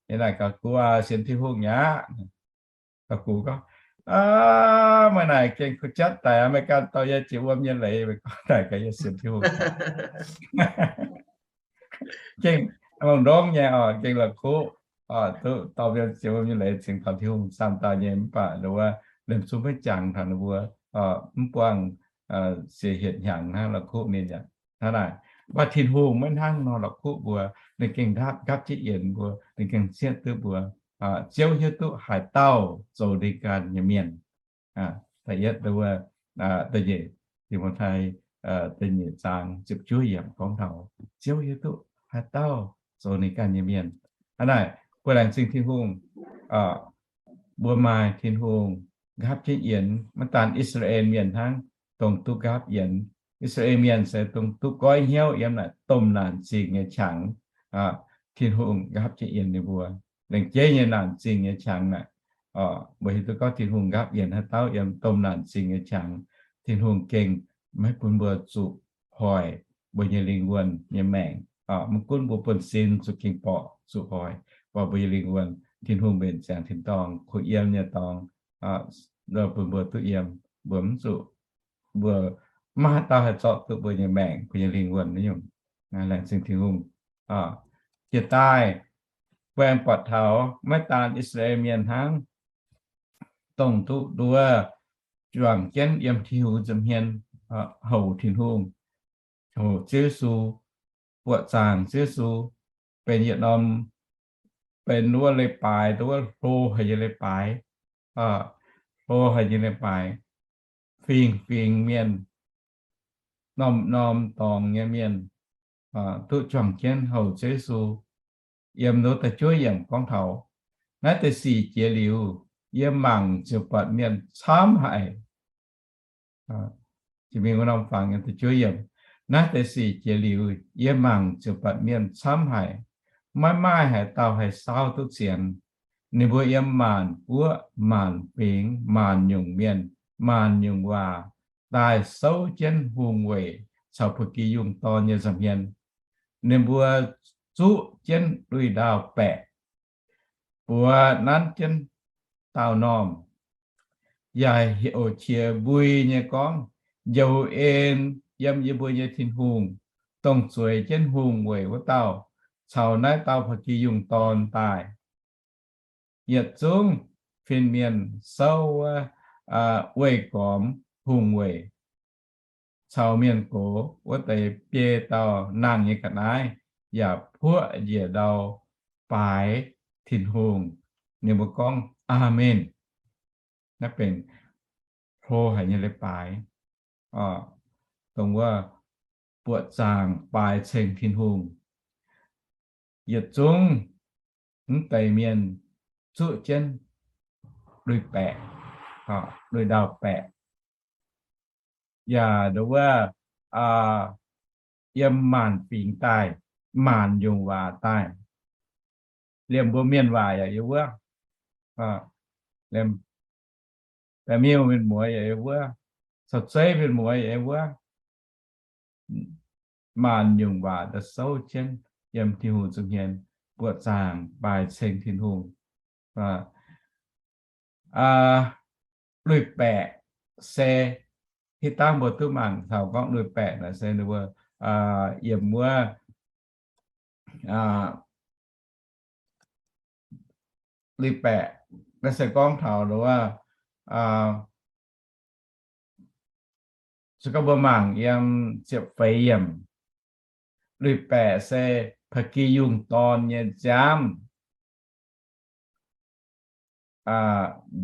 Yie naaic gaax, gux aac, sienx Tin-Hungh mi'aqv? Gux gorngv, aav, meih naaic gengh kuh jatv daic aqv, meih ganh dorh yie jiex wuom nyei leiz, meih gorngv daic gaax yie sienx Tin-Hungh. Gengh mongh ndongv nyei oc, gengh la'kuqv duqv dorh mienh jiex wuom nyei leiz cingx taux Tin-Hungh samh dauh nyei, mv baac ndau wuov liemh zungv maiv jangx taux ninh mbuo, mv buangh siec hietc hnyangx hnangv, la'kuqv ninh yaac hnangv naaic. Mv baac Tin-Hungh maiv hnangv nor la'kuqv mbuo. Ninh gengh nqaapv, nqaapv jienv yienx mbuo, ninh gengh zieqv duqv mbuo. Ziouv hiuv duqv haaix dauh zoux ninh ganh nyei mienh. Da'yietv, da'nyeic Ti^mo^tai da'nyeic zaang ziepc juov yiemc gorngv taux Ziouv hiuv duqv haaix dauh zoux ninh ganh nyei mienh. Hnangv naaic, mbuo laengz zingh Tin-Hungh, mbuo maaih Tin-Hungh nqaapv jienv yienx. Maiv daan I^saa^laa^en Mienh hnangv dongh duqv nqaapv yienx. I^saa^laa^en Mienh se dongh duqv goiv hnyouv yiem naaic domh naanc zingh nyei qangx. Tin-Hungh nqaapv jienv yienx ninh mbuo. Lengc jeiv nyei naanc zingh nyei qangx naaic, mbuo hiuv duqv gorngv Tin-Hungh nqaapv yienx haaix dauh yiem domh naanc zingh nyei qangx, Tin-Hungh gengh maiv bun mbuo zuqc hoic mbuo nyei lingh wuonh nyei maengc. Maiv gunv mbuo buonv-sin zuqc ging-borqc zuqc hoic, mbuo nyei lingh wuonh, Tin-Hungh mbenc ziangx tin-dorngh kuh yiem nyei dorngx, bun mbuo duqv yiem, mbuo mv zuqc, mbuo maiv haaix dauh haih zorqv duqv mbuo nyei maengc, mbuo nyei lingh wuonh naaiv nyungc. Laengz zingh Tin-Hungh. Jiex daaih, mbuo aengx buatc taux maiv daan I^saa^laa^en Mienh hnangv, dongh duqv nduov juangc jienv yiem Tin-Hungh nza'hmien, houc Tin-Hungh, houc Ziouv Yesu, buoqc zaangc Ziouv Yesu, benx yietc norm, benx wuov leiz-baaix, wuov hlo haic nyei leiz-baaix, hlo haic nyei leiz-baaix, fingx-fingx mienh, norm-norm dorngx nyei mienh duqv juangc jienv houc Ziouv Yesu. Yiem nduov da'juov yiemc gorngv taux, naaiv deix sic jiex liuz, yie mangc ziouc buatc mienh camv haic. Jiex mingh wuov norm fangx, naaiv deix sic jiex liuz, yie mangc ziouc buatc mienh camv haic, maiv maaih haaix dauh haih saauv duqv zienx. Ninh mbuo yiem maanc guoqv, maanc fingx, maanc nyungc mienh, maanc nyungc waac daaih souv jienv hungh weic caux ba'gi yungh dorn nyei nza'hmien. Ninh mbuo zuqv jienv lui-ndau-baeqc, buoz nanv jienv daauh normh, yaac heuc qiex mbui nyei gorngv, Njoux en yiem yie mbuo nyei Tin-Hungh, dongh zueiz jienv hungh weic wuov dauh, caux naaiv dauh ba'gi yungh dorn daaih. Yietc zungv fin-mienh souv wuov weih gormx hungh weic caux mienh gox wuov deix biei dauh nangh nyei ga'naaiv, yaac puoqv njiec ndau baaix Tin-Hungh. Ninh mbuo gorngv, Aamen. Naaiv benx hlo haic nyei leiz-baaix, dongh wuov buoqc zaangc baaix ceng Tin-Hungh. Yietc zungv mv deix mienh zuqv jienv lui-baeqc, lui-ndau-baeqc, yaac nduov wuov yiem maanc fingx daaih, maanc nyungc waac daaih. Liemh mbuo mienh waac yaac yiem wuov, liemh baeqc miuh mienh muoz yaac yiem wuov, caux zeiv mienh muoz yaac yiem wuov. Maanc nyungc waac daaih souv jienv yiem Tin-Hungh nza'hmien buoqc zaangc baaix ceng Tin-Hungh. Lui-baeqc se, hitv dangv mbuo duqv mangc taux gorngv lui-baeqc naaic se ninh mbuo yiem wuov lui-baeqc, naaiv se gorngv taux wuov, se gorngv mbuo mangc yiem ziepc feix yiemc, lui-baeqc se ba'gi yungh dorn nyei nziaamv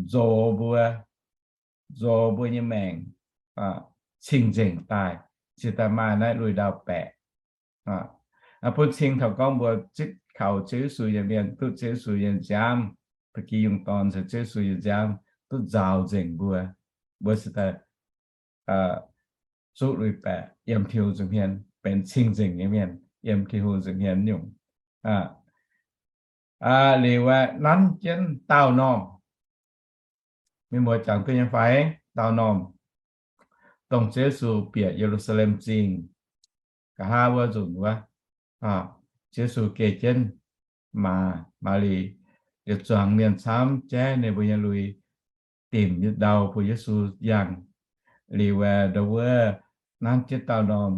nzox mbuo, nzox mbuo nyei maengc cing-nzengc daaih, cingx daaih maaih naaiv lui-ndau-baeqc. Bun cing taux gorngv mbuo zipv kaux Ziouv Yesu nyei mienh, duqv Ziouv Yesu nyei nziaamv, ba'gi yungh dorn se Ziouv Yesu nyei nziaamv, duqv nzaaux nzengc mbuo, mbuo cingx daaih zuqv lui-baeqc yiem Tin-Hungh nza'hmien, benx cing-nzengc nyei mienh yiem Tin-Hungh nza'hmien nyungc. Liuz aeqv, nanv jienv daauh normh. Mienh muoz jangx duqv nyei fai? Daauh normh, dongh Ziouv Yesu bieqc Ye^lu^saa^lem Zingh, nqa'haav wuov nzunc wuov, Ziouv Yesu geh jienv Maa, Maa^li, yietc zuangx mienh camv jaiv ninh mbuo nyei lui, dimc nyei ndau bun Yesu yangh. Liuz aeqv, nduov wuov nanv jienv daauh normh,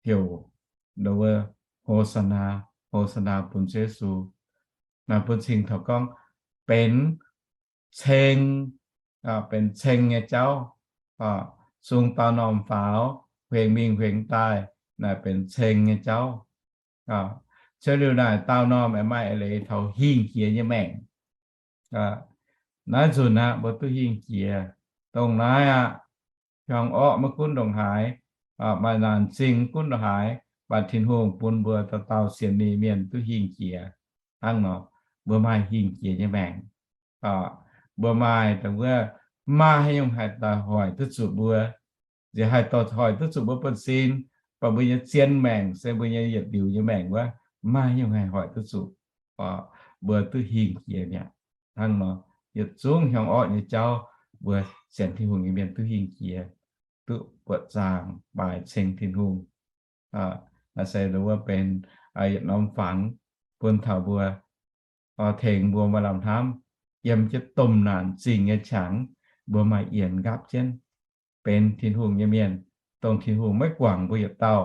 heuc nduov wuov, Ho^saa^naa, Ho^saa^naa bun Ziouv Yesu. Naaiv bun cing taux gorngv benx ceng, benx ceng nyei jauv. Sung daauh normh faaux, huengx mingh huengx daaih, naaiv benx ceng nyei jauv. Cuotv liuz naaic daauh normh aeqv, maaih eix leiz taux hingh jiex nyei maengc. Naaiv nzunc aqv, mbuo duqv hingh jiex. Dongh naaiv aqv, hiuang orqv maiv gunv ndongc haaix, maaih naanc zingh maiv gunv ndongc haaix, mv baac Tin-Hungh bun mbuo dauh dauh sienx ninh mienh duqv hingh jiex. Hnangv nor, mbuo maaih hingh jiex nyei maengc. Mbuo maaih dongh wuov, maaih haaix nyungc haih daaih hoic duqv zuqc mbuo. Nziex haih daaih hoic duqv zuqc mbuo buonv-sin, mv baac mbuo nyei zien maengc se mbuo nyei yietc liuz nyei maengc wuov, maaih haaix nyungc haih hoic duqv zuqc mbuo duqv hingh jiex mi'aqv. Hnangv nor, yietc zungv hiuang orqv nyei jauv, mbuo sienx Tin-Hungh nyei mienh duqv hingh jiex, duqv buoqc zaangc baaix ceng Tin-Hungh. Naaiv se wuov benx yietc norm fangx bun taux mbuo, tengx mbuo maaih lamh hnamv yiem jienv domh naanc zingh nyei qangx, mbuo maaih yienx nqaapv jienv benx Tin-Hungh nyei mienh, dongh Tin-Hungh maiv guangc mbuo yietc dauh.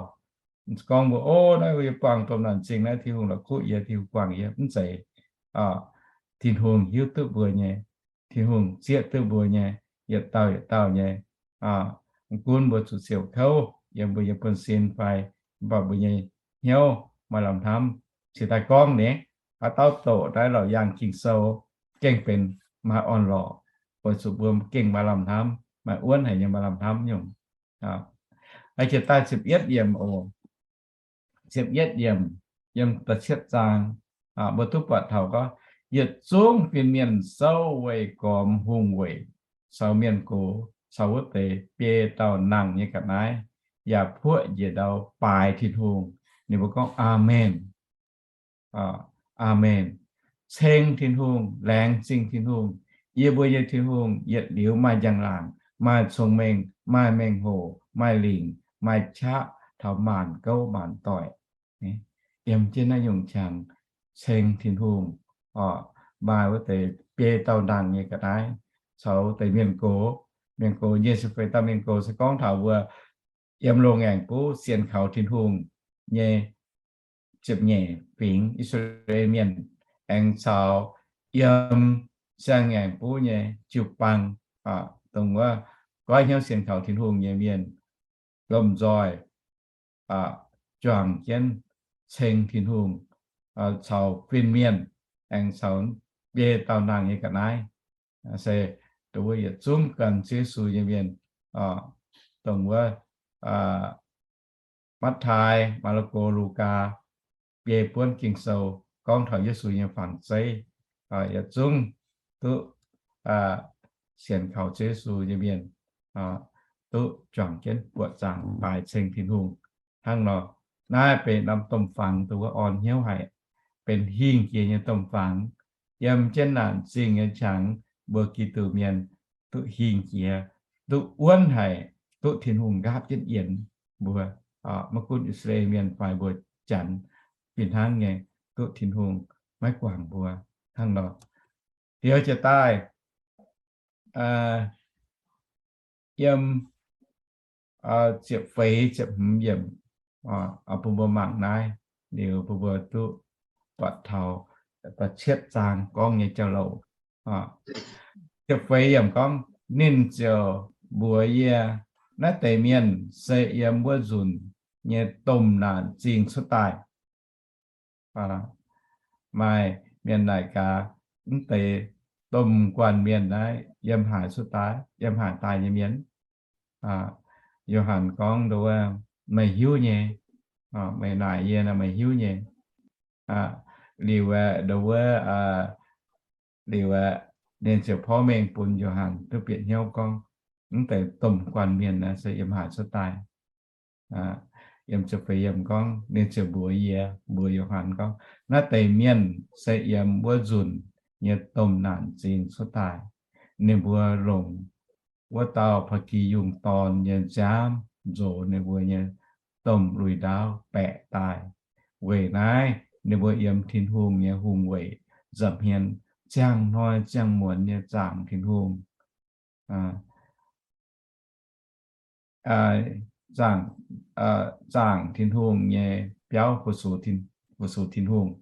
Gorngv mbuo, O, naaiv yie buangh domh naanc zingh naaiv, Tin-Hungh la'kuqv yie, Tin-Hungh guangc yie, mv zeiz. Tin-Hungh hiuv duqv mbuo nyei. Tin-Hungh zieqv duqv mbuo nyei, yietc dauh yietc dauh nyei. Mv gunv mbuo zuqc siouc kouv yiem mbuo nyei buonv-sin fai, mv baac mbuo nyei hnyouv maaih lamh hnamv, cingx daaih gorngv nyei. Haaix dauh doqc naaiv Laauc Yaangh Ging-Sou gengh benx maaih orn-lorqc, weic zuqc mbuo gengh maaih lamh hnamv, maaih wuonv haic nyei maaih lamh hnamv nyungc. Haiz jiex daaih ziepc yietv yiemc oc. Ziepc yietv yiemc, yiem da'cietv zaang, mbuo duqv buatc taux gorngv, yietc zungv fin-mienh souv weih gormx hungh weic caux mienh gox caux wuov deix biei dauh nangh nyei ga'naaiv, yaac puoqv njiec ndau baaix Tin-Hungh. Ninh mbuo gorngv, Aamen. Aamen. Ceng Tin-Hungh, laengz zingh Tin-Hungh. Yie mbuo nyei Tin-Hungh yietc liuz maaih njang-laangc, maaih cong-mengh, maaih mengh hoc, maaih lingc, maaih qaqv taux maanc gouv maanc doic. Yiem jienv naaiv nyungc qangx ceng Tin-Hungh, maaih wuov deix biei dauh nangh nyei ga'naaiv caux deix mienh gox. Mienh gox nyei se feix dauh mienh gox se gorngv taux mbuo yiem loz-ngaengc buv sienx kaux Tin-Hungh nyei ziepc nyeic fingx I^saa^laa^en Mienh, aengx caux yiem siang-ngaengc buv nyei jiu-baang, dongh wuov goiv hnyouv sienx kaux Tin-Hungh nyei mienh lomh nzoih juangc jienv ceng Tin-Hungh caux fin-mienh, aengx caux biei dauh nangh nyei ga'naaiv, se dongh wuov yietc zungv gan Ziouv Yesu nyei mienh, dongh wuov Matv^taai, Maa^re^ko, Lugaa, biei buonv Ging-Sou gorngv taux Yesu nyei fangx zeiv, yietc zungv duqv sienx kaux Ziouv Yesu nyei mienh duqv juangc jienv buoqc zaangc daaih ceng Tin-Hungh. Hnangv nor, naaiv benx norm domh fangx dongh wuov orn hnyouv haic, benx hingh jiex nyei domh fangx. Yiem jienv naanc zingh nyei qangx, mbuo Giduc Mienh duqv hingh jiex, duqv wuonv haic, duqv Tin-Hungh nqaapv jienv yienx mbuo. Maiv gunv I^saa^laa^en Mienh fai mbuo Janx, fih hnangv nyei duqv Tin-Hungh maiv guangc mbuo. Hnangv nor, liuz jiex daaih yiem ziepc feix ziepc hmz yiemc, bun mbuo mangc naaiv, liuz bun mbuo duqv buatc taux da'cietv zaang gorngv nyei jauv-louc. Ziepc feix yiemc gorngv, ninh ziouc mbuox yie, Naaiv deix mienh se yiem wuov nzunc nyei domh naanc zingh cuotv daaih. Maaih mienh naaic gaax, Mv deix domh guanh mienh naaiv yiem haaix cuotv daaih? Yiem haaix daaih nyei mienh? Yo^han gorngv, Nduov, meih hiuv nyei. Meih naaic yie nor meih hiuv nyei. Liuz aeqv, nduov, liuz aeqv, ninh ziouc porv mengh bun Yo^han duqv bieqc hnyouv gorngv, mv deix domh guanh mienh naaiv se yiem haaix cuotv daaih. Yiem ziepc feix yiemc gorngv, ninh ziouc mbuox yie, mbuox Yo^han gorngv, Naaiv deix mienh se yiem wuov nzunc nyei domh naanc zingh cuotv daaih. Ninh mbuo longc wuov dauh pa'gi yungh dorn nyei nziaamv nzox ninh mbuo nyei domh lui-ndaauv baeqc daaih. Weic naaiv ninh mbuo yiem Tin-Hungh nyei hungh weic nza'hmien ziangh hnoi ziangh muonz nyei zaangc Tin-Hungh, zaangc, zaangc Tin-Hungh nyei biauv, fu-sux Tin, fu-sux Tin-Hungh.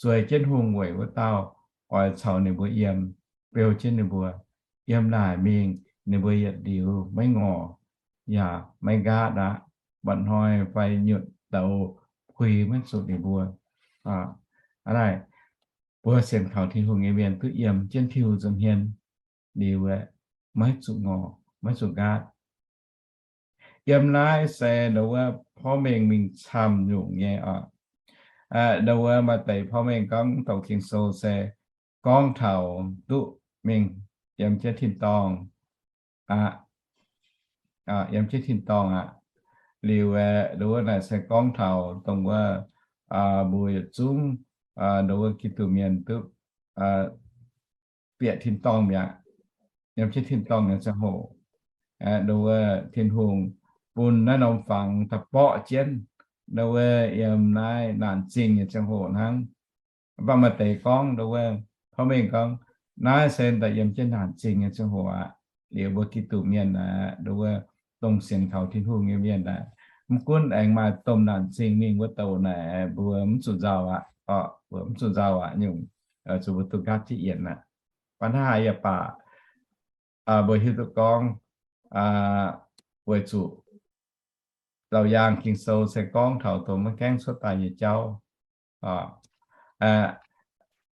Zueiz jienv hungh weic wuov dauh oix caux ninh mbuo yiem, beu jienv ninh mbuo. Yiem naaic mingh ninh mbuo yietc liuz maiv ngorc yaac maiv nqaatv aqv. Mba'hnoi fai nyutc douz puix maiv zuqc ninh mbuo. Aa, naaic mbuo sienx kaux Tin-Hungh nyei mienh duqv yiem jienv Tin-Hungh nza'hmien liuz aeqv, maiv zuqc ngorc, maiv zuqc nqaatv. Yiem naaiv se nduov wuov porv mengh mingh camv nyungc nyei oc. Nduov wuov maaih deix porv mengh gorngv mv douc Ging-Sou se gorngv taux duqv mingh yiem jienv tin-dorngh aqv. Yiem jienv tin-dorngh aqv. Liuz aeqv, nduov wuov naaic se gorngv taux dongh wuov mbuo yietc zungv nduov wuov Giduc mienh duqv bieqc tin-dorngh mi'aqv. Yiem jienv tin-dorngh nyei ziangh hoc, nduov wuov Tin-Hungh bun naaiv norm fangx daaih borqv jienv, nduov wuov yiem naaiv naanc zingh nyei ziangh hoc hnangv. Mv baac maaih deix gorngv, nduov wuov, porv mengh gorngv, naaiv se daaih yiem jienv naanc zingh nyei ziangh hoc aqv. Liuz mbuo Giduc mienh aeqv, nduov wuov, dongh sienx kaux Tin-Hungh nyei mienh aeqv, mv gunv aengx maaih domh naanc zingh mingh wuov douc naaic, mbuo mv zuqc nzauh aqv, mbuo mv zuqc nzauh aqv nyungc, zuqc mbuo duqv nqaatv jienv yienc aqv. Baac hnangv haaix yaac baac, mbuo hiuv duqv gorngv, weic zuqc Laauc Yaangh Ging-Sou se gorngv taux dongh maiv gaengh cuotv daaih nyei jauv.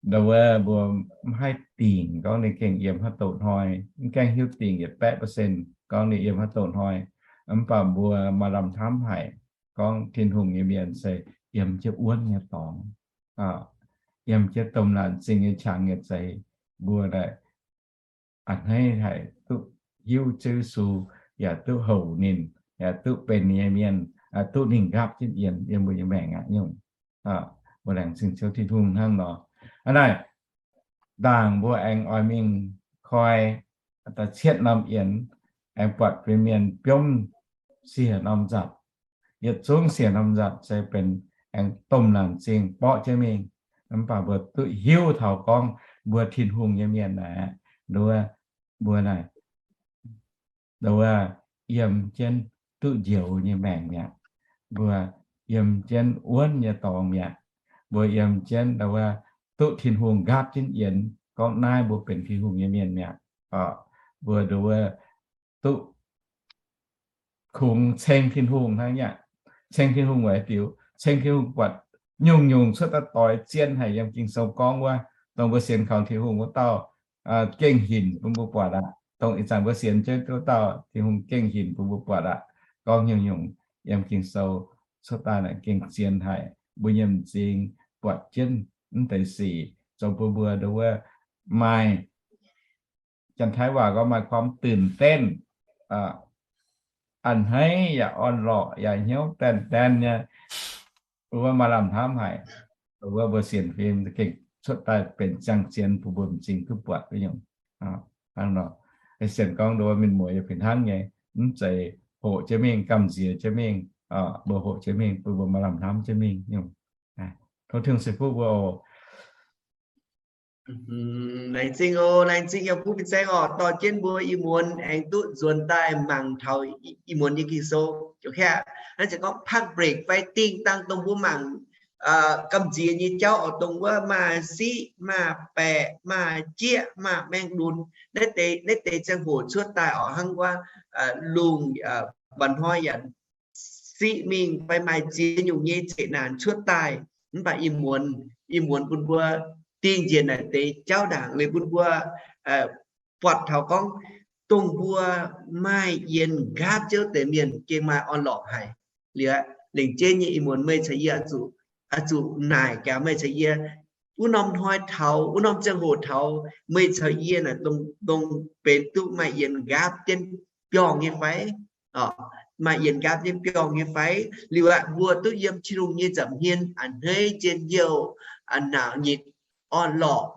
Nduov wuov mbuo mv haih dingc gorngv ninh gengh yiem haaix doqc hnoi, mv gaengh hiuv dingc yietc baeqv percent gorngv ninh yiem haaix doqc hnoi. Mv baac mbuo maaih lamh hnamv haic gorngv Tin-Hungh nyei mienh se yiem jienv wuonv nyei dorngx, yiem jienv domh laanh zingh nyei qangx nyei zeiz, mbuo a'hneiv haic duqv hiuv Ziouv Yesu, yaac duqv houc ninh, yaac duqv benx ninh nyei mienh, duqv ninh nqaapv jienv yienx yiem mbuo nyei maengc aqv nyungc. Mbuo laengz zingh Ziouv Tin-Hungh hnangv nor. Hnangv naaic, ndaangc mbuo aengx oix mingh koi da'cietv norm yienx, aengx buatc benx mienh biomv siec norm nzatc. Yietc zungv siec norm nzatc se benx aengx domh laanh zingh borqv jienv mingh. Mv baac mbuo duqv hiuv taux gorngv mbuo Tin-Hungh nyei mienh naaic, nduov, mbuo naaic, nduov, yiem jienv duqv njoux nyei maengc mi'aqv. Mbuo yiem jienv wuonv nyei dorngx mi'aqv. Mbuo yiem jienv nduov, duqv Tin-Hungh nqaapv jienv yienx gorngv naaiv mbuo benx Tin-Hungh nyei mienh mi'aqv. Mbuo nduov, duqv kungx ceng Tin-Hungh hnangv nyei. Ceng Tin-Hungh weic diuc, ceng Tin-Hungh buatc nyungc-nyungc cuotv daaih doix zien haic yiem Ging-Sou gorngv wuov, dongh mbuo sienx kaux Tin-Hungh wuov dauh gengh hinc bun mbuo buatc aqv. Dongh ih zanc mbuo sienx jienv wuov dauh Tin-Hungh gengh hinc bun mbuo buatc aqv. Gorngv nyungc-nyungc yiem Ging-Sou cuotv daaih naaic gengh zien haic. Mbuo nyei m'zing buatc jienv mv deix sic zoux bun mbuo nduov maaih, Janx-Taiv waac gorngv maaih ความตื่นเต้น, a'hneiv yaac orn-lorqc yaac hnyouv daen daen nyei. Wuov maaih lamh hnamv haic. Wuov mbuo sienx fim gengh cuotv daaih benx ziangh zien bun mbuo m'zing duqv buatc nyungc. Hnangv nor, sienx gorngv nduov mienh muoz yaac fih hnangv nyei, mv zeiz hoqc jienv mingh, gamh nziex jienv mingh, mbuo hoqc jienv mingh bun mbuo maaih lamh hnamv jienv mingh nyungc. Tov Tin-Hungh ceix fuqv mbuo oc. Laengz zingh oc, laengz zingh yiem fuqv fin-saeng oc, dorh jienv mbuo ih muonz aengx duqv nzuonx daaih mangc taux ih muonz nyei Ging-Sou. Naaiv se gorngv ภาค break fai dingh dangh dongh mbuo mangc gamh nziex nyei jauv oc, dongh wuov maaih siqv, maaih baeqc, maaih jieqv, maaih maengh lunx. Naaiv deix, naaiv deix ziangh hoc cuotv daaih oc, hnangv wuov lungh mba'hnoi yaac siqv mingh fai maaih ziex nyungc nyei zeqc naanc cuotv daaih. Mv baac ih muonz, ih muonz bun mbuo dingh njiec naaic deix jauv ndaangc liuz bun mbuo buatc taux gorngv dongh mbuo maaih yienx nqaapv Ziouv deix mienh gengh maaih orn-lorqc haic. Liuz lengc jeiv nyei ih muonz meih caux yie oix zuqc naaic gaax meih caux yie, wuov norm hnoi taux, wuov norm ziangh hoc taux, meih caux yie naaic dongh, dongh benx duqv maaih yienx nqaapv jienv biorngh nyei fai? Maaih yienx nqaapv jienv biorngh nyei fai? Liuz aqv, mbuo duqv yiem Tin-Hungh nyei nza'hmien a'hneiv njien-youh, naauc nyitc, orn-lorqc,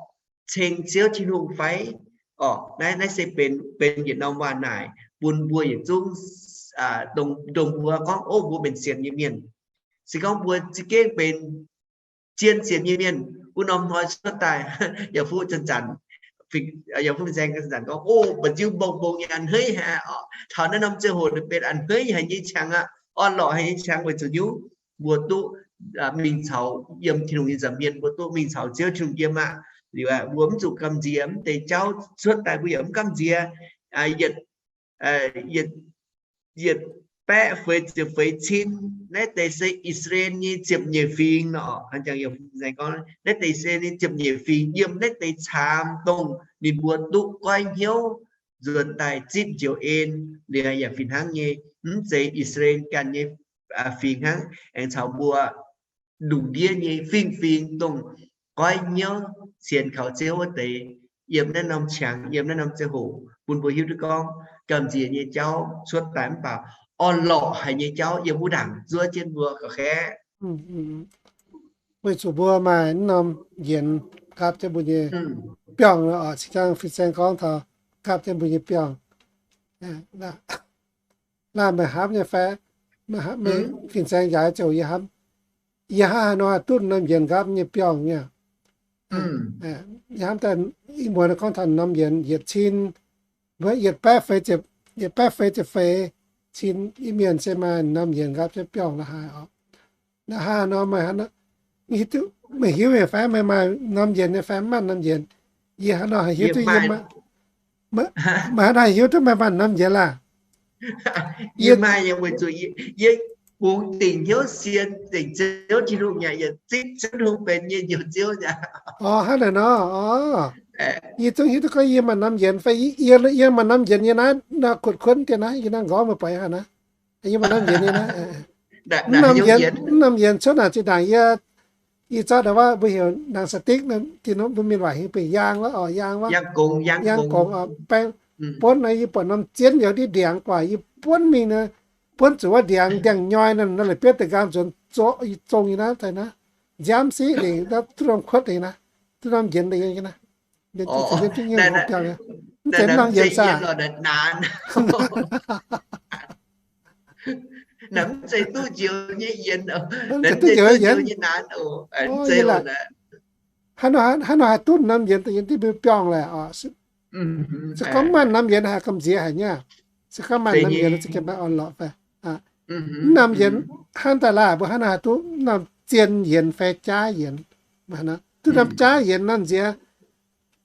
ceng Ziouv Tin-Hungh fai? Orqc, naaiv, naaiv se benx, benx yietc norm waac naaic bun mbuo yietc zungv dongh, dongh mbuo gorngv, ov, mbuo benx sienx nyei mienh. Se gorngv mbuo za'gengh benx zien sienx nyei mienh, wuov norm hnoi cuotv daaih, yaac fuqv zanc-zanc, yaac fuqv fin-saeng zanc-zanc gorngv, ov, mba'nziu mbong-mbong nyei a'hneiv haic orqc. Taux naaiv norm ziangh hoc benx a'hneiv haic nyei qangx aqv, orn-lorqc haic nyei qangx weic zuqc nyungc mbuo duqv mingh caux yiem Tin-Hungh nyei nza'hmien, mbuo duqv mingh caux Ziouv Tin-Hungh yiem aqv. Liuz aqv, mbuo mv zuqc gamh nziex, mv deix jauv cuotv daaih mbuo yaac mv gamh nziex. Yietc, yietc, yietc baeqv feix ziepc feix cin, naaiv deix se I^saa^laa^en nyei ziepc nyeic fingx nor. Hnangv jangx yaac gorngv naaiv deix I^saa^laa^en nyei ziepc nyeic fingx yiem naaiv deix caamx dongh ninh mbuo duqv goiv hnyouv nzuonx daaih zipv njoux en. Liuz yaac fih hnangv nyei, mv zeiz I^saa^laa^en ganh nyei fingx hnangv, aengx caux mbuo lungh ndiev nyei fingx-fingx dongh goiv hnyouv sienx kaux Ziouv wuov deix, yiem naaiv norm qangx, yiem naaiv norm ziangh hoc bun mbuo hiuv duqv gorngv gamh nziex nyei jauv cuotv daaih mv baac orn-lorqc haic nyei jauv yiem wuov ndaangc zuov jienv mbuo ga'heiv. Weic zuqc mbuo maaih naaiv norm yienx nqaapv jienv mbuo nyei biorngh oc, cing jang fin-saeng gorngv taux nqaapv jienv mbuo nyei biorngh. Laanh meih hnamv nyei fai? Fin-saeng njaaux ziouc yie hnamv. Yie hnangv haaix nor duqv norm yienx nqaapv nyei biorngh nyei? Yie hnamv daaih ih muonz gorngv taux norm yienx yietc cin, mbuo yietc baeqv feix ziepc, yietc baeqv feix ziepc feix cin, yie mienh se maaih norm yienx nqaapv jienv biorngh la'haaix oc. La'haaix nor meih, meih hiuv nyei fai meih maaih norm yienx nyei fai mv maaih norm yienx? Yie hnangv nor haih hiuv duqv yie, meih hnangv nor haih hiuv duqv meih maaih norm yienx laah? Yie maaih nyei, weic zuqc yie bungx dingc hnyouv sienx dingc Ziouv Tin-Hungh nyei, yie zipv Ziouv Tin-Hungh benx yie njoux Ziouv nyei. Orqc, hnangv naaic nor, orqc. Yie zungv hiuv duqv gorngv yie maaih norm yienx fai? Yie, yie maaih norm yienx nyei naaiv, nor kuotv kuotv dien naaiv, yie naaiv nqorngv meih buatc haaix naaiv. Yie maaih norm yienx nyei naaiv. Mv norm yienx, mv norm yienx cuotv naaic zinh ndaangc yie, yie zorqv ndau wuov mbuo heuc หนังสติ๊ก naaiv, mbuo mienh waac heuc benx yaang wuov, orqc, yaang wuov, yaang gongx, baeng, buonv naaiv yie buatc norm zien yaac diqv ndiangx guaax, yie buonv mingh naaiv, buonv zuqc wuov ndiangx, ndiangx-nyoi naaiv, naaiv la'bieiv da'nqaang nzuonx zoqc, yie zong yie naaiv daaih naaiv, nziaamv siqv lengc, duqv norm kuotv deix naaiv, duqv norm yienx deix naaiv. Mv zeiz norm yienx saah? Mv zeiz duqv njoux nyei yienx, mv zeiz duqv njoux nyei naanx oc. Hnangv nor haih duqv norm yienx, yienx diqv mbiu biorngh laeh oc. Se gorngv maaih norm yienx haih gamh nziex haic nyei. Se gorngv maaih norm yienx se gengh maaih orn-lorqc fai. Mv norm yienx hnangv daaih laah, mbuo hnangv nor haih duqv norm zien yienx fai jaav yienx. Duqv norm jaav yienx norm nziex,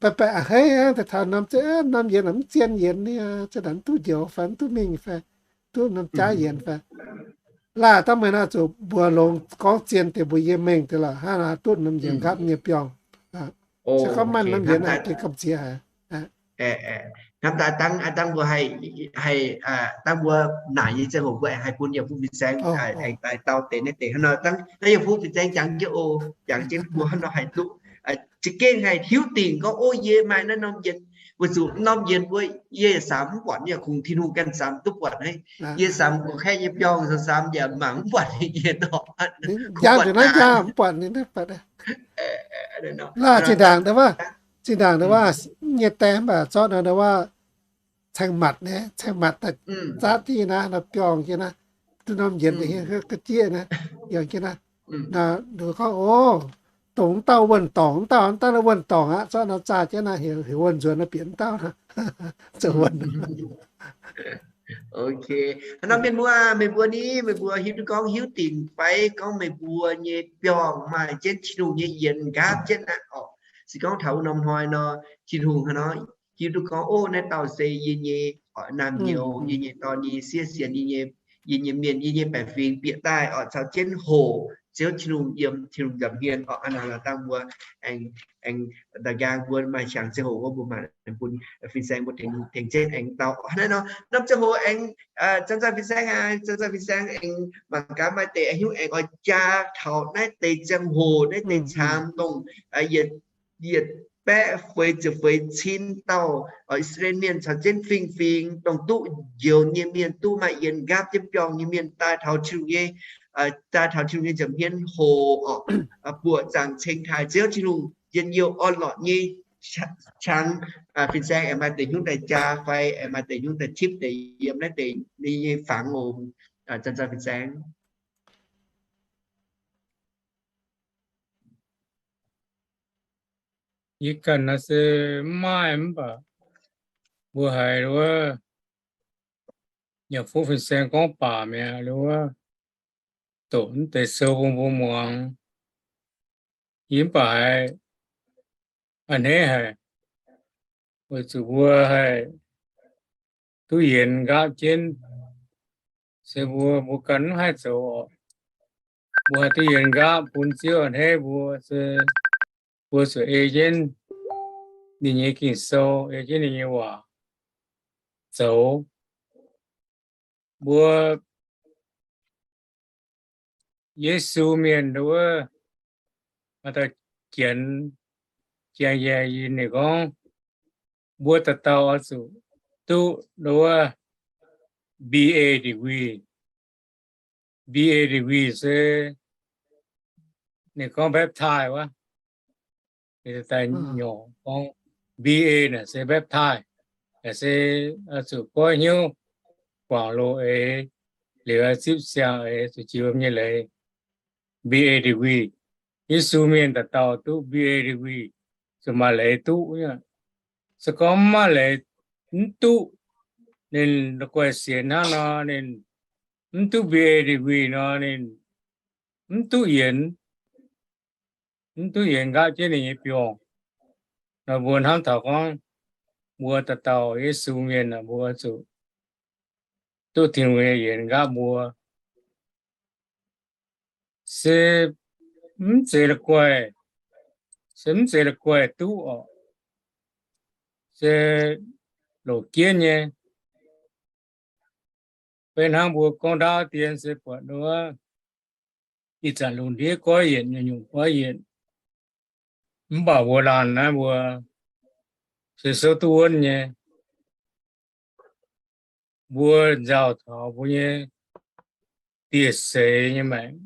baeqc baeqc a'hneiv hnangv daaih taux norm, norm yienx mv zien yienx ni, za'gengh mv duqv njoux fai mv duqv mingh fai duqv norm jaav yienx fai. Laah dangh meih naaiv zuqc mbuox longx gorngv zien deix mbuox yie mengh deix lorqc, hnangv nor haih duqv norm yienx nqaapv nyei biorngh. Se gorngv maaih norm yienx haih gengh gamh nziex haic. Hnamv daaih dangh, dangh mbuo haih, haih, dangh mbuo naaic nyei ziangh hoc mbuo aengx haih bun yiem fuqv fin-saeng aengx daaih dau deix naaiv deix hnangv nor. Dangh naaiv yiem fuqv fin-saeng jangx jienv oc, jangx jienv mbuo hnangv nor haih duqv za'gengh haih hiuv dingc gorngv, o, yie maaih naaiv norm yienx, weic zuqc norm yienx mbuo yie samx mv buatc nyei, kungx Tin-Hungh ganh samx duqv buatc naaiv. Yie samx gu'nguaaic nyei biorngh samx yaac mangc mv buatc nyei dorngx. Laah zinh ndaangc wuov, zinh ndaangc wuov nyei deix mv baac zorqv nor wuov caeng matc naaiv, caeng matc daaih zatv diqv naaiv, nor biorngh jienv naaiv, duqv norm yienx deix hiuv ga'jieqv naaiv, biorngh jienv naaiv. Nor gorngv, o, dongh mv dauh wuonh dorngc, mv dauh, mv dauh wuonh dorngc aqv, zorqv nor zaah jienv naaiv, heuc wuonh nzuonx nor bieqc mv dauh zoux wuonh. Ok, hnangv nor mienh muoz, meih mbuo ni, meih mbuo hiuv duqv gorngv hiuv dingc fai gorngv meih mbuo nyei biorngh maaih jienv Tin-Hungh nyei yienx nqaapv jienv aqv orqc? Se gorngv taux wuov norm hnoi nor, Tin-Hungh hnangv nor hiuv duqv gorngv, o, naaiv dauh se yie nyei naamh nyouz, yie nyei dorn, yie nyei sieqv sienx, yie nyei, yie nyei mienh, yie nyei baeqc fingx bieqc daaih orqc, caux jienv hoqc Ziouv Tin-Hungh yiem Tin-Hungh nza'hmien orqc. Hnangv nor dangh mbuo aengx, aengx da'nqaang mbuo maaih qangx ziangh hoc wuov mbuo maaih bun fin-saeng mbuo tengx jienv aengx dau. Hnangv nor norm ziangh hoc aengx zanc-zanc fin-saeng aqv, zanc-zanc fin-saeng aengx mangc gaax maaih deix aengx hiuv aengx oix jaa taux naaiv deix ziangh hoc, naaiv deix caamx dongh yietc, yietc baeqv feix ziepc feix cin dauh I^saa^laa^en Mienh caux jienv fingx-fingx dongh duqv njoux nyei mienh, duqv maaih yienx nqaapv jienv biorngh nyei mienh daaih taux Tin-Hungh nyei, daaih taux Tin-Hungh nyei nza'hmien hoqc orqc, buoqc zaangc ceng taaih Ziouv Tin-Hungh njien-youh orn-lorqc nyei qangx. Fin-saeng aengx maaih deix nyungc daaih jaa fai aengx maaih deix nyungc daaih tipv deix yiem naaiv deix nyei fangx oc. Zanc-zanc fin-saeng. Yie ganh naaiv se mv maaih mv baac mbuo haiz wuov nyei fuqv fin-saeng gorngv baac mi'aqv, wuov doqc mv deix sou bun mbuo muangx. Yie mv baac haiz a'hneiv haic, weic zuqc mbuo haih duqv yienx nqaapv jienv, se mbuo, mbuo ganh mv haih zoux orqc. Mbuo haih duqv yienx nqaapv bun Ziouv a'hneiv mbuo se mbuo zuqc ei jienv ninh nyei Ging-Sou, ei jienv ninh nyei waac zoux. Mbuo Yesu mienh wuov, maaih dauh janx, janx yaac ninh gorngv, mbuo dauh dauh oix zuqc duqv wuov B A degree. B A degree se ninh gorngv baptize wuov. Ninh daaih nyungc gorngv B A naaic se baptize, naaic se zuqc goiv hnyouv, guangc loz-eix, liuz zipv siang-eix, zuqc jiex wuom nyei leiz. B A degree, Yesu mienh dauh dauh duqv B A degree, zuqc maaih leiz duqv. Se gorngv mv maaih leiz mv duqv, ninh la'guaih sienx hnangv nor, ninh mv duqv B A degree nor, ninh mv duqv yienx, mv duqv yienx nqaapv jienv ninh nyei biorngh. Nor mbuo hnamv taux gorngv mbuo dauh dauh Yesu mienh, mbuo zuqc duqv Tin-Hungh nyei yienx nqaapv mbuo. Se mv zeiz la'guaih, se mv zeiz la'guaih duqv orqc. Se longc jienv nyei. Beiv hnangv mbuo gorngv ndaauv dien se buatc wuov, ih zanc lungh ndiev goiv yietc, nyungc-nyungc goiv yietc. Mv baac mbuo laanh naaiv mbuo se souv duqv wuonv nyei. Mbuo nzauh taux mbuo nyei dieh seix nyei maengc.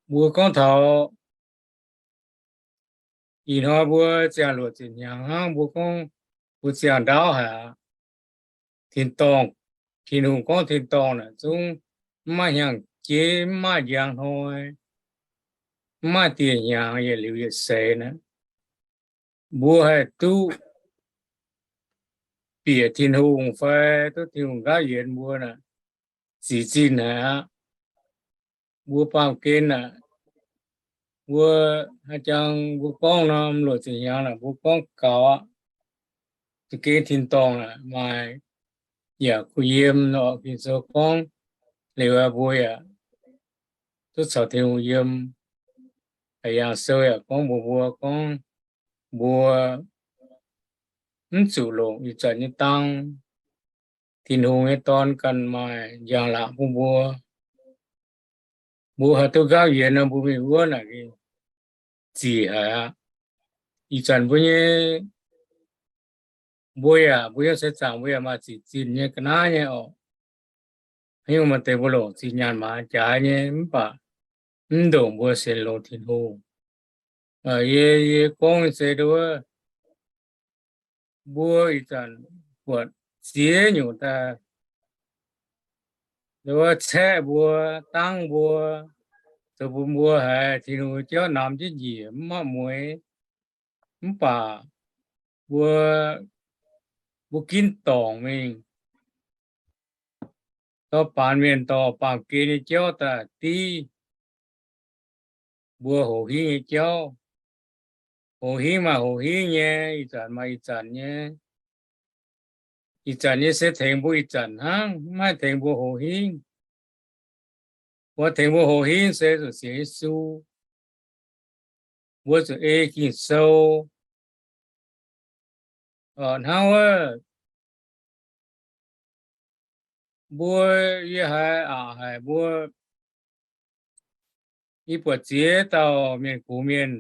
Mbuo gorngv taux ih hnoi mbuo ziangh luoqc ziepc hnyangx hnangv, mbuo gorngv mbuo ziangh ndaauv haic aqv. Tin-dorngh, Tin-Hungh gorngv tin-dorngh naaic zungv mv maaih hnyangx-jeiv, mv maaih njang hnoi, mv maaih dieh hnyangx yietc liuz yietc seix naaic. Mbuo haih duqv bieqc Tin-Hungh fai duqv Tin-Hungh nqaapv yienx mbuo naaic, zic zinh haic aqv. Mbuo baamh gen naaic, mbuo haaix jangx mbuo gorngv norm luoqc ziepc hnyangx naaic mbuo gorngv gaux aqv. Za'gengh tin-dorngh naaic maaih yaac kuh yiem nor, Ging-Sou gorngv liuz mbuo yaac duqv caux Tin-Hungh yiem. Yangh sou yaac gorngv mbuox mbuo gorngv mbuo mv zuqc longc ih zanc nyei dang. Tin-Hungh nyei Dorn ganh maaih njang-laangc bun mbuo. Mbuo haih duqv nqaapv yienx nor, mbuo mingh wuov naaic zic haic aqv. Ih zanc mbuo nyei, mbuo yaac, mbuo nyei seix zaangc mbuo yaac maaih zic zinh nyei ga'naaiv nyei orqc. Haaix nyungc maaih deix mbuo longc zic nyaanh maaiz jaaix nyei, mv baac mv ndongc mbuo sienx longx Tin-Hungh. Yie, yie gorngv se nduov, mbuo ih zanc buatc ziex nyungc daaih, nduov, caeqv mbuo, dangv mbuo, zoux bun mbuo haiz Tin-Hungh nyei jauv namx jienv njiec mv maaih mueix. Mv baac mbuo, mbuo ginv dorngc mingh, dorh baanx mienh dorh baamh gen nyei jauv daaih div mbuo hoz hingv nyei jauv. Hoz hingv maaih hoz hingv nyei, ih zanc maaih ih zanc nyei. Ih zanc nyei se tengx mbuo ih zanc hnangv, mv haih tengx mbuo hoz hingv. Mbuo tengx mbuo hoz hingv se zuqc sienx Yesu. Mbuo zuqc ei Ging-Sou. Hnangv wuov, mbuo, yie haiz aqc haic mbuo, yie buatc ziex dauh mienh gox mienh,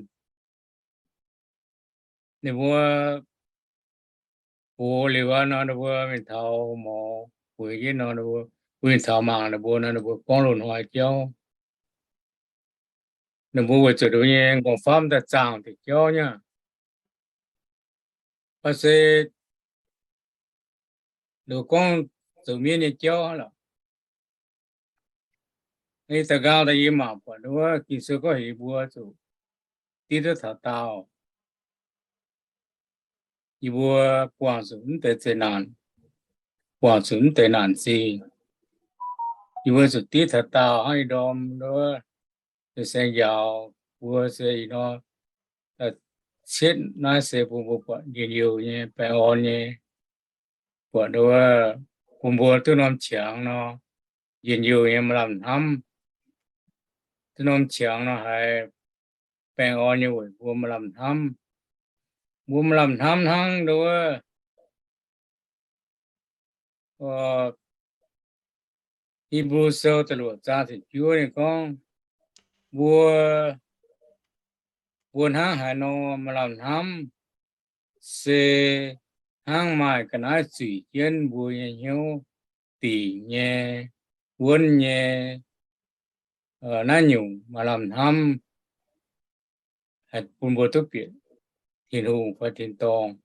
ninh mbuo gox liuz aqv nor, ninh mbuo mingh taux morz, bueix jienv nor, mbuo mingh taux mangc ninh mbuo nor, ninh mbuo gorngv loz-hnoi jauv. Ninh mbuo weic zuqc ninh mbuo nyei nqorngv-famv daaih zaangh deix jauv nyei. Mv baac se ninh mbuo gorngv zoux mienv nyei jauv hnangv lorqc. Da'nqaang daaih yie mangc buatc wuov Ging-Sou gorngv heuc yie mbuo zuqc div duqv taux daauh. Yie mbuo buangh zuqc mv deix zeqc naanc, buangh zuqc mv deix naanc zingh. Yie mbuo zuqc div taux daauh hnangv ih ndorm wuov, saeng-njaaux mbuo se ih nor, cietv naaiv se bun mbuo buatc njien-youh nyei, baengh orn nyei, buatc wuov, bun mbuo duqv norm qangx nor, njien-youh nyei maaih lamh hnamv. Duqv norm qangx nor haiz baengh orn nyei weic mbuo maaih lamh hnamv. Mbuo maaih lamh hnamv hnangv nduov, Hipv^lu Sou da'luoqc zaang ziepc juov ninh gorngv, mbuo, mbuo hnangv haaix nor maaih lamh hnamv, se hnangv maaih ga'naaiv zuic jienv mbuo nyei hnyouv, dingc nyei, wuonv nyei, naaiv nyungc maaih lamh hnamv, haih bun mbuo duqv bieqc Tin-Hungh fai tin-dorngh.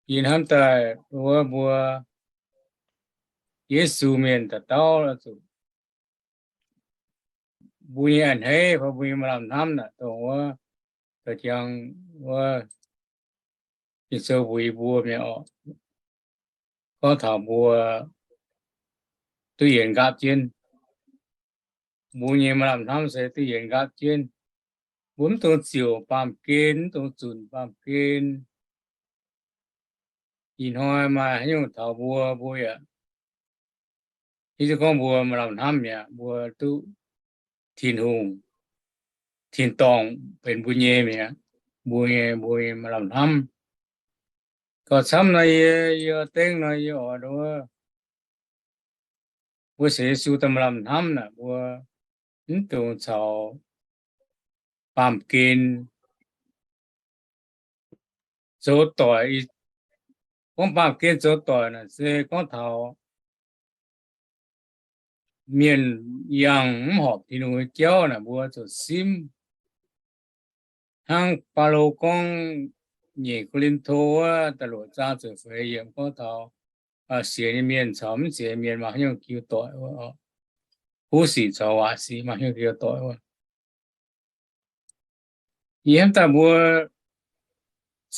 Yie hnamv daaih wuov mbuo Yesu mienh da'dauh oix zuqc mbuo nyei a'hneiv fai mbuo nyei maaih lamh hnamv naaic dongh wuov, da'jangx wuov, Ging-Sou mbuox yie mbuo mi'aqv orqc. Gorngv taux mbuo duqv yienx nqaapv jienv, mbuo nyei maaih lamh hnamv se duqv yienx nqaapv jienv. Mbuo mv dungx ziouc baamh gen, mv dungx zunc baamh gen. Ih hnoi maaih haaix nyungc taux mbuo, mbuo yaac hiuv duqv gorngv mbuo maaih lamh hnamv mi'aqv, mbuo duqv Tin-Hungh, tin-dorngh benx mbuo nyei mi'aqv. Mbuo nyei, mbuo nyei maaih lamh hnamv. Gauh camv nor yie, yie dengv nor yie oix nduov, mbuo sienx Yesu daaih maaih lamh hnamv naaic, mbuo mv dungx caux baamh gen zoux doic. Gorngv baamh gen zoux doic naaic se gorngv taux mienh yangh mv horpc Tin-Hungh nyei jauv naaic, mbuo zoux simv. Hnangv Baulo gorngv nyeic Ko^lin^to wuov da'luoqc zaang ziepc feix yiemc gorngv taux sienx nyei mienh caux mv sienx nyei mienh maaih haaix nyungc jiu doic wuov, huv sic caux waac sic maaih haaix nyungc jiu doic wuov. Yie hnamv daaih mbuo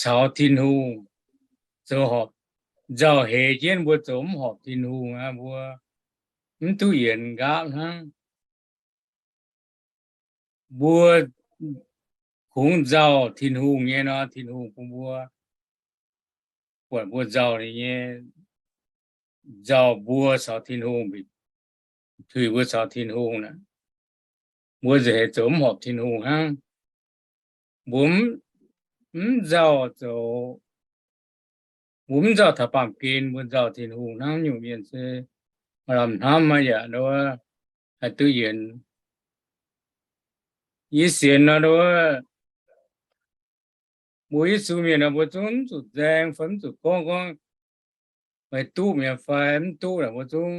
caux Tin-Hungh zoux horpc, nzauh heix jienv mbuo zoux mv horpc Tin-Hungh aqv, mbuo mv duqv yienx nqaapv hnangv. Mbuo kungx nzauh Tin-Hungh nyei nor, Tin-Hungh bun mbuo, buatc mbuo nzauh ninh nyei, nzauh mbuo caux Tin-Hungh, tuix mbuo caux Tin-Hungh naaic, mbuo nzauh heix zoux mv horpc Tin-Hungh hnangv. Mbuo mv nzauh zoux, mbuo mv nzauh taux baamh gen, mbuo nzauh Tin-Hungh hnangv. Nyungc mienh se maaih lamh hnamv maiv yaac nduov haih duqv yienx. Yie sienx nor nduov, mbuo Yesu mienh nor mbuo zungv mv zuqc nzaeng fai mv zuqc gorngv gorngv meih duqv mi'aqv fai mv duqv naaic, mbuo zungv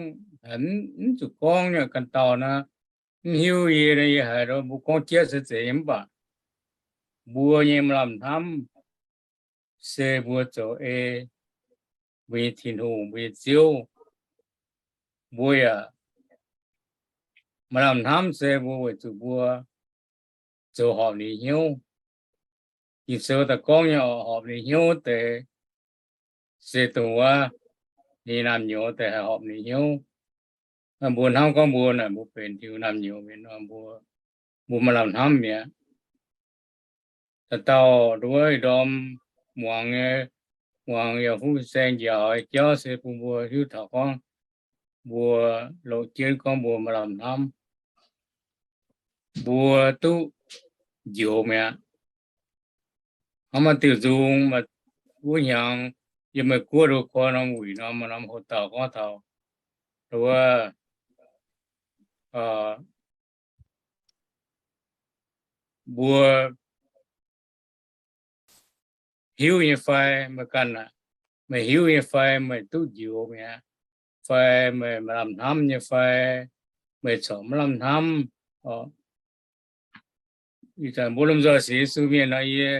mv zuqc gorngv nyei. Ganh dauh naaiv mv hiuv yie, yie haiz mbuo gorngv jieqv se zeiz nyei mv baac mbuo nyei maaih lamh hnamv se mbuo zoux ei mbuo nyei Tin-Hungh, mbuo nyei Ziouv. Mbuo yaac maaih lamh hnamv se mbuo weic zuqc mbuo zoux horpc ninh hnyouv. Ging-Sou daaih gorngv nyei oc, horpc ninh hnyouv deix se dongh wuov, ninh naamh nyouz deix haih horpc ninh hnyouv. Mbuo hnamv gorngv mbuo naaic mbuo benx Tin-Hungh naamh nyouz mienh nor, mbuo, mbuo maaih lamh hnamv mi'aqv. Dauh dauh nduov ih ndorm muangx nyei, muangx yaac fuqv saeng njaaux nyei jauv se bun mbuo hiuv taux gorngv mbuo longc jienv gorngv mbuo maaih lamh hnamv, mbuo duqv njoux mi'aqv. Hnangv maaih diuh nzung, wuov hnyangx yiem meih guoqv nduov koi norm wuic norm, maaih norm hoc dauh gorngv taux wuov, mbuo hiuv nyei fai meih ganh aac, meih hiuv nyei fai meih duqv njoux mi'aqv, fai meih maaih lamh hnamv nyei fai meih corc maiv lamh hnamv. Ih zanc mbuo lomh nzoih sienx Yesu mienh nor, yie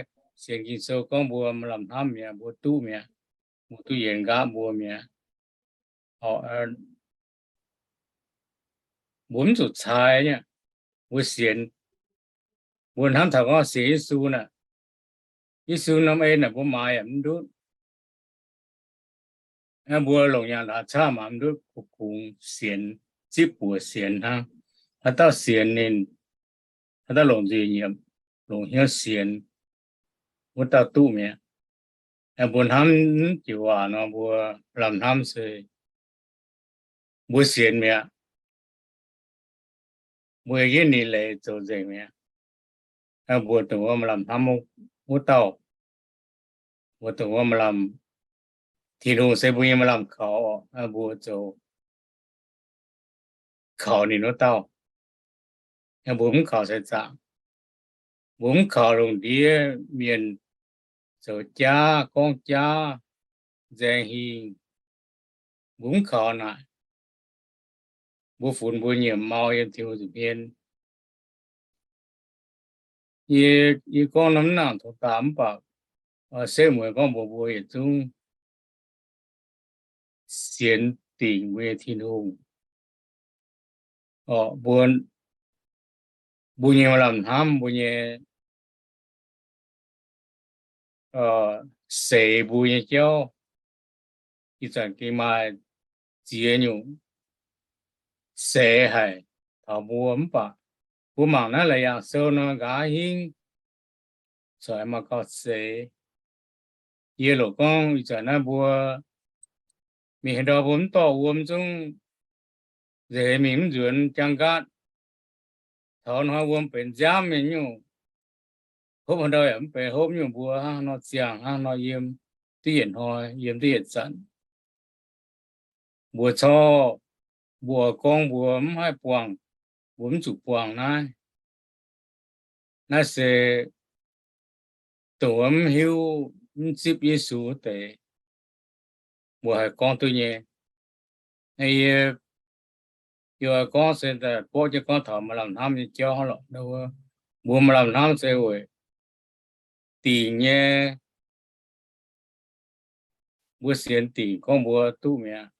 sienx Ging-Sou gorngv mbuo maaih lamh hnamv mi'aqv, mbuo duqv mi'aqv, mbuo duqv yienx nqaapv mbuo mi'aqv. Mbuo mv zuqc cai nyei, mbuo sienx, mbuo hnamv taux gorngv sienx Yesu naaic, Yesu norm en naaic mbuo maaiz yaac mv ndutv. Mbuo longc nyaanh laaix caqv maaiz mv ndutv, kungx sienx, zipv buoz sienx hnangv. Haaix dauh sienx ninh, haaix dauh longc nzuih nyiemc, longc hnyouv sienx, wuov dauh duqv mi'aqv. Mbuo hnamv jienv waac nor, mbuo lamh hnamv se mbuo sienx mi'aqv. Mbuo yietv ninh leiz zoux nzengc mi'aqv. Mbuo dongh wuov maaih lamh hnamv wuov dauh, mbuo dongh wuov maaih lamh, Tin-Hungh se mbuo nyei maaih lamh kaux, mbuo zoux kaux ninh wuov dauh. Mbuo mv kaux sai zaangc, mbuo mv kaux lungh ndiev mienh zoux jaav, gorngv jaav, nzaeng hingh, mbuo mv kaux naaic, mbuo funx mbuo nyiemc mau yiem Tin-Hungh nza'hmien. Yie, yie gorngv norm mv nangc tongx daaih mv baac setv mueiz gorngv mbuox mbuo yietc zungv sienx dingc mbuo nyei Tin-Hungh. Mbuo, mbuo nyei maaih lamh hnamv, mbuo nyei seix mbuo nyei jauv. Ih zanc gengh maaih ziex nyungc seix haic taux mbuo mv baac mbuo mangc naaiv la'yangh sou nor nqa'haav hingv, corc maaih gauh seix. Yie loc gorngv ih zanc naaiv mbuo mingh haaix ndau mbuo mv dorh wuom zungv nzengc mingh mv nzuonx jaang nqaatv. Taux hnoi wuom benx nziaamv nyei nyungc, hopv haaix ndau yaac mv benx hopv nyungc, mbuo hnangv nor ziangh hnangv nor yiem. duqv yietc hnoi, yiem duqv yietc zanc. Mbuo corc, mbuo gorngv mbuo mv haih buangh, mbuo mv zuqc buangh naaiv. Naaiv se dongh wuov mv hiuv, mv zipv Yesu wuov deix, mbuo haih gorngv duqv nyei. Yie yaac gorngv se daaih borqv jienv gorngv taux maaih lamh hnamv nyei jauv hnangv lorqc. Mbuo maaih lamh hnamv se weic dingc nyei, mbuo sienx dingc gorngv mbuo duqv mi'aqv.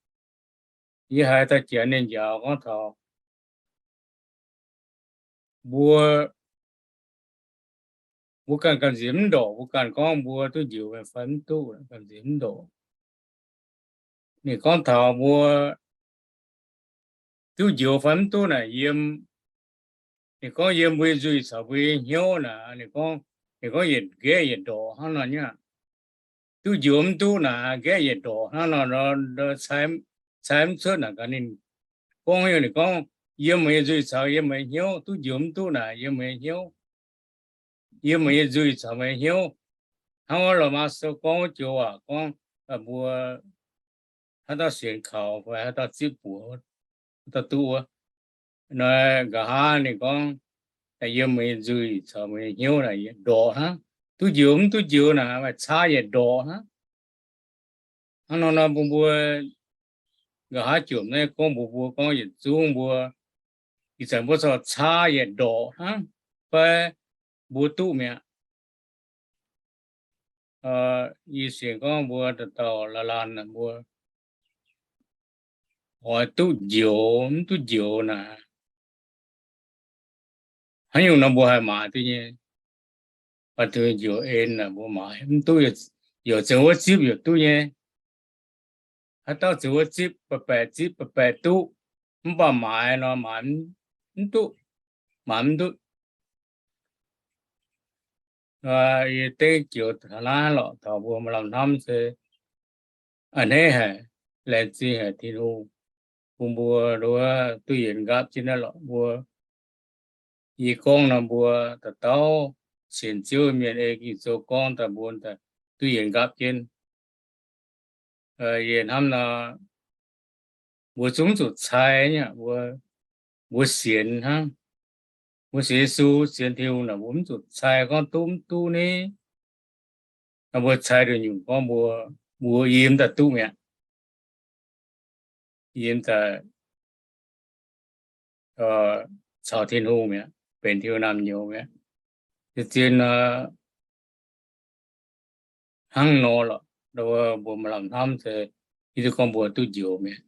Yie haiz daaih janx ninh njaaux gorngv taux mbuo, mbuo ganh gamh nziex mv ndorqc, mbuo ganh gorngv mbuo duqv njoux fai mv duqv, gamh nziex mv ndorqc. Ninh gorngv taux mbuo duqv njoux fai mv duqv naaic yiem, ninh gorngv yiem mbuo nyei nzuih caux mbuo nyei hnyouv naaic, ninh gorngv, ninh gorngv yietc nqaeqv yietc ndorqc hnangv nor nyei aqv. Duqv njoux mv duqv naaic, nqaeqv yietc ndorqc hnangv nor, cai mv cuotv naaic gaax ninh gorngv, ninh gorngv, yiem meih nyei nzuih caux yiem meih nyei hnyouv, duqv njoux mv duqv naaic yiem meih nyei hnyouv, yiem meih nyei nzuih caux meih nyei hnyouv. Hnangv wuov Lomaa Sou gorngv wuov joux waac gorngv, mbuo haaix dauh sienx kaux fai haaix dauh zipv buoz, haaix dauh duqv wuov. Nor nqa'haav ninh gorngv, yiem meih nyei nzuih caux meih nyei hnyouv naaic ndorqc hnangv. Duqv njoux mv duqv njoux naaic maaih caa yietc ndorqc hnangv. Hnangv nor nor mbuo, mbuo nqa'haav jomc naaiv gorngv mbuox mbuo gorngv yietc zungv mbuo, ih zanc mbuo corc caa yietc ndorqc hnangv, fai mbuo duqv mi'aqv. Yie sienx gorngv mbuo dauh dauh laanh laanh mbuo oix duqv njoux, mv duqv njoux naaic, haaix nyungc nor mbuo haih maaiz duqv nyei. Baac duqv njoux en naaic mbuo maaiz mv duqv, yaac zengx wuov zipv yaac duqv nyei. Haaix dauh zengx wuov zipv, baeqc baeqc zipv, baeqc baeqc duqv, mv baac maaiz nor maaiz mv duqv, maaiz mv duqv. Yie dengv joux taux naaiv lorqc, taux mbuo maaih lamh hnamv se a'hneiv haic, laengz zingh haic Tin-Hungh bun mbuo nduov duqv yienx nqaapv jienv naaiv lorqc. Mbuo, yie gorngv nor mbuo dauh dauh sienx Ziouv mienh ei Ging-Sou gorngv daaih mbuo duqv yienx nqaapv jienv. Yie hnamv nor, mbuo zungv zuqc cai nyei, mbuo, mbuo sienx hnangv. Mbuo sienx Yesu, sienx Tin-Hungh naaic, mbuo mv zuqc cai gorngv duqv mv duqv ni. Mbuo cai nduqc nyungc gorngv mbuo, mbuo yie mv daaih duqv mi'aqv. Yie mv daaih caux Tin-Hungh mi'aqv, benx Tin-Hungh naamh nyouz mi'aqv. Zien, hnangv nor lorqc, mbuo maaih lamh hnamv se yie duqv gorngv mbuo duqv njoux mi'aqv.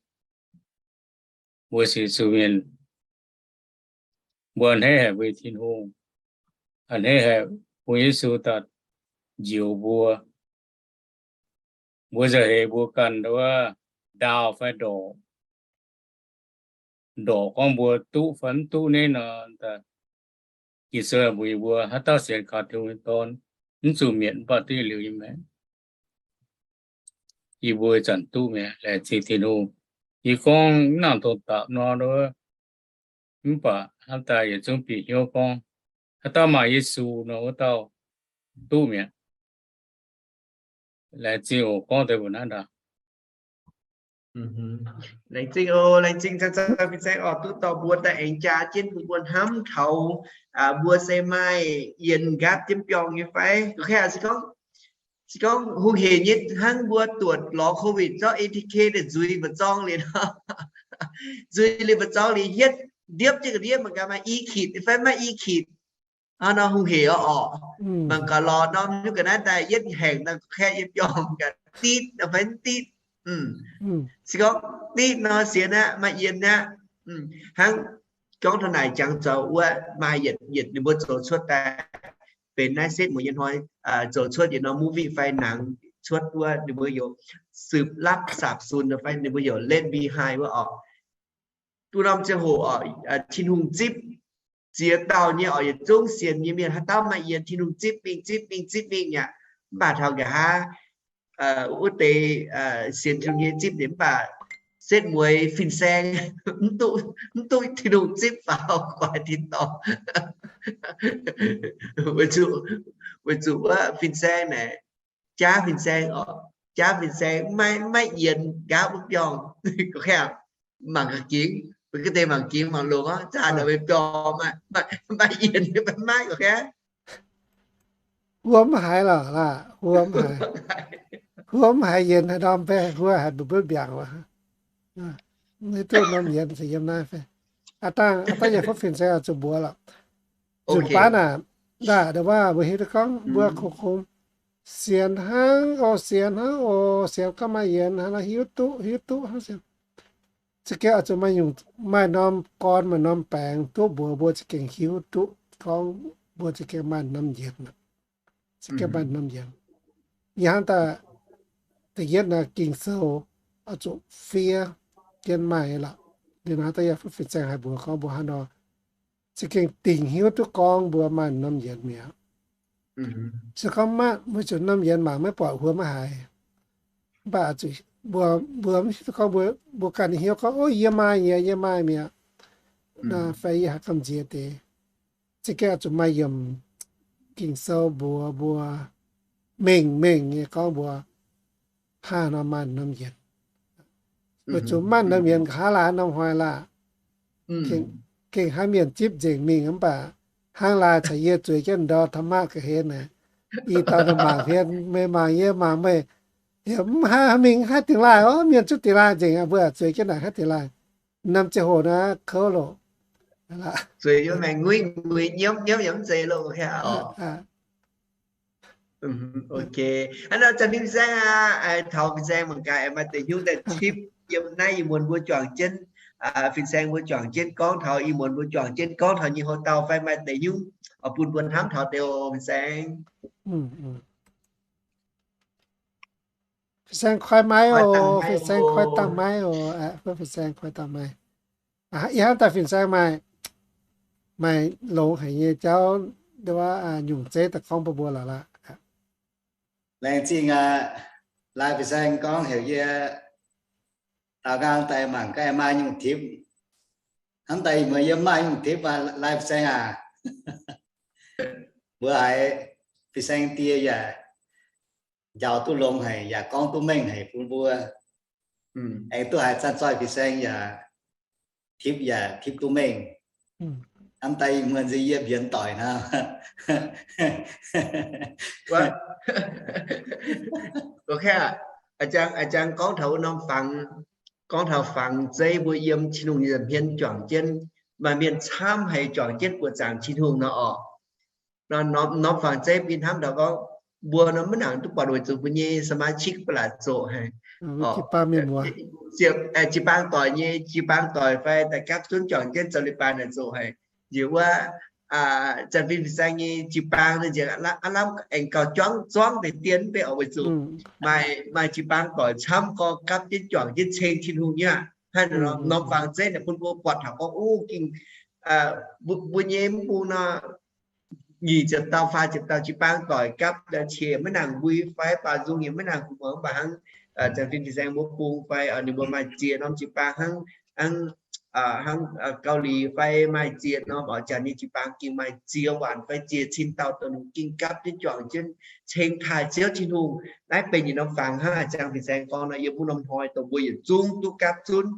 Mbuo sienx Yesu mienh, mbuo a'hneiv haic mbuo nyei Tin-Hungh, a'hneiv haic bun Yesu daaih njoux mbuo. Mbuo nzauh heix mbuo ganh nduov ndaauh fai ndorqc, ndorqc gorngv mbuo duqv fai mv duqv naaiv nor, Ging-Sou mbuox mbuo, haaix dauh sienx kaux Tin-Hungh nyei Dorn, mv zuqc mietc mv baac duqv yietc liuz nyei maengc. Yie mbuo zanc duqv mi'aqv, laengz zingh Tin-Hungh. Yie gorngv mv nangc dongh dapc nor, mv baac hnamv daaih yietc zungv bieqc hnyouv gorngv, haaix dauh maaih Yesu nor, wuov dauh duqv mi'aqv. Laengz zingh oc, gorngv deix mbuo naaiv ndaangc. Laengz zingh oc, laengz zingh cang cang fin-saeng oc, duqv dorh mbuo daaih aengx jaa jienv bun mbuo hnamv taux mbuo se maaih yienx nqaapv jienv biorngh nyei fai. Se gorngv, se gorngv hungh hec nyei hnangv mbuo duqv lorz COVID zorqv A T K daaih nzuiz mba'zorng liuz, nzuiz liuz mba'zorng liuz hietv ndiepv jienv ga'ndiev mangc gaax maaih i kitc fai maiv i kitc. Hnangv nor hungh hec oc. Mangc gaax lorz norm nyungc ga'naaiv daaih yietv haengc daaih kaeqv yiem biorngh gaax ditv fai mv ditv. Se gorngv ditv nor sienx aqv, maaih yienx aqv. Hnangv gorngv taux naaic jangx zoux wuov maaih yietc, yietc ninh mbuo zoux cuotv daaih benx naaiv setv mueiz nyei hnoi, zoux cuotv yietc norm movie fai nangx cuotv wuov ninh mbuo heuc สืบลับสาบสูญ fai ninh mbuo heuc Left Behind wuov oc. Duqv norm ziangh hoc oc, Tin-Hungh zipv ziex dauh nyei oc, yietc zungv sienx nyei mienh haaix dauh maaih yienx Tin-Hungh zipv mingh, zipv mingh, zipv mingh aqv. Mv baac taux nqa'haav wuov deix sienx Tin-Hungh nyei zipv ninh mv baac setv mueiz fin-saeng mv duqv, mv duqv Tin-Hungh zipv faaux guaix tin-dorngh. Weic zuqc, weic zuqc wuov fin-saeng naaic jaav fin-saeng oc. jaav fin-saeng maiv, maiv yienx nqaapv wuov biorngh. Mangc gaax gingx, mbuo ga'deix mangc gingx mangc longx orqc, zaah naaic mbuo biorngh maiv yienx, maiv ga'haav. Huo mv haiz lorqc laah, huo mv haiz. Huo mv haiz yienx haaix norm fai huo haiz mbu'ndongx mbiaangc wuov. Maiv duqv norm yienx se yiem naaiv fai. Aa dangh, aa dangh yie fov fin-saeng oix zuqc mbuox lorqc. Nzunc baav naaic, ndaah ndongc waac mbuo hiuv duqv gorngv mbuo kungx kungx sienx hnangv oc, sienx hnangv oc, sienx gorngv maaih yienx hnangv nor hiuv duqv, hiuv duqv hnangv sienx. Za'gengh oix zuqc maaih nyungc, maaih norm gorn, maaih norm baengx duqv mbuox mbuo za'gengh hiuv duqv gorngv, mbuo za'gengh maaih norm yienx. Za'gengh maaih norm yienx. Yie hnamv daaih da'yietv naaiv Ging-Sou oix zuqc fiev jienv maaih lorqc. Liuz naaiv daaih yie fin-saeng haiz mbuox gorngv mbuo hnangv nor za'gengh dingc hiuv duqv gorngv mbuo maaih norm yienx mi'aqv. Se gorngv maiv, mbuo zuqc norm yienx mangc maiv buatc huo maiv haiz. Mv baac zuqc mbuo, mbuo mv hiuv duqv gorngv mbuo, mbuo ganh hiuv gorngv, o, yie maaih mi'aqv, yie maaih mi'aqv. Naaiv fai yie haiz gamh nziex deix. Za'gengh oix zuqc maaih yiemc Ging-Sou mbuox mbuo mengh mengh nyei gorngv mbuo hnangv nor maaih norm yienx. Weic zuqc maaih norm yienx nqa'haav laai norm hnoi laah. Gengh haiz mienh zipv nzengc mingh mv baac hnangv laai caux yie zueiz jienv ndortv ธรรมะ ga'hlen naaic, i dauh mangc hmien meih mangc yie mangc meih, yaac mv haih mingh haih dingx laaih oc, mienh zungv dingx laaih nzengc, mbuo zueiz jienv naaic haih dingx laaih. Norm ziangh hoc naaiv kouv loh. Zueiz yiem maengc nguiv nguiz nyiemv nyiemv yaac mv zeiz loh. Ok, hnangv nor zanc fin-saeng aqv, taux fin-saeng mangc gaax maaih deix hnyouv daaih tipv yiem naaiv ih muonz mbuo juangc jienv, fin-saeng mbuo juangc jienv gorngv taux ih muonz mbuo juangc jienv gorngv taux nyei houx-dauh fai maaih deix hnyouv oix bun mbuo hnamv taux deix oc fin-saeng. Fin-saeng koi maiv oc, fin-saeng koi dangh maiv oc, fin-saeng koi dangh maiv. Ih hnamv daaih fin-saeng maaih, maaih longx haic nyei jauv, nyungc zeiv daaih gorngv bun mbuo lorqc laqv. Laengz zingh aqv, laaix fin-saeng gorngv heuc yie daaux nqaang daaih mangc gaax maaih nyungc tipv. Hnamv daaih ih muonz yie maaih nyungc tipv aqv, laaix fin-saeng aac. Mbuo haiz fin-saeng die yaac njaaux duqv longx haic, yaac gorngv duqv mengh haic bun mbuo. Aengx duqv haiz zanc-zoih fin-saeng yaac tipv yaac tipv duqv mengh. Hnamv daaih ih muonz nziex yie mbienx doic hnangv. A'jang, a'jang gorngv taux wuov norm fangx, gorngv taux fangx zeiv mbuo yiem Tin-Hungh nyei nza'hmien juangc jienv, maaih mienh camv haic juangc jienv buoqc zaangc Tin-Hungh nor orqc. Norm, norm fangx zeiv bun hnamv taux gorngv mbuo nor maiv nangc duqv buatc weic zuqc mbuo nyei สมาชิก ba'laqc zoqc haic. Jiu-baang doic nyei jiu-baang doic fai daaih gapv zunv juangc jienv zoux leiz-baan naaic zoqc haic. Njiec wuov zanc fin fin-saeng nyei jiu-baang nor njiec aav lamh aengx gauh juangv zuangv deix dien mv bei oc weic zuqc maaih, maaih jiu-baang doic camv gorngv gapv jienv juangc jienv ceng Tin-Hungh nyei aqv. Hnangv norm fangx zeiv naaic bun mbuo buatc taux gorngv, o, gengh mbuo nyei mv bung nor, nyic ziepc dauh faah ziepc dauh jiu-baang doic gapv, qiex maiv nangc mbui fai baaux nzung yaac maiv nangc gu'nguaaz, mv baac hnangv zanc fin fin-saeng mbuo bung fai ninh mbuo maaih ziex norm jiu-baang hnangv, hnangv, hnangv Gauh Lih fai maaih ziex norm, oix janx nyei jiu-baang gengh maaih ziex waanc fai ziex cin dauh dongh ninh gengh gapv jienv juangc jienv ceng taaih Ziouv Tin-Hungh. Naaiv benx yietc norm fangx hnangv a'jang fin-saeng gorngv nor, yiem wuov norm hnoi dongh mbuo yietc zungv duqv gapv zunv.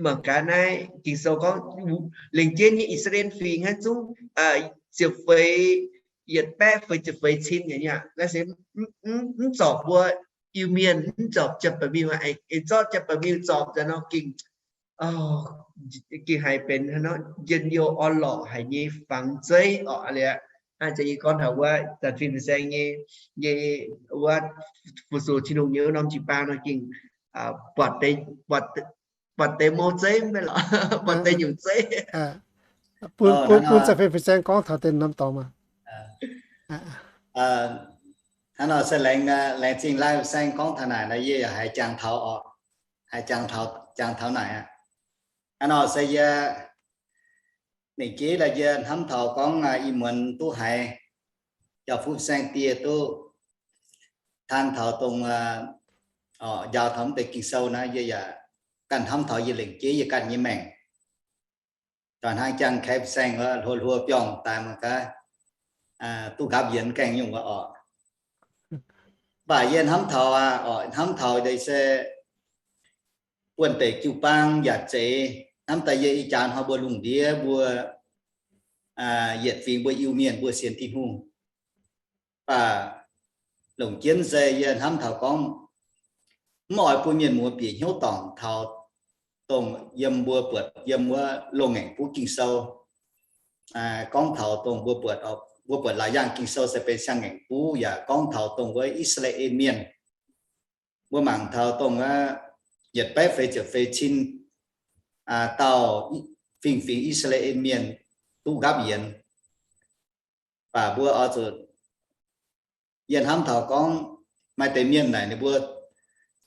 Mangc gaax naaiv Ging-Sou gorngv, lengc jeiv nyei I^saa^laa^en Fingx haaix zungv ziepc feix yietc baeqv feix ziepc feix cin nyei aqv. Naaiv se mv zorpc mbuo Iu-Mienh, mv zorpc Jaa-baa-miuh, aengx zorqv Jaa-baa-miuh zorpc nzengc nor gengh, gengh haiz benx njien-youh orn-lorqc haic nyei fangx zeiv orqc. Hnangv jiex yie gorngv taux wuov zanc fin fin-saeng nyei, nyei wuov fu-sux Tin-Hungh nyei wuov norm jiu-baang nor gengh buatc deix, buatc deix mouv zeiv mv bei lorqc, buatc deix nyungc zeiv. Bun, bun zanc fin fin-saeng gorngv taux deix norm dorngx maah. Hnangv nor se laengz, laengz zingh laaix fin-saeng gorngv taux naaic nor, yie yaac haiz jangx taux orqc, haiz jangx taux, jangx taux naaic aqv. Hnangv nor se yie lengc jeiv laaix yie hnamv taux gorngv ih muonz duqv haiz jauv fuqv saeng-dieh duqv taan taux dongh njaaux taux mv deix Ging-Sou naaiv, yie yaac ganh hnamv taux yie lengc jeiv yie ganh nyei maengc. Doic hnangv jangx kaeqv saeng wuov hluo hluo biorngh daaih mangc gaax duqv nqaapv yienx gaengh nyungc wuov orqc. Mv baac yie hnamv taux aqv, oc, hnamv taux deix se buonv-deic jiu-baang yaac zeiz, hnamv daaih yie ih jaax hnoi mbuo lungh ndiev mbuo yietc fingx mbuo Iu-Mienh mbuo sienx Tin-Hungh. Mv baac longc jienv se yie hnamv taux gorngv mv oix bun mienh muoz bieqc hnyouv dorngc taux dongh yiem mbuo buatc yiem wuov loz-ngaengc buv Ging-Sou, gorngv taux dongh mbuo buatc, mbuo buatc laauc yaangh Ging-Sou se benx siang-ngaengc buv, yaac gorngv taux dongh wuov I^saa^laa^en Mienh. Mbuo mangc taux dongh wuov yietc baeqv feix ziepc feix cin dauh fingx-fingx I^saa^laa^en Mienh duqv nqaapv yienx. Mv baac mbuo oix zuqc, yie hnamv taux gorngv maaih deix mienh naaic ninh mbuo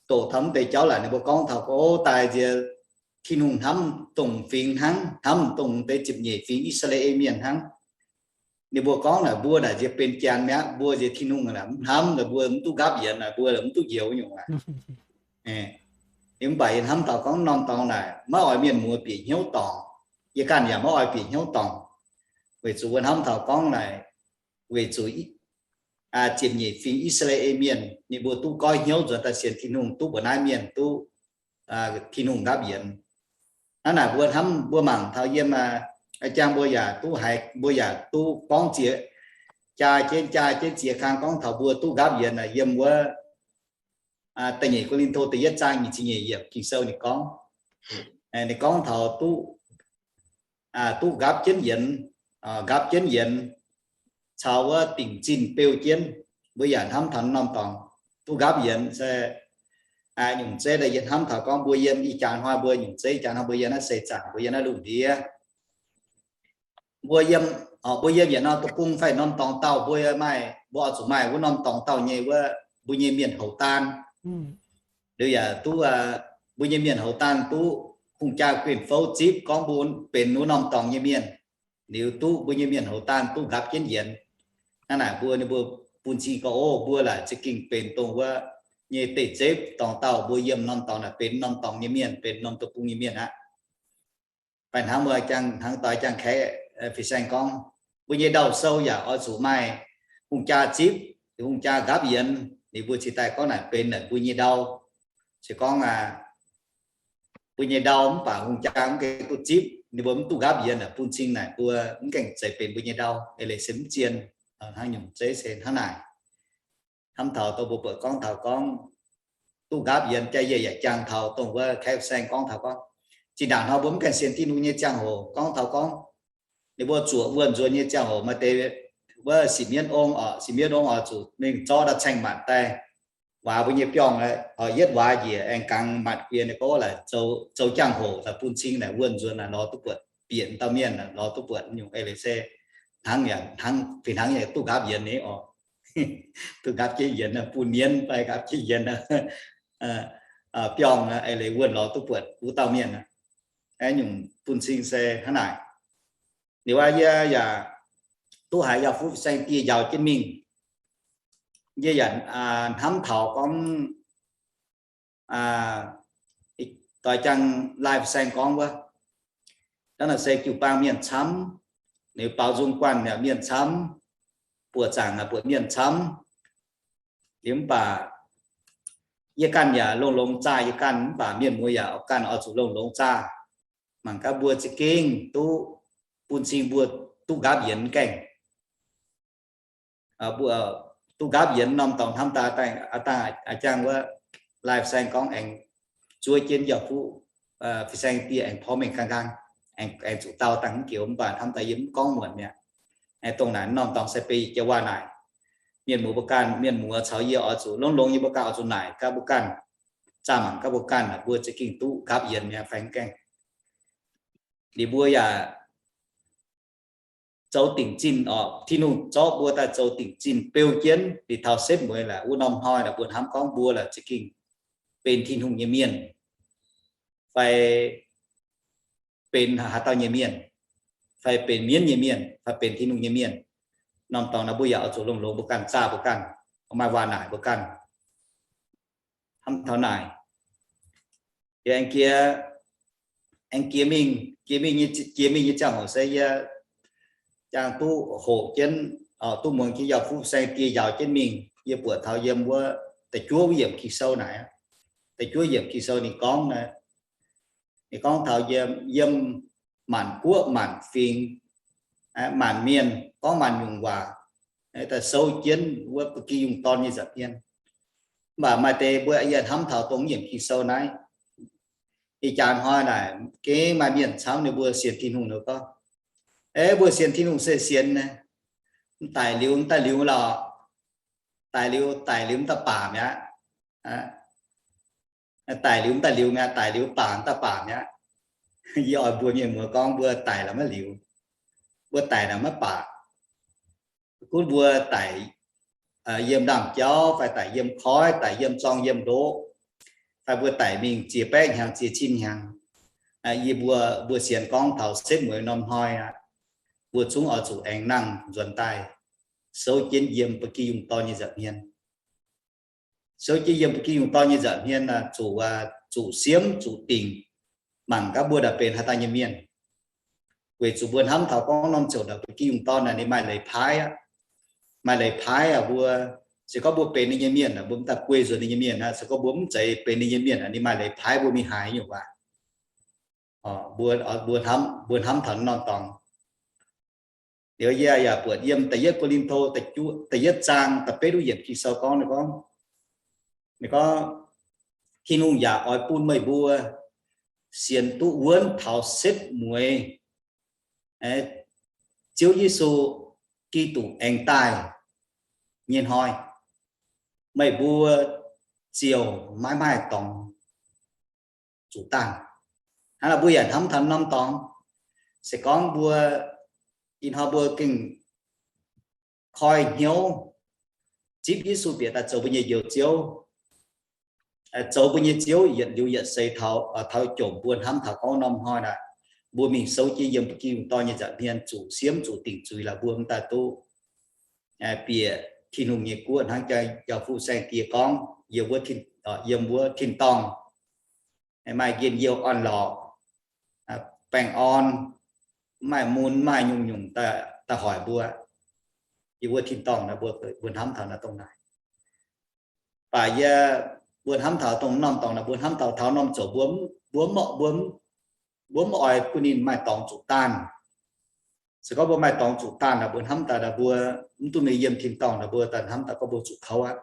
doqc taux mv deix jauv laaic ninh mbuo gorngv taux gorngv, o, daaih nziex Tin-Hungh hnamv dongh fingx hnangv, hnamv dongh deix ziepc nyeic fingx I^saa^laa^en Mienh hnangv. Ninh mbuo gorngv naaic mbuo naaic nziex benx janx mi'aqv, mbuo nziex Tin-Hungh naaic mv hnamv, mbuo mv duqv nqaapv yienx, mbuo mv duqv njoux nyungc aqv. Mv baac yie hnamv taux gorngv norm dorngx naaic maiv oix mienh muoz bieqc hnyouv dorngc. Yie ganh yaac maiv oix bieqc hnyouv dorngc, weic zuqc mbuo hnamv taux gorngv naaic, weic zuqc ziepc nyeic fingx I^saa^laa^en Mienh ninh mbuo duqv goiv hnyouv nzuonx daaih sienx Tin-Hungh, duqv mbuo naaiv mienh duqv Tin-Hungh nqaapv yienx. Hnangv naaic mbuo hnamv mbuo mangc taux yiem, jang mbuo yaac duqv haiz, mbuo yaac duqv gorngv ziex, jaa jienv jaa jienv ziex kang gorngv taux mbuo duqv nqaapv yienx yiem wuov da'nyeic Ko^lin^to da'yietv zaang nyic ziepc nyeic yiemc Ging-Sou ninh gorngv, ninh gorngv taux duqv, duqv nqaapv jienv yienx, nqaapv jienv yienx caux wuov dingc zinh beu jienv. Mbuo yaac hnamv taux norm dorngx duqv nqaapv yienx se nyungc zeiv daaih yie hnamv taux gorngv mbuo yiem ih jaax hnoi, mbuo nyungc zeiv ih jaax hnoi mbuo yiem naaiv seix zaangc, mbuo yiem naaiv lungh ndiev, mbuo yiem, mbuo yiem yietc norm deic-bung fai norm dorngx dauh mbuo maaih, mbuo oix zuqc maaih wuov norm dorngx dauh nyei wuov mbuo nyei mienh houx daanh. Liuz yaac duqv mbuo nyei mienh houx daanh duqv hungh jaa guen fouv zipv gorngv mbuo benx wuov norm dorngx nyei mienh. Liuz duqv mbuo nyei mienh houx daanh duqv nqaapv jienv yienx. Hnangv naaic mbuo, ninh mbuo bun cing gorngv, o, mbuo laaic za'gengh benx dongh wuov nyei deic-zeiv dorngx dauh, mbuo yiem norm dorngx naaic benx norm dorngx nyei mienh, benx norm deic-bung nyei mienh aqv. Fai hnangv mbuo jang, hnangv doix jang-kaeqv fin-saeng gorngv, mbuo nyei ndau-sou yaac oix zuqc maaih hungh jaa zipv, hungh jaa nqaapv yienx, ninh mbuo cingx daaih gorngv naaic benx naaic mbuo nyei ndau. Se gorngv mbuo nyei ndau mv baac hungh jaa mv gaengh duqv zipv, ninh mbuo mv duqv nqaapv yienx naaic, bun cing naaic mbuo mv gaengh zeiz benx mbuo nyei ndau, eix leiz se mv zien. Hnangv nyungc zeiv se hnangv naaic. Hnamv taux dongh mbuo buatc gorngv taux gorngv duqv nqaapv yienx, jaa yie yaac jangx taux dongh wuov kaeqv saeng gorngv taux gorngv, zinh ndaangc hnoi mbuo mv gaengh sienx Tin-Hungh nyei ziangh hoc gorngv taux gorngv, ninh mbuo zuoqc wuonh nzuonx nyei ziangh hoc maaih deix wuov sipc mienv ong oc, sipc mienv ong oix zuqc mingh zorqv ndau caeng matc daaih waaz mbuo nyei biorngh, oix yietv waaz njiec aengx gangx matc guiex ninh gorngv laaix zoux jangx-hoc laaix bun cing naaic wuonh nzuonx naaic lorz duqv buatc bieqc dauh mienh, lorz duqv buatc nyungc eix leiz se hnangv yaac hnangv fih hnangv yaac duqv nqaapv yienx nyei oc. Duqv nqaapv jienv yienx, bun mienv fai nqaapv jienv yienx biorngh eix leiz wuonh lorz duqv buatc wuov dauh mienh. Nyungc bun cing se hnangv naaic. Liuz aqv, yie yaac duqv haiz yaac fuqv saeng-dieh njaaux jienv mingh. Yie yaac hnamv taux gorngv doix jang lai-saeng gorngv wuov, hnangv naaic se jiu-baang mienh camv, liuz baaux nzung guanh yaac mienh camv, buoqc zaangc yaac buatc mienh camv. Liuz mv baac yie ganh yaac longx-longx zaah yie ganh, mv baac mienh muoz yaac ganh oix zuqc longx-longx zaah. Mangc gaax mbuo za'gengh duqv bun cing mbuo duqv nqaapv yienx gaengh. Duqv nqaapv yienx norm dorngx hnamv daaih, aa dangh a'jangv wuov lai-saeng gorngv aengx zuov jienv yaac fuqv fin-saeng-dieh aengx porv mengh kang nqaang, aengx zuqc dau dangh mv geux, mv baac hnamv daaih yie mv gorngv muonc mi'aqv. Aengx dongh naaic norm dorngx se beiv jiex waac naaic, mienh muoz mbuo ganh, mienh muoz caux yie oix zuqc longx-longx yie mbuo ganh oix zuqc naaic gaav mbuo ganh, zaah mangc gaav mbuo ganh, mbuo za'gengh duqv nqaapv yienx mi'aqv fai mv gaengh. Liuz mbuo yaac zoux dingc zinh oc, Tin-Hungh zorqv mbuo daaih zoux dingc zinh beu jienv liuz taux setv mueiz laaix wuov norm hnoi laaix mbuo hnamv gorngv mbuo laaix za'gengh benx Tin-Hungh nyei mienh, fai benx haaix dauh nyei mienh, fai benx mienv nyei mienh, fai benx Tin-Hungh nyei mienh. Norm dorngx naaiv mbuo yaac oix zuqc longx-longx mbuo ganh zaah mbuo ganh, maaih waac naaic mbuo ganh. Hnamv taux naaic, yie aengx jiex, aengx jiex mingh, jiex mingh nyei, jiex mingh nyei ziangh hoc se yie jangx duqv hoqc jienv, duqv muangx jienv yaac fuqv saeng-dieh njaaux jienv mingh. Yie buatc taux yiem wuov da'juov yiemc Ging-Sou naaic. Da'juov yiemc Ging-Sou ninh gorngv, ninh gorngv taux yiem, yiem maanc guoqv maanc fingx, maanc mienh gorngv maanc nyungc waac, daaih souv jienv wuov ba'gi yungh dorn nyei nza'hmien. Mv baac maaih deix mbuo yie hnamv taux dongh yiemc Ging-Sou naaiv, ih jaax hnoi naaic gengh maaih mienh camv ninh mbuo sienx Tin-Hungh nor gorngv, e, mbuo sienx Tin-Hungh se sienx, daic liuz daaih liuz lorqc, daic liuz daic liuz daaih baac mi'aqv. Daic liuz daaih liuz mi'aqv, daic liuz baac daaih baac mi'aqv. Yie oix mbuox mienh muoz gorngv mbuo daic la'maiv liuz, mbuo daic naaic maiv baac. Gunv mbuo daic yiem ndaamv-jauv fai daic yiem koiv, daic yiem zorng yiem ndoqv, fai mbuo daic mingh ziex baeqv hnyangx ziex cin hnyangx, yie mbuo, mbuo sienx gorngv taux setv mueiz norm hnoi aqv, mbuo zungv oix zuqc aengx nangh nzuonx daaih souv jienv yiem ba'gi yungh dorn nyei nza'hmien. Souv jienv yiem ba'gi yungh dorn nyei nza'hmien zuqc, zuqc siemv zuqc dingc, mangc gaax mbuo naaic benx haaix dauh nyei mienh. Weic zuqc mbuo hnamv taux gorngv norm ziouc naaic ba'gi yungh dorn naaic ninh maaih leiz paaiv aqv. Maaih leiz paaiv aqv. Mbuo se gorngv mbuo benx ninh nyei mienh aeqv, mbuo mv daaih guei nzuonx ninh nyei mienh aqv. Se gorngv mbuo mv zeiz benx ninh nyei mienh aeqv, ninh maaih leiz paaiv mbuo mingh haaix nyungc waac. Mbuo, mbuo hnamv, mbuo hnamv taux norm dorngx. Liuz yie yaac buatc yiem da'yietv Ko^lin^to da'yietv zaang da'betv yiemc Ging-Sou gorngv, ninh gorngv, ninh gorngv, Tin-Hungh yaac oix bun meih mbuo sienx duqv wuonv taux setv mueiz Ziouv Yesu Giduc aengx daaih nyei hnoi, meih mbuo ziouc maiv maaih dorngx zuqc daanh. Hnangv naaic mbuo yaac hnamv taux norm dorngx. Se gorngv mbuo ih hnoi mbuo gengh koi hnyouv zipv Yesu bieqc daaih zoux mbuo nyei Njoux Ziouv, zoux mbuo nyei Ziouv yietc liuz yietc seix taux, taux jomc mbuo hnamv taux gorngv norm hnoi naaic, mbuo mingh souv jienv yiem ba'gi yungh dorn nyei nza'hmien zuqc siemv zuqc dingc zuiz laaix mbuo mv daaih duqv bieqc Tin-Hungh nyei guoqv hnangv jaa yauh fuqv saeng-die gorngv, yiem wuov tin-dorngh maaih njien-youh orn-lorqc, baengh orn, mv maaih mun, mv maaih nyungc-nyungc daaih hoic mbuo. Yiem wuov tin-dorngh naaic mbuo, mbuo hnamv taux naaiv dongh naaic. Mv baac yie, mbuo hnamv taux dongh norm dorngx naaic, mbuo hnamv taux taux norm zoux mbuo, mbuo mv, mbuo mv oix bun ninh maaih dorngx zuqc daanh. Se gorngv mbuo maaih dorngx zuqc daanh naaic, mbuo hnamv daaih naaic mbuo mv duqv mingh yiem tin-dorngh naaic, mbuo daaih hnamv daaih gorngv mbuo zuqc kouv aqv.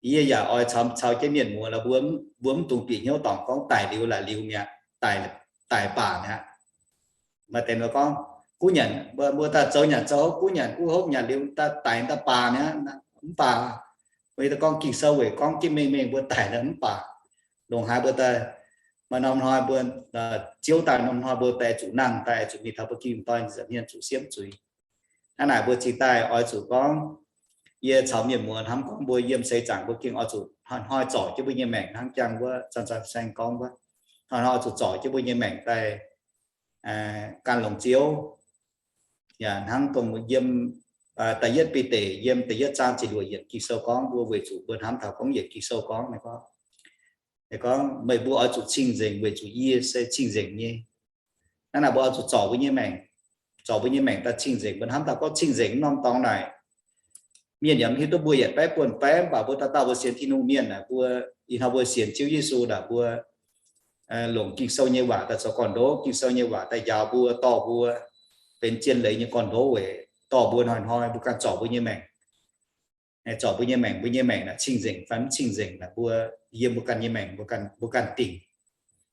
Yie yaac oix caux, caux jienv mienh muoz laaix mbuo, mbuo mv dungx bieqc hnyouv dorngc gorngv daic liuz laaix liuz mi'aqv, daic, daic baac mi'aqv. Maaih deix mbuo gorngv, guv nyanc, mbuo daaih zoux nyanc zoux hopv, guv nyanc guv hopv nyanc liuz daaih daic daaih baac mi'aqv. Mv baac, mbuo gorngv Ging-Sou weic gorngv jienv mengh mengh mbuo daic daaih mv baac. Ndongc haaix mbuo daaih, maaih norm hnoi mbuo, Ziouv daaih norm hnoi mbuo daaih zuqc nangh, daaih zuqc mingh taux ba'gi yungh dorn nza'hmien zuqc siemv zuiz. Hnangv naaic mbuo cingx daaih oix zuqc gorngv, yie caux mienh muoz hnamv gorngv mbuo yiem seix zaangc mbuo gengh oix zuqc hnoi-hnoi zorc jienv mbuo nyei maengc hnangv jangx wuov Zanh Zanh Saeng gorngv wuov, hnoi-hnoi oix zuqc zorc jienv mbuo nyei maengc daaih gan longx Ziouv. Yaac hnangv dongh yiem da'yietv Bide yiem da'yietv zaang ziepc luoqc yiemc Ging-Sou gorngv, mbuo weic zuqc mbuo hnamv taux gorngv yietc Ging-Sou gorngv, gorngv, meih mbuo oix zuqc cing-nzengc weic zuqc yie se cing-nzengc nyei. Hnangv naaic mbuo oix zuqc zorc mbuo nyei maengc, zorc mbuo nyei maengc daaih cing-nzengc. Mbuo hnamv taux gorngv cing-nzengc norm dorngx naaic, mienh yaac mv hiuv duqv mbuo yietc baeqv buonv baeqv, mv baac mbuo dauh dauh mbuo sienx Tin-Hungh mienh naaic, mbuo ih hnoi mbuo sienx Ziouv Yesu naaic, mbuo longc Ging-Sou nyei waac daaih zoux gorn-ndoqv, Ging-Sou nyei waac daaih njaaux mbuo, dorh mbuo, benx zien leiz nyei gorn-ndoqv weic dorh mbuo hnoi-hnoi mbuo ganh zorc mbuo nyei maengc, zorc mbuo nyei maengc, mbuo nyei maengc naaic cing-nzengc fai mv cing-nzengc naaic mbuo yiem mbuo ganh nyei maengc, mbuo ganh, mbuo ganh dingc.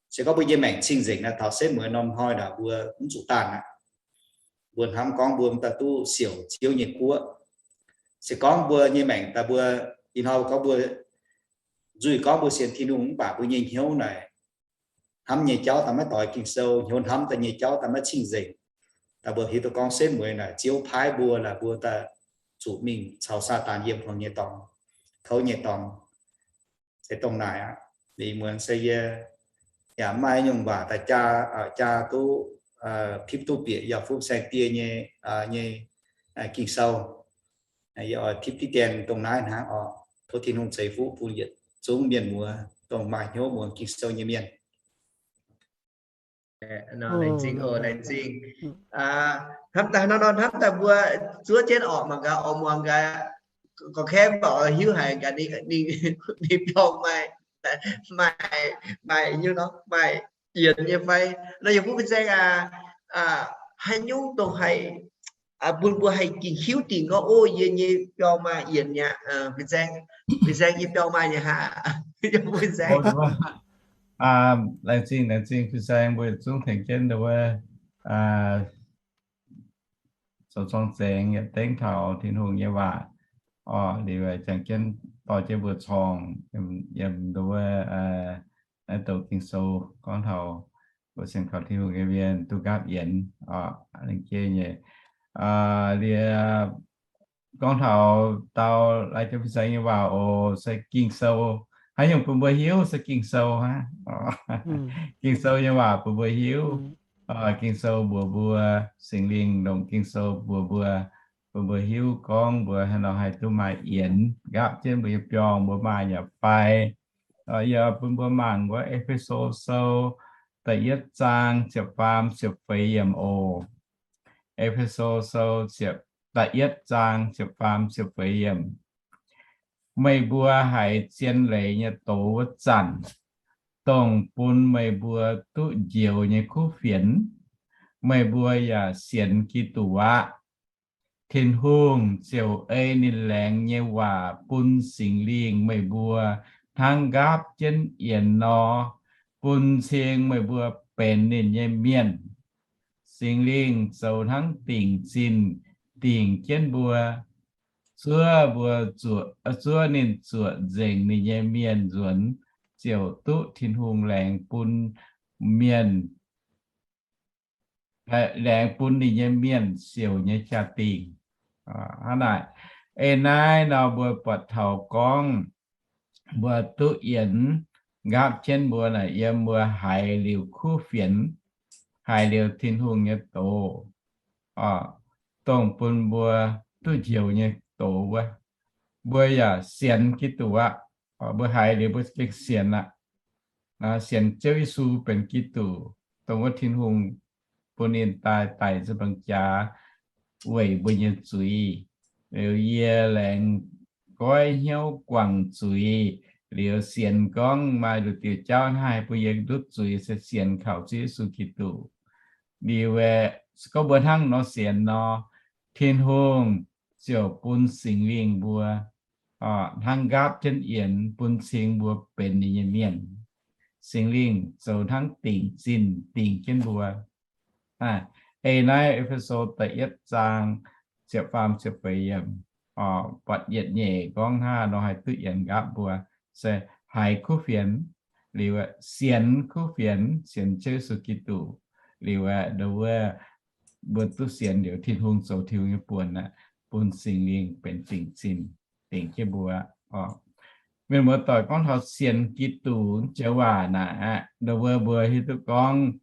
Se gorngv mbuo nyei maengc cing-nzengc naaic taux setv mueiz norm hnoi naaic mbuo mv zuqc daanh aqv. Mbuo hnamv gorngv mbuo daaih duqv siouc Ziouv nyei guoqv. Se gorngv mbuo nyei maengc daaih mbuo, ih hnoi gorngv mbuo nzuih gorngv mbuo sienx Tin-Hungh mv baac mbuo nyei hnyouv naaic, hnamv nyei jauv daaih maiv doix Ging-Sou, hnyouv hnamv daaih nyei jauv daaih maiv cing-nzengc, daaih mbuo hiuv duqv gorngv setv mueiz naaic Ziouv paaiv mbuo laaix mbuo daaih zuqc mingh caux Saadaan yiem hmuangx nyei dorngx, kouv nyei dorngx. Se dongh naaic aqv. Liuz muonz se yie yaac mv maaih nyungc waac daaih jaa, jaa duqv, tipv duqv bieqc yaac fuqv saeng-die nyei, nyei Ging-Sou. Yie oix tipv diqv dien dongh naaiv hnangv oc. Tov Tin-Hungh ceix fuqv bun yietc zungv mienh muoz dongh maaih hnyouv muangx Ging-Sou nyei mienh. Laengz zingh oc, laengz zingh. Hnamv daaih nor, hnamv daaih mbuo zuov jienv orqc, mangc gaax oix muangx gaax. gorx-kaeqv mv baac oix hiuv haic gaax ninh, ninh biaux maaih, maaih, maaih, you know, maaih yienx nyei fai. Nor yie mbuo fin-saeng aac, haaix nyungc dongh haih bun mbuo haih gengh hiuv dingc gorngv, o, yie nyei biaux maaih yienx nyei aqv. Fin-saeng, fin-saeng nyei biaux maaih nyei haic. Yie mbuo fin-saeng. Laengz zingh, laengz zingh fin-saeng mbuo yietc zungv tengx jienv wuov zoux zorng-zengx yietc dengv taux Tin-Hungh nyei waac oc. Liuz jangx jienv dorh jienv mbuo corng yiem nduov naaiv douc Ging-Sou gorngv taux mbuo sienx kaux Tin-Hungh nyei mienh duqv nqaapv yienx oc. Liuz gorngv taux dau lai jienv fin-saeng nyei waac oc, se Ging-Sou. Haaix nyungc bun mbuo hiuv se Ging-Sou aqv. Ging-Sou nyei waac bun mbuo hiuv. Ging-Sou mbuox mbuo, Singx Lingh longc Ging-Sou mbuox mbuo, bun mbuo hiuv gorngv mbuo haaix nor haih duqv maaih yienx nqaapv jienv mbuo nyei biorngh, mbuo maaih nyei fai. Yie bun mbuo mangc wuov E^fe^so Sou da'yietv zaang ziepc faam ziepc feix yiemc oc. E^fe^so Sou ziepc, da'yietv zaang ziepc faam ziepc feix yiemc. Meih mbuo haiz zien leiz nyei doz wuov zanc, dongh bun meih mbuo duqv njoux nyei kuv fienx, meih mbuo yaac sienx Giduc aqv. Tin-Hungh ziouc ei ninh laengz nyei waac bun Singx Lingh meih mbuo hnangv nqaapv jienv yienx nor, bun cing meih mbuo benx ninh nyei mienh. Singx Lingh zoux hnangv dingc zinh dingc jienv mbuo. Zuov mbuo zuoqc, zuov ninh zuoqc nzengc ninh nyei mienh nzuonx, ziouc duqv Tin-Hungh laengz bun mienh, laengz bun ninh nyei mienh siouc nyei jaa-dingh. Hnangv naaic, eix naaiv nor mbuo buatc taux gorngv mbuo duqv yienx nqaapv jienv mbuo naaic yiem mbuo haiz liuz kuv fienx, haiz liuz Tin-Hungh nyei doz, dongh bun mbuo duqv njoux nyei doz wuov, mbuo yaac sienx Giduc aqv. Mbuo haiz liuz mbuo gengh sienx aqv. Sienx Ziouv Yesu benx Giduc, dongh wuov Tin-Hungh bun ninh daaih daic ziepc nzaangc jaax weic mbuo nyei zuiz. Liuz yie laengz goiv hnyouv guangc zuiz, liuz sienx gorngv maaih nduqc diuc jauv haih bun yie ndutv zuiz se sienx kaux Ziouv Yesu Giduc. Liuz aeqv, se gorngv mbuo hnangv nor sienx nor, Tin-Hungh ziouc bun Singx Lingh mbuo hnangv nqaapv jienv yienx bun cing mbuo benx ninh nyei mienh. Singx Lingh zoux hnangv dingc zinh dingc jienv mbuo. Eix naaiv E^fe^so da'yietv zaang ziepc faam ziepc feix yiemc, buatc yietc nyeic gorngv hnangv nor haih duqv yienx nqaapv mbuo se haiz kuv fienx, liuz aeqv, sienx kuv fienx, sienx Ziouv Yesu Giduc, liuz aeqv, ndo wuov mbuo duqv sienx liuz Tin-Hungh zoux Tin-Hungh nyei buonc aqv, bun Singx Lingh benx dingc zinh dingc jienv mbuo. Mienh muoz-doic, gorngv taux sienx Giduc joux waac naaic aqv, ndo wuov mbuo hiuv duqv gorngv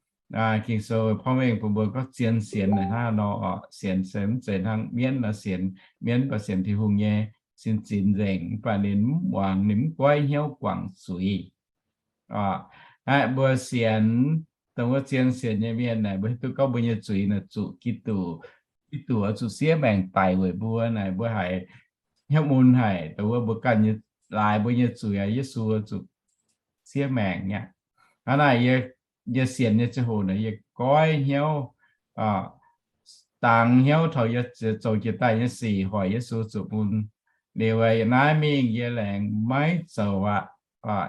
Ging-Sou porv mengh bun mbuo gorngv zien sienx naaic hnangv nor oc. Sienx se mv zeiz hnangv mienv nor sienx, mienv baac sienx Tin-Hungh nyei sin zinx nzengc, mv baac ninh mv muangx, ninh mv goiv hnyouv guangc zuiz. Hnangv mbuo sienx, dongh wuov zien sienx nyei mienh naaic, mbuo hiuv duqv gorngv mbuo nyei zuiz naaic zuqc Giduc, Giduc oix zuqc siev maengc daic weic mbuo naaic, mbuo haiz hnyouv mun haic. Dongh wuov mbuo ganh nyei, laaix mbuo nyei zuiz, Yesu zuqc siev maengc aqv. Hnangv naaic yie, yie sienx nyei ziangh hoc naaic, yie goiv hnyouv, dangx hnyouv taux yie zoux jiex daaih nyei sic hoic Yesu zuqc mun. Liuz naaiv mingh yie laengz maiv zoux aqv.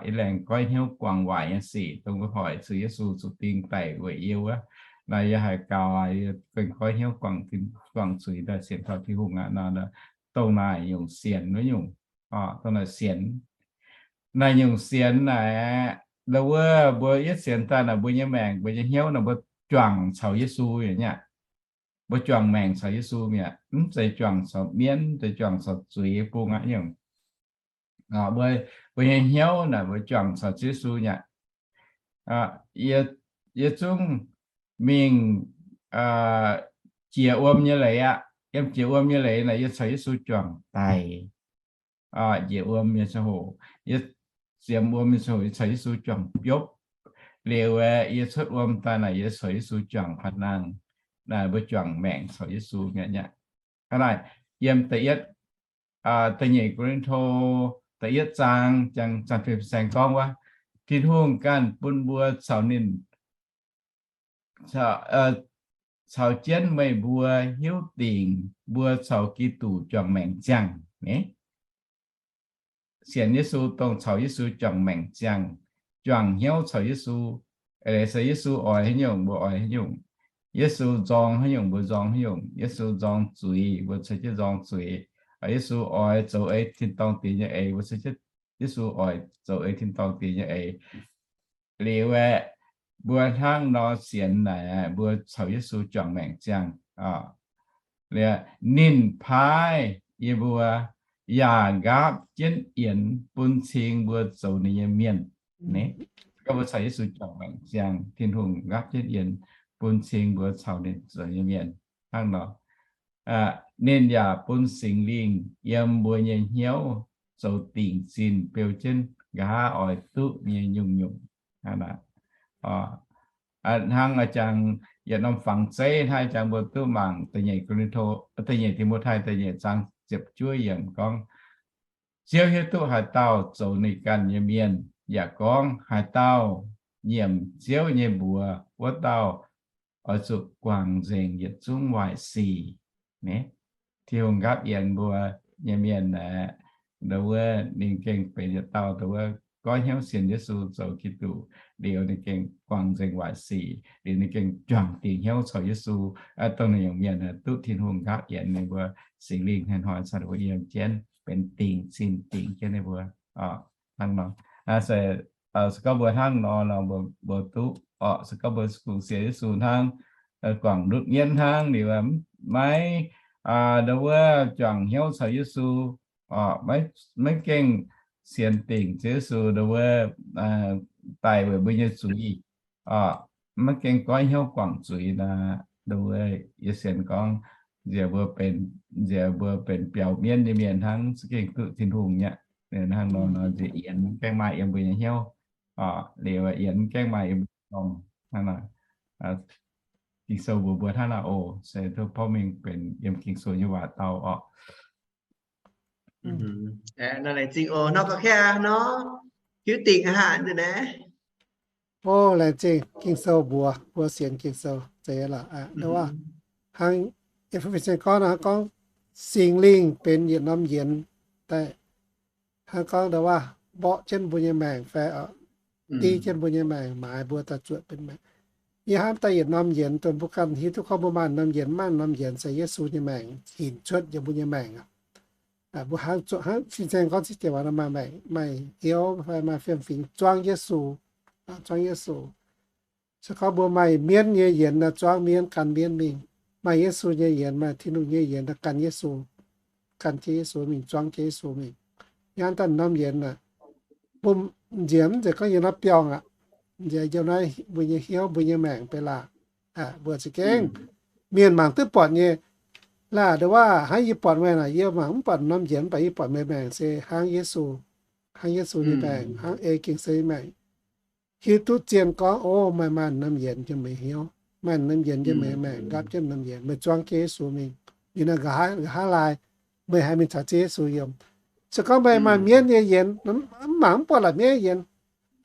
Yie laengz goiv hnyouv guangc waaic nyei sic, dongh hoic zuqc Yesu zuqc ding daic weic yie wuov. Naaiv yie haiz gaux, yie gengh goiv hnyouv guangc zuiz daaih sienx kaux Tin-Hungh aqv nor, dongh naaic nyungc sienx wuov nyungc. Dongh naaic sienx, naaic nyungc sienx naaic, ndo wuov mbuo yietv sienx daaih naaic, mbuo nyei maengc, mbuo nyei hnyouv naaic, mbuo juangc caux Yesu nyei aqv. Mbuo juangc maengc caux Yesu mi'aqv. Mv zeiz juangc caux mienv, mv zeiz juangc caux zuiz bung aqv nyungc. Mbuo, mbuo nyei hnyouv naaic mbuo juangc caux Ziouv Yesu nyei aqv. Yie zungv mingh jiex wuom nyei leiz aqv. Yiem jiex wuom nyei leiz naaic yie caux Yesu juangc daic. Njiec wuom nyei ziangh hoc, yie ziemx wuom nyei ziangh hoc yie caux Yesu juangc biopv. Liuz aeqv, yie cuotv wuom daaih naaic yie caux Yesu juangc paan-nangh. Naaic mbuo juangc maengc caux Yesu mi'aqv. Hnangv naaic, yiem da'yietv da'nyeic Ko^lin^to da'yietv zaang, jang fin-saeng gorngv wuov, Tin-Hungh ganh bun mbuo caux ninh caux jienv meih mbuo hiuv dingc mbuo caux Giduc juangc maengc ziangh. Sienx Yesu dongh caux Yesu juangc maengc ziangh, juangc hnyouv caux Yesu. Eix leiz se Yesu oix haaix nyungc mbuo oix haaix nyungc, Yesu nzorng haaix nyungc mbuo nzorng haaix nyungc, Yesu nzorng zuiz mbuo caux jienv nzorng zuiz. Yesu oix zoux ei tin-dorngh diex nyei eix, mbuo caux jienv, Yesu oix zoux ei tin-dorngh diex nyei eix. Liuz aeqv, mbuo hnangv nor sienx naaic, mbuo caux Yesu juangc maengc ziangh. Ninh paaiv yie mbuo yaac nqaapv jienv yienx bun cing mbuo zoux ninh nyei mienh. Gorngv mbuo caux Yesu juangc maengc ziangh, Tin-Hungh nqaapv jienv yienx bun cing mbuo caux ninh zoux nyei mienh hnangv nor. Ninh yaac bun Singx Lingh yiem mbuo nyei hnyouv zoux dingc zinh beu jienv nqa'haav oix duqv nyei nyungc-nyungc. Hnangv jangx yietc norm fangx zeiv hnangv jangx mbuo duqv mangc da'nyeic Ko^lin^to, da'nyeic Ti^mo^tai da'nyeic zaang ziepc juov yiemc gorngv, Ziouv hiuv duqv haaix dauh zoux ninh ganh nyei mienh, yaac gorngv haaix dauh nyiemc Ziouv nyei mbuox, wuov dauh oix zuqc guangc nzengc yietc zungv waaic sic. Tin-Hungh nqaapv yienx mbuo nyei mienh aeqv, ndau wuov ninh gengh benx yietc dauh ndau wuov goiv hnyouv sienx Yesu zoux Giduc liuz, ninh gengh guangc nzengc waaic sic liuz, ninh gengh juangc dingc hnyouv caux Yesu, dongh naaiv nyungc mienh duqv Tin-Hungh nqaapv yienx ninh mbuo, Singx Lingh hnoi-hnoi caux ninh mbuo yiem jienv benx dingc zinh dingc jienv ninh mbuo. Hnangv nor, se se gorngv mbuo hnangv nor nor, mbuo duqv orqc. Se gorngv mbuo kungx sienx Yesu hnangv, guangc ndutv mienv hnangv liuz, maiv ndau wuov juangc hnyouv caux Yesu, maiv gengh sienx dingc Ziouv Yesu ndau wuov daic weic mbuo nyei zuiz, maiv gengh goiv hnyouv guangc zuiz nor, ndau wuov yie sienx gorngv nziex mbuo benx, nziex mbuo benx biaux mienv nyei mienh hnangv, za'gengh duqv Tin-Hungh nyei aqv. Hnangv nor nor nziex yienx maiv gaengh maaih yiem mbuo nyei hnyouv, liuz yienx maiv gaengh maaih yiem mbuo nyei dorngx. Hnangv nor, Ging-Sou mbuox mbuo hnangv nor oc. Se tov porv mengh benx yiem Ging-Sou nyei waac dau orqc. Nor laengz zingh oc, nor ga'kea nor, hiuv dingc aqv naaiv. O, laengz zingh Ging-Sou mbuox mbuo sienx Ging-Sou zeiz lorqc. Ndau wuov hnangv Fin-Saeng gorngv nor, hnangv gorngv Singx Lingh benx yietc norm yienx daaih, hnangv gorngv ndau wuov mborqv jienv mbuo nyei maengc fai div jienv mbuo nyei maengc, maaiz mbuo daaih zuotc benx maengc. Yie hnamv daaih yietc norm yienx, dongh mbuo ganh hiuv duqv gorngv mbuo maaih norm yienx, maaih norm yienx se Yesu nyei maengc hinc cuotv yiem mbuo nyei maengc aqv. Mbuo hnangv, hnangv Fin-Saeng gorngv ziex diec waac nor, maaih, maaih hnyouv fai maaih fiem-fingx zuangv Yesu, zuangv Yesu. Se gorngv mbuo maaih mienv nyei yienx nor, zuangv mienv, gan mienv mingh. Maaih Yesu nyei yienx, maaih Tin-Hungh nyei yienx nor, gan Yesu, gan jienv Yesu mingh, zuangv jienv Yesu mingh. Hnangv daaih norm yienx aeqv, mbuo nziex mv zeiz gorngv yiem naaiv biorngh aqv. Nziex yiem naaiv mbuo nyei hnyouv, mbuo nyei maengc benx laangc. Mbuo za'gengh mienh mangc duqv buatc nyei. Laah, ndau wuov hnangv yie buatc meih naaic, yie mangc mv buatc norm yienx, mv baac yie buatc meih maengc se hnangv Yesu, hnangv Yesu nyei maengc, hnangv ei Ging-Sou nyei maengc. Hiuv duqv zien gorngv, o, meih maaih norm yienx yiem meih hnyouv, maaih norm yienx yiem meih maengc, nqaapv jienv norm yienx, meih zuangv jienv Yesu mingh. Liuz nor nqa'haav, nqa'haav laai meih haih mingh caux jienv Yesu yiem. Se gorngv meih maaih mienv nyei yienx, mv mangc mv buatc la'mienv yienx,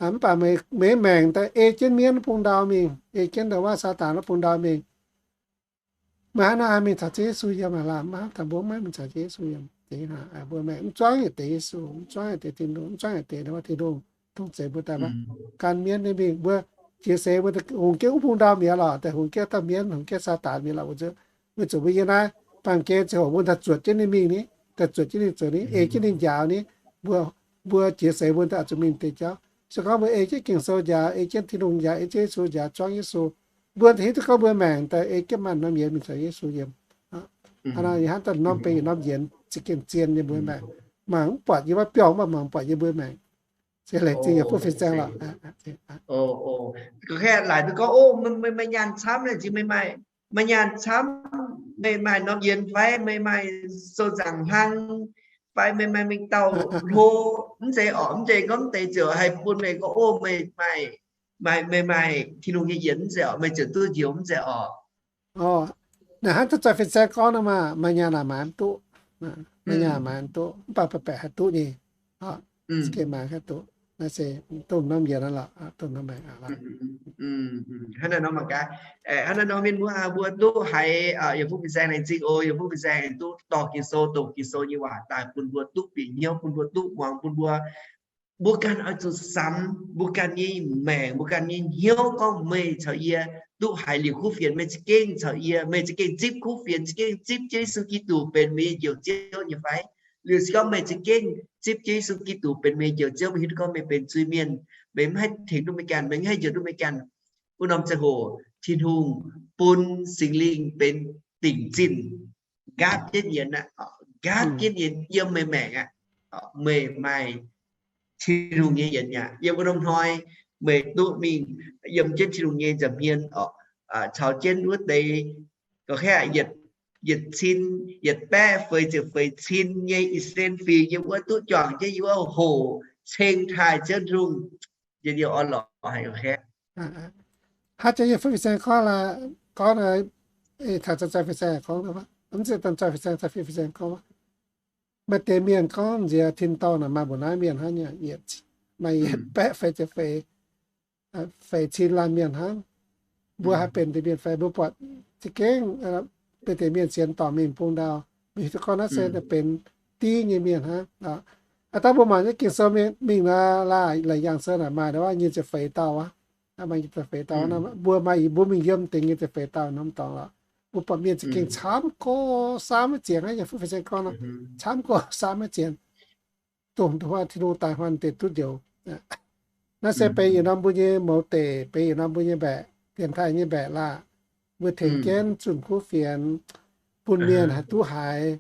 mv baac meih, meih maengc daaih ei jienv mienv wuov bung ndau mingh, ei jienv ndau wuov Saadaan wuov bung ndau mingh. Meih hnangv naaiv haih mingh caux jienv Yesu yiem aqv laah? Maiv haih, mbuo maiv mingh caux jienv Yesu yiem. Mbuo maengc mv zuangv yietc deix Yesu, mv zuangv yietc deix Tin-Hungh, mv zuangv yietc deix ndau wuov Tin-Hungh dongh zeiz mbuo daaih maiv gan mienv nyei mingh. Mbuo jiex seix mbuo hungx jienv wuov bung ndau mi'aqv lorqc, daaih hungx jienv dauh mienv, hungx jienv Saadaan mi'aqv lorqc. Weic zuqc mbuo yiem naaiv baamh gen ziangh hoc mbuo daaih zuotc jienv ninh mingh ni, daaih zuotc jienv ninh zoux ni, ei jienv ninh njaaux ni. Mbuo, mbuo jiex seix mbuo daaih zuqc mingh deix jauv. Se gorngv mbuo ei jienv Ging-Sou njaaux, ei jienv Tin-Hungh njaaux, ei jienv Yesu njaaux, zuangv Yesu, mbuo hiuv duqv gorngv mbuo maengc daaih ei jienv maaih norm yienx mingh caux Yesu yiem. Hnangv naaiv, yie hnamv daaih norm benx yietc norm yienx za'gengh zien yiem mbuo maengc. Mangc mv buatc yiem wuov biorngh, mv baac mangc buatc yiem mbuo maengc. Se laengz zingh yaac butv fin-saeng lorqc. Gorngv laaic duqv gorngv, o, meih, meih nyaanh camv, laengz zingh meih maaih, meih nyaanh camv, meih maaih norm yienx fai meih maaih sou nzaangc hlang, fai meih maaih mingh dauh hlo, mv zeiz orqc, mv zeiz gorngv deix ziouc haih bun meih gorngv, o, meih maaih, meih maaih Tin-Hungh nyei yienx, mv zeiz orqc, meih ziouc duqv njoux, mv zeiz orqc. Naaic hnangv duqv zoih fin-saeng gorngv nor maah, maaih nyaanh naaic maaiz mv duqv. Maaih nyaah maaiz duqv, mv baac baeqc baeqc haih duqv nyei. Za'gengh maaiz haih duqv. Naaiv se domh norm yienx aqv lorqc, domh norm maengc aqv lorqc. Hnangv naaiv nor mangc gaax, hnangv naaiv nor mienh muoz aac, mbuo duqv haiz yaac fuqv fin-saeng laengz zingh oc, yaac fuqv fin-saeng duqv dorh Ging-Sou, doqc Ging-Sou nyei waac daaih bun mbuo duqv bieqc hnyouv, bun mbuo duqv muangx, bun mbuo mbuo ganh oix zuqc samx mbuo ganh nyei maengc, mbuo ganh nyei hnyouv gorngv meih caux yie duqv haiz liuz kuv fienx, meih za'gengh caux yie, meih za'gengh zipv kuv fienx, za'gengh zipv Ziouv Yesu Giduc benx meih nyei Njoux Ziouv nyei fai? Liuz se gorngv meih za'gengh zipv Ziouv Yesu Giduc benx meih nyei Njoux Ziouv, meih hiuv duqv gorngv meih benx zuiz-mienh, meih mv haih tengx duqv meih ganh, meih mv haih njoux duqv meih ganh. Wuov norm ziangh hoc Tin-Hungh bun Singx Lingh benx dingc zinh nqaapv jienv yienx aqv, nqaapv jienv yienx yiem meih maengc aqv. Meih maaih Tin-Hungh nyei yienx aqv. Yiem wuov norm hnoi meih duqv mingh yiem jienv Tin-Hungh nyei nza'hmien oc, caux jienv wuov deix, gorngv yietc, yietc cin, yietc baeqv feix ziepc feix cin nyei I^saa^laa^en Fingx yiem wuov duqv juangc jienv yiem wuov hoc ceng taaih Ziouv Tin-Hungh. Njien-youh orn-lorqc haic. Haaix zanc yie fuqv fin-saeng gorngv, gorngv taux zanc fin-saeng gorngv, mv zeiz zanc fin-saeng, zanc fin-saeng gorngv, maaih deix mienh gorngv nziex tin-dorngh naaic maaih mbuo naaiv mienh hnangv, maaih yietc baeqv feix ziepc feix, feix cin laanh mienh hnangv. Mbuo haih benx deix mienh fai? Mbuo buatc za'gengh benx deix mienh sienx dorngc mingh bung ndau. Mbuo hiuv duqv gorngv naaiv se benx div nyei mienh hnangv. Aa, dangh mbuo mangc nyei Ging-Sou mingh nor, laaix yangh sou naaic maaih ndau wuov nyic ziepc feix dauh aqv. Maaih nyic ziepc feix dauh. Mbuo maaih, mbuo mingh yiem deix nyic ziepc feix dauh norm dorngx lorqc. Mbuo buatc mienh za'gengh camv gorx saamv maiv zienx aqv. Yaac fuqv fin-saeng gorngv nor, camv gorx saamv maiv zienx. Dongh nduov Tin-Hungh daaih huan deix duqv njoux. Naaiv se benx yietc norm mbuo nyei mouz deic, benx yietc norm mbuo nyei mbaeqc, dienx taaih nyei mbaeqc laah. Mbuo tengx jienv zunh kuv fienx, bun mienh haih duqv haiz,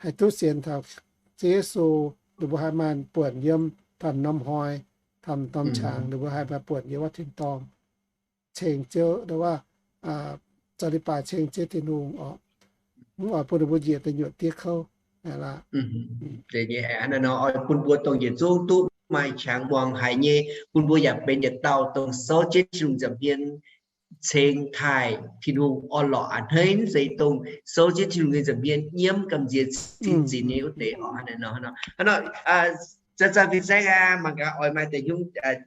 haih duqv sienx taux Ziouv Yesu, ninh mbuo haih maaih buonc yiem taux norm hnoi, taux norm qangx, ninh mbuo haih maaih buonc yiem wuov tin-dorngh ceng Ziouv, zaux leiz-baaix ceng Ziouv Tin-Hungh oc. Mv oix bun ninh mbuo njiec daaih nyuoqc diev kouv aqv. Bun mbuo dongh yietc zungv duqv maaih qangx muangx haic nyei, bun mbuo yaac benx yietc dauh dongh souv jienv Tin-Hungh nza'hmien ceng taaih Tin-Hungh orn-lorqc a'hneiv, mv zeiz dongh souv jienv Tin-Hungh nyei nza'hmien nyiemv gamh nziex cingv zinx nyei wuov deix oc. Hnangv naaiv nor, zanc-zanc fin-saeng aqv, mangc gaax oix maaih deix hnyouv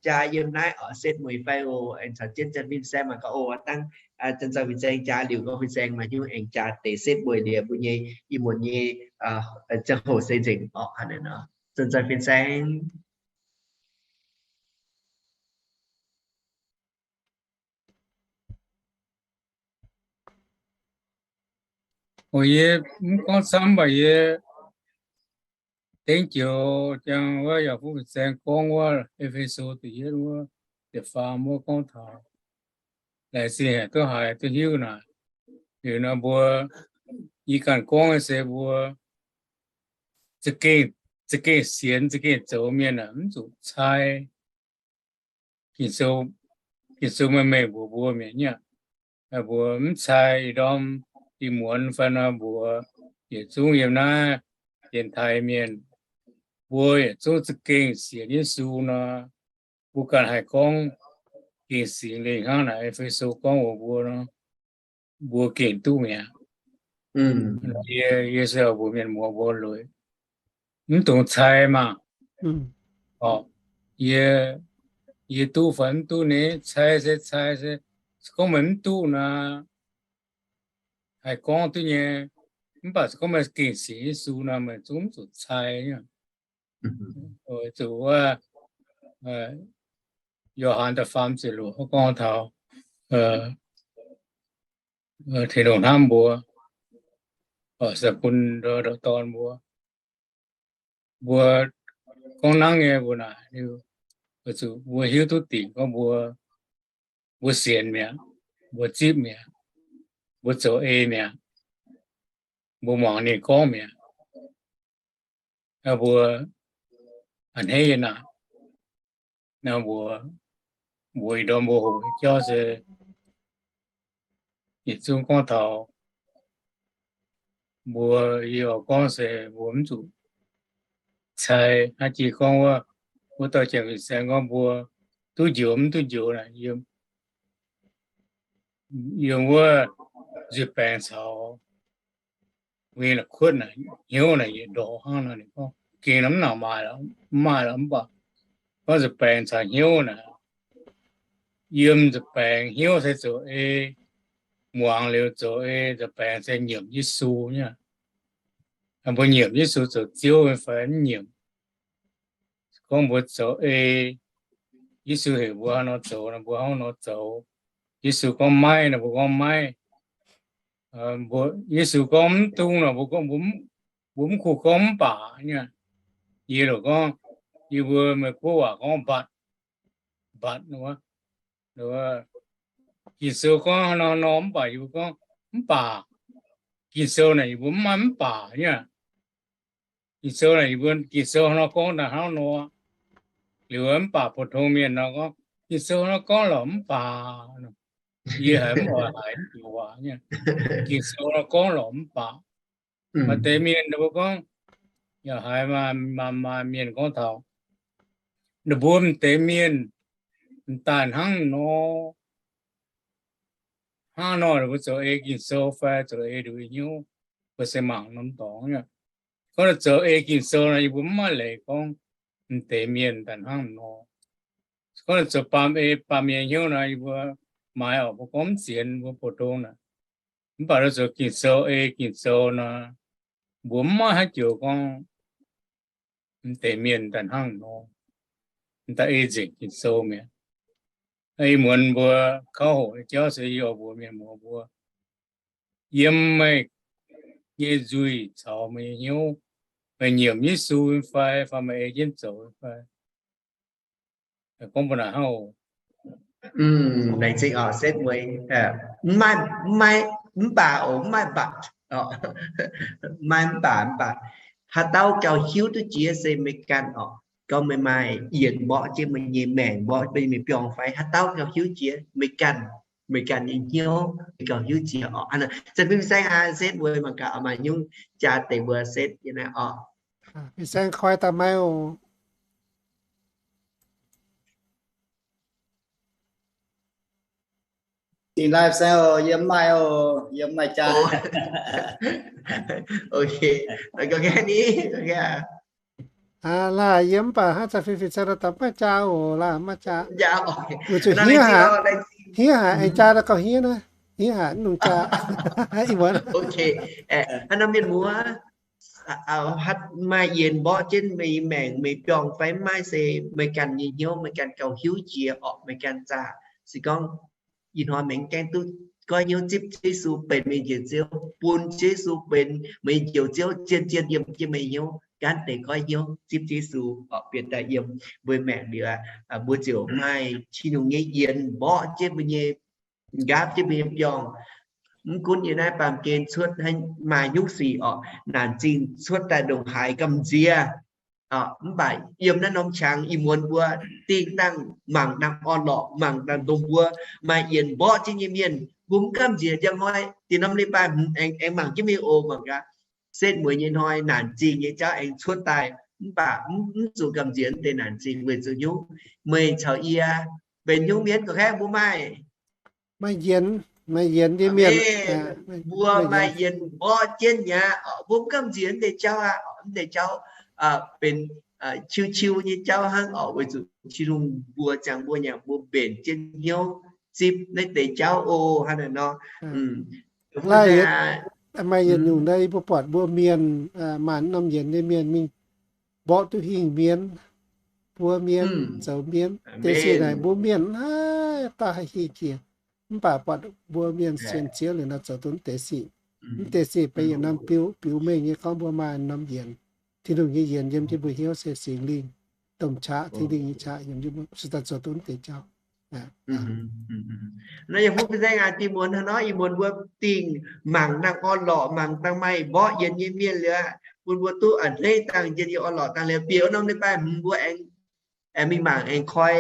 jaa yiem naaiv oc, setv mueiz fai oc, aengx caux jienv zanc-zanc fin-saeng mangc gaax oc. Dangh zanc-zanc fin-saeng jaa liuz gorngv fin-saeng maaih hnyouv aengx jaa deix setv mueiz liuz mbuo nyei ih muonz nyei ziangh hoc se nzengc oc. Hnangv naaiv nor, zanc-zanc fin-saeng. Oc, yie mv gorngv camv mv baac yie dengv joux jangx wuov yaac fuqv fin-saeng gorngv wuov E^fe^so da'yietv wuov, da'faam wuov gorngv taux laengz zingh haic duqv haiz duqv hiuv naaic. Liuz nor mbuo, yie ganh gorngv se mbuo za'gengh, za'gengh sienx, za'gengh zoux mienh aah, mv zuqc cai Ging-Sou, Ging-Sou meih mengh mbuox mbuo mi'aqv. Mbuo mv cai ih ndorm ih muonz fai nor mbuox yietc zungv yiem naaiv dienx taaih mienh, mbuo yietc zungv za'gengh sienx Yesu nor, mbuo ganh haih gorngv gengh Singx Lingh hnangv naaic E^fe^so gorngv mbuox mbuo nor, mbuo gengh duqv mi'aqv. Yie, yie se mbuox mienh muoz mbuo lueic, mv dungx cai maah. Orqc, yie, yie duqv fai mv duqv ni, cai se cai se, se gorngv meih mv duqv nor, haih gorngv duqv nyei. Mv baac se gorngv meih gengh sienx Yesu nor, meih zungv mv zuqc cai. Zuqc wuov Yo^han da'faam ziepc luoqc gorngv taux Tin-Hungh hnamv mbuo, se bun ndortv dorn mbuo. Mbuo gorngv nangv nyei mbuo naaic, zuqc mbuo hiuv duqv dingc gorngv mbuo, mbuo sienx mi'aqv, mbuo zipv mi'aqv, mbuo zoux ei mi'aqv, mbuo muangx ninh gorngv mi'aqv. Mbuo a'hneiv nyei naaic, mbuo, mbuo ih ndorm mbuo hoqc jauv se yietc zungv gorngv taux mbuo, yie oix gorngv se mbuo mv zuqc cai. Hnangv jiex gorngv wuov, wuov dauh janx fin-saeng gorngv mbuo duqv njoux mv duqv njoux naaic, yiem wuov nzuih baengx caux win la'kuotv naaic, hnyouv naaic yietc ndorqc hnangv nor. Ninh gorngv, gengh nor mv nangc maaih lorqc, mv maaih lorqc, mv baac gorngv nza'baengx caux hnyouv naaic, yiem nza'baengx hnyouv se zoux ei, muangx liuz zoux ei, nza'baengx se nyiemc Yesu nyei. Mbuo nyiemc Yesu zoux Ziouv fai mv nyiemc? Gorngv mbuo zoux ei, Yesu heuc mbuo haaix nor zoux nor, mbuo hnangv nor zoux. Yesu gorngv maiv nor, mbuo gorngv maiv. Yesu gorngv mv dungx nor, mbuo gorngv, mbuo mv kuh gorngv mv baac nyei. Yie loc gorngv, yie mbuo Meiv Guoqv waac gorngv but, but, Ging-Sou gorngv haaix nor nor mv baac yie mbuo gorngv mv baac. Ging-Sou naaic yie mbuo mv maaih mv baac nyei. Ging-Sou naaic yie mbuo Ging-Sou haaix nor gorngv daaih hnangv nor. Liuz mv baac pou-tong mienh nor gorngv, Ging-Sou nor gorngv lorqc mv baac. Yie haiz mv oix haiz joux waac nyei. Ging-Sou nor gorngv lorqc mv baac. Maaih deix mienh ninh mbuo gorngv, yaac haiz maaih, maaih, maaih mienh gorngv taux ninh mbuo m'deix mienh m'daaih hnangv nor, hnangv nor ninh mbuo zoux ei Ging-Sou fai zoux ei nduqc hnyouv, mbuo se mangc norm dorngx nyei. Gorngv zoux ei Ging-Sou nor, yie mbuo mv maaih leiz gorngv m'deix mienh daaih hnangv nor. Gorngv zoux baamh ei baamh mienh hnyouv nor, yie mbuo maaiz oc, mbuo gorngv mv sienx, mbuo pou-tong naaic. Mv baac zoux Ging-Sou ei Ging-Sou nor, mbuo mv maaih haaix joux gorngv m'deix mienh daaih hnangv nor, m'daaih ei nzengc Ging-Sou mi'aqv. Ih muonz mbuo kauv hoqc nyei jauv se yie oix mbuox mienh muoz mbuo, yiem meih nyei nzuih caux meih nyei hnyouv, meih nyiemc Yesu fai, fai meih ei jienv zoux fai. Gorngv mbuo naaic hnangv oc. Laengz zingh oc, setv mueiz. Mv maaih, mv maaih, mv baac oc, mv maaih but. Maaih mv baac, mv baac haaix dauh gauh hiuv duqv jiex se meih ganh oc. Gorngv meih maaih yienc mborqv jienv meih nyei maengc, mborqv jienv meih biorngh fai, haaix dauh gauh hiuv jiex? Meih ganh, meih ganh nyei hnyouv meih gauh hiuv jiex oc. Zanc mingh saeng aa, setv mueiz mangc gaax maaih nyungc jaa deix mbuo setv yie naaiv oc. Mingh saeng koi daaih maiv oc. Dingc live saeng oc, yie mv maaih oc, yie mv maaih jaa. Ok, laaix yie mv baac hnangv zanc fih fih saeng daaih mv maaih jaa oc, laaix mv maaih jaa. Weic zuqc hniev haic, hniev haic aengx jaa daaih gauh hniev naaiv, hniev haic mv longc jaa. Ih muonz. Hnangv nor mienh muoz, maaih yienc mborqv jienv meih nyei maengc, meih biorngh fai mv maaih se meih ganh nyei hnyouv, meih ganh gauh hiuv jiex orqc, meih ganh zaqc. Se gorngv ih hnoi meih mv gaengh duqv goiv hnyouv zipv Ziouv Yesu benx meih nyei Njoux Ziouv, bun Ziouv Yesu benx meih nyei Njoux Ziouv, zien-zien yiem jienv meih hnyouv, gaanv deix goiv hnyouv zipv Ziouv Yesu orqc, bieqc daaih yiem mbuo maengc liuz, mbuo ziouc maaih Tin-Hungh nyei yienc mborqv jienv mbuo nyei, nqaapv jienv mbuo nyei biorngh. Mv gunv yiem naaiv baamh gen cuotv maaih nyungc sic orqc, naanc zingh cuotv daaih ndongc haaix gamh nziex, mv baac yiem naaiv norm qangx ih muonz mbuo dingh dangh mangc dangh orn-lorqc, mangc dangh dongh mbuo maaih yienc mborqv jienv nyei mienh, mbuo mv gamh nziex. Njang hnoi dinh norm leiz-baaih aengx mangc jienv mingh oc, mangc gaax, setv mueiz nyei hnoi naanc zingh nyei jauv aengx cuotv daaih, mv baac mv zuqc gamh nziex deix naanc zingh weic zuqc nyungc meih caux yie benx hnyouv mienv ga'kaeqv mbuo maaih maaih yienc, maaih yienc nyei mienh, mbuo maaih yienc mborqv jienv nyei aqv. Mbuo mv gamh nziex deix jauv aqv. Deix jauv benx qiu-qiu nyei jauv hnangv orqc, weic zuqc Tin-Hungh mbuox ziangx mbuo nyanc mbuo mbenc jienv hnyouv zipv naaiv deix jauv oc, hnangv naaic nor. Maaih yietc nyungc naaiv yie mbuo buatc mbuo mienh, maanc norm yienc nyei mienh mingh mborqv duqv hingh mienv, buo mienv, zoux mienv. Deix sic naaic mbuo mienh naaiv daaih haih hingh jiex, mv baac buatc mbuo mienh sienx Ziouv liuz nor zoux duqv deix sic. Mv deix sic benx yietc norm biux, biux mengh nyei gorngv mbuo maaih norm yienc, Tin-Hungh nyei yienc yiem jienv mbuo hnyouv se Singx Lingh, domh qaqv, Tin-Hungh nyei qaqh yiem jienv mbuo, se daaih zoux duqv deix jauv. Naaiv yie huv fin-saeng aac, dinh muonz hnangv nor, ih muonz mbuo dingh mangc dangh orn-lorqc, mangc dangh maaih mborqv yienc nyei mienh liuz, bun mbuo duqv a'hneiv dangh njien-youh orn-lorqc dangh liuz, bieqc wuov norm leiz-baaih mbuo aengx mingh mangc aengx koi.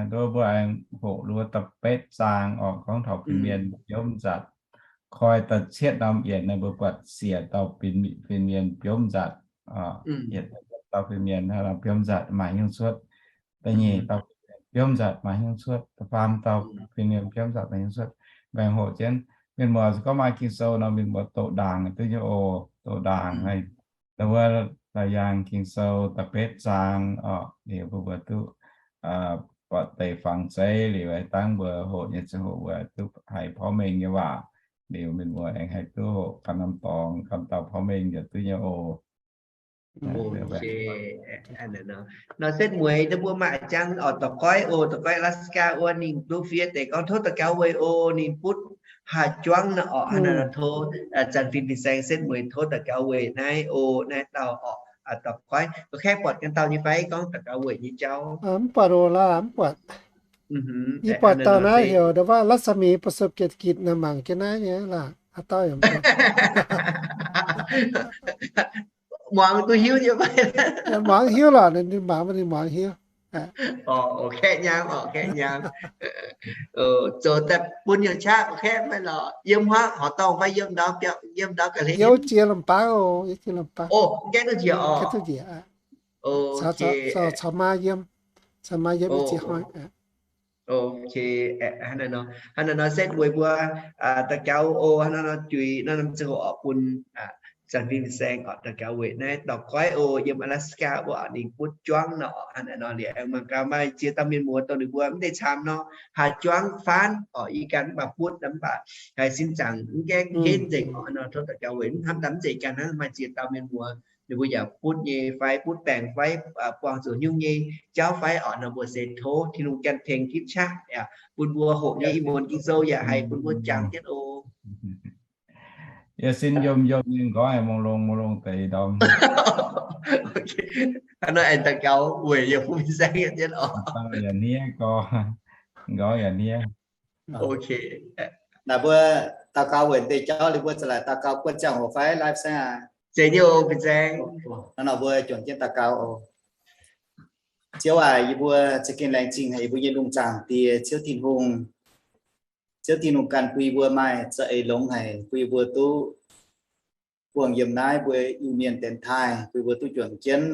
Nduov mbuo aengx hoqc nduov da'betv zaang orqc, gorngv taux fin-mienh biomv nzatc. Koi da'cietv norm yienc naaiv mbuo buatc siec dauh fin-mienh biomv nzatc. Yietc dauh fin-mienh biomv nzatc maaih hnyouv cuotv. Da'nyeic dauh biomv nzatc maaih hnyouv cuotv. Da'faam dauh fin-mienh biomv nzatc maaih hnyouv cuotv. Mbuo aengx hoqc jienv Mienh muoz gorngv maaih Ging-Sou nor, mienh muoz doqc ndaangc duqv nyei oc, doqc ndaangc. Naaiv mbuo Laauc Yaangh Ging-Sou da'betv zaang oc, liuz mbuo mbuo duqv buatc deix fangx zeiv liuz, dangv mbuo hoqc nyei ziangh hoc mbuo duqv haiz porv mengh nyei waac. Liuz mienh muoz aengx haih duqv hoqc ganh norm dorngx ganh dauh porv mengh yaac duqv nyei oc. Nor setv mueiz mbuo maaih jangx oc, daux goiv oc, daux goiv Alaska wuov ninh duqv fiev deix gorngv tov daux gaux weic oc, ninh butv haaix juangv nor oc, hnangv naaiv nor tov Zanc Fin Fin-Saeng setv mueiz tov daux gaux weic naaiv oc, naaiv dauh oc, daux goiv. Kaeqv buatc ganh dauh nyei fai gorngv daux gaux weic nyei jauv? Mv buatc oc laah, mv buatc. Yie buatc dauh naaiv heuc รัศมี ประสบเกียรติกิจ naaiv mangc jienv naaiv nyei laah, haaix dauh yaac mv buatc. Muangx duqv hiuv nyei fai? Muangx hiuv lorqc, ninh mangc ninh muangx hiuv. Kaeqv nyaam oc, kaeqv nyaam. Zoux daaih bun yiem qaqv kaeqv maiv lorqc. Yiem huaav horqc dorngh fai yiem ndau biauv, yiem ndau ga'hlen? Yiem jiex Lamh Baang oc, yiem jiex Lamh Baang. Gaeqv duqv njiec oc. Caux maa yiem, caux maa yiem jiex hnoi. Hnangv naaiv nor setv mueiz mbuo daux gaux oc, hnangv naaiv nor juix naaiv norm ziangh hoc oc bun Zanc Fin Fin-Saeng oc daux gaux weic naaiv daux goiv oc, yiem Alaska wuov ninh butv juangv nor oc. Hnangv naaiv nor liuz aengx mangc gaax maaih ziex dauh mienh muoz dongh ninh mbuo mv deix camv nor, haaix juangv faanv oc, yie ganh mv baac butv mv baac haiz sin zaangc mv gaengh henv nzengc oc. Hnangv nor tov daux gaux weic mv hnamv daaih mv zeiz ganh hnangv, maaih ziex dauh mienh muoz ninh mbuo yaac butv nyei fai butv baengc fai buangh zuqc nyungc nyei jauv fai oc, nor mbuo se tov Tin-Hungh ganh tengx tipv qaqv bun mbuo hoqc nyei ih muonz Ging-Sou yaac haih bun mbuo jangx jienv oc. Yie sin yiem yiem nyei nqorngv mong longx mong longx deix ndorm. Hnangv nor aengx daux gaux weic yiem Fin Fin-Saeng jienv oc. Yaac hniev gorx, nqorngv yaac hniev. Naaic mbuo daux gaux weic deix jauv liuz mbuo za'laaix daux gaux buonv ziangh hoc fai laai saeng aac? Zeiz nyei oc, Fin-Saeng. Hnangv nor mbuo juangc jienv daux gaux oc. Ziouv aac, yie mbuo za'gengh laengz zingh haic yie mbuo nyei lungh zaangc Diex Ziouv Tin-Hungh. Ziouv Tin-Hungh ganh bun yie mbuo maaih za'eix longx haic, bun yie mbuo duqv buangh yiem naaiv mbuo Iu-Mienh dienx taaih, bun yie mbuo duqv juangc jienv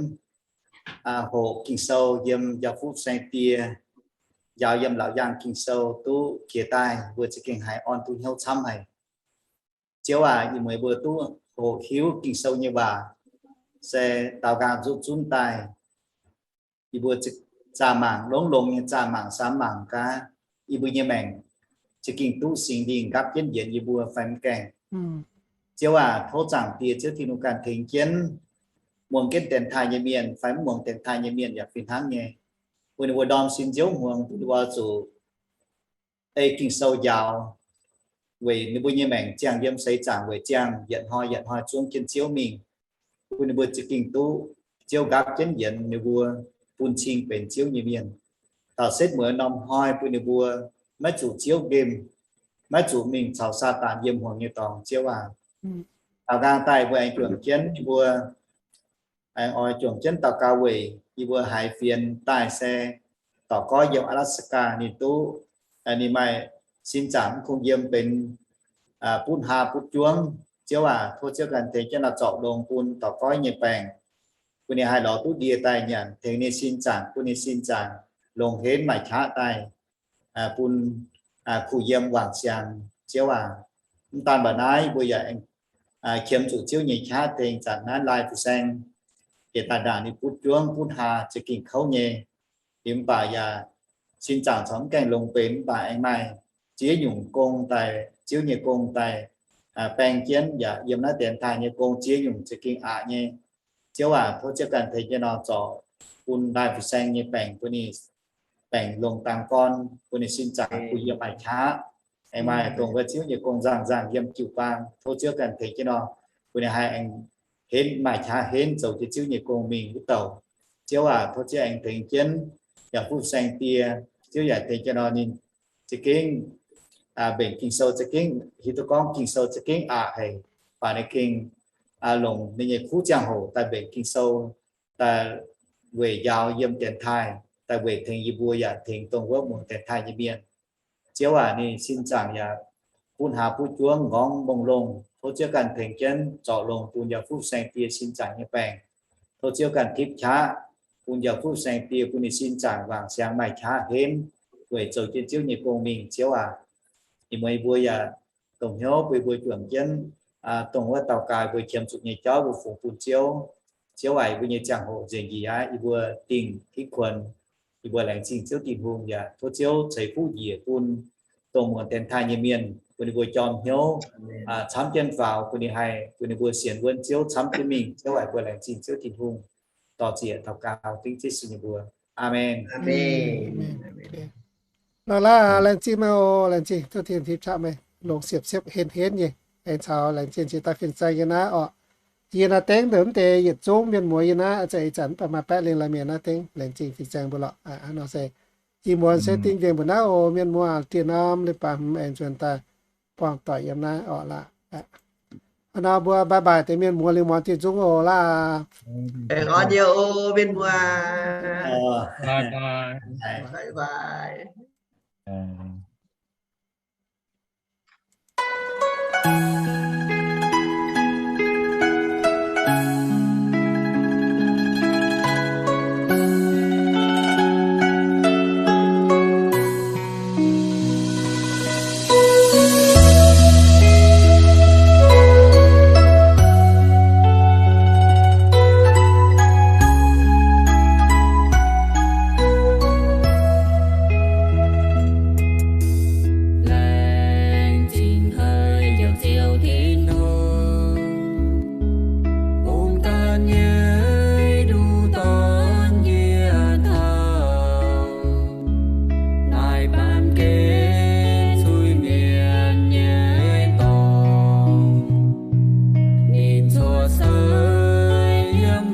hoqc Ging-Sou yiem njaaux fuqv saeng-die, njaaux yiem Laauc Yaangh Ging-Sou duqv jiex daaih, mbuo za'gengh haiz orn duqv hnyouv camv haic. Ziouv aac, ih mueiz mbuo duqv hoqc hiuv Ging-Sou nyei waac se daaux nqaang zuqc zunv daaih. Yie mbuo zaah mangc, longx longx nyei zaah mangc, samx mangc gaax, yie mbuo nyei maengc za'gengh duqv Singx Lingh nqaapv jienv yienx yie mbuo fai mv gaengh. Ziouv aac, tov Zaangc Diex Ziouv Tin-Hungh ganh tengx jienv muangx jienv dienx taaih nyei mienh fai mv muangx dienx taaih nyei mienh yaac fih hnangv nyei. Bun ninh mbuo ndorm sin nziouv hmuangx, bun ninh mbuo oix zuqc ei Ging-Sou njaaux weic ninh mbuo nyei maengc ziangh yiem seix zaangc weic ziangh yietc hnoi yietc hnoi zuangv jienv Ziouv mingh, bun ninh mbuo za'gengh duqv Ziouv nqaapv jienv yienx ninh mbuo, bun cing benx Ziouv nyei mienh. Taux setv mueiz norm hnoi bun ninh mbuo maiv zuqc Ziouv nqemh, maiv zuqc mingh caux Saadaan yiem hmuangx nyei dorngx, Ziouv aac. Daaux nqaang daaih mbuo aengx juangc jienv yie mbuo aengx oix juangc jienv daux gaux weic yie mbuo haiz fienx daaih se dorc goiv yiem Alaska ninh duqv, ninh maaih sin zaangc mv kungx yiem benx butv haa butv juangv. Ziouv aac, tov Ziouv ganh tengx jienv nor zorc longx bun dorc goiv nyei baengc, bun ninh haih lorz duqv ndie daaih nyanc, tengx ninh sin zaangc, bun ninh sin zaangc longx henv maaih qaqv daaih bun kuh yiem wangc siangx, Ziouv aac. Mv daan mbaac naaiv, mbuo yaac qiemx zuqc Ziouv nyei qaqv tengx zanc naaiv Laai Fin-Saeng jiex daaih ndaangc ninh butv juangv butv haa za'gengh kouv nyei. Liuz mv baac yaac sin zaangc corc mv gaengh longx benx, mv baac aengx maaih ziex nyungc gong daaih, Ziouv nyei gong daaih baeng jienv, yaac yiem naaiv dienx taaih nyei gong ziex nyungc za'gengh aqc nyei. Ziouv aac, tov Ziouv ganh tengx jienv nor zorc bun Laai Fin-Saeng nyei baengc, bun ninh baengc longc dangx gorn, bun ninh sin zaangc kuh yiem maaih qaqv, aengx maaih dongh wuov Ziouv nyei gong nzangc nzangc yiem jiu-baang. Tov Ziouv ganh tengx jienv nor, bun ninh haih aengx henv maaih qaqv henv zoux jienv Ziouv nyei gong mingh wuov douc. Ziouv aac, tov Ziouv aengx tengx jienv yaac fuqv saeng-die. Ziouv yaac tengx jienv nor ninh za'gengh mbenc Ging-Sou za'gengh hiuv duqv gorngv Ging-Sou za'gengh aqc haic, baac ninh gengh longc ninh nyei kuv ziangh hoc daaih mbenc Ging-Sou, daaih weic njaaux yiem dienx taaih, daaih weic tengx yie mbuo yaac tengx dongh wuov muangx dienx taaih nyei mienh. Ziouv aac, ninh sin zaangc yaac butv haa butv juangv nqorngv mongh longh. Tov Ziouv ganh tengx jienv zorc longx bun yaac fuqv saeng-die sin zaangc nyei baengc. Tov Ziouv ganh tipv qaqv bun yaac fuqv saeng-die, bun ninh sin zaangc wangc siangx maaih qaqv henv weic zoux jienv Ziouv nyei gong mingh, Ziouv aac. Ih mueiz mbuo yaac dongh hnyouv bun yie mbuo juangc jienv, dongh wuov daux gaux yie mbuo qiemx zuqc nyei jauv mbuo fungx bun Ziouv. Ziouv aac, yie mbuo nyei ziangh hoc nzengc njiec aqv, yie mbuo dingh hitv kuonx, yie mbuo laengz zingh Ziouv Tin-Hungh yaac tov Ziouv ceix fuqv njiec bun dongh muonc dienx taaih nyei mienh, bun ninh mbuo jorm hnyouv, camv jienv faaux bun ninh haih, bun ninh mbuo sienx wuonv Ziouv camv jienv mingh. Ziouv aac, yie mbuo laengz zingh Ziouv Tin-Hungh. Dorh ziec daux gaux dengv Yesu nyei mbuox. Aamen. Nor laaix laengz zingh meih oc, laengz zingh Ziouv Tin-Hungh qaqv meih longc siepv-siepv henv-henv nyei, aengx caux laengz zingh cingx daaih fin-saeng yiem naaiv orqc. Yie naaiv dengv ndongc mv deix yietc zungv mienh muoz yiem naaiv, ih zanc mv baac maaih baeqv lingh la'mienh naaiv dengv laengz zingh fin-saeng mbuo lorqc. Hnangv nor se ih muonz se dingh nzengc mbuo naaiv oc. Mienh muoz, dieh norm leiz-baaix hmz aengx nzuonx daaih buangh doic yiem naaiv orqc laaix. Hnangv nor mbuo bye bye deix mienh muoz, lingh muonz diuh zungv oc laaix. Aengx orn nyei oc mienh muoz. Laengz zingh haiz yaac Ziouv Tin-Hungh, bungx daan nyei nduqc dorn njiec taux, naaic baamh gen zuiz-mienh nyei dorngx, ninh cuotv seix yiem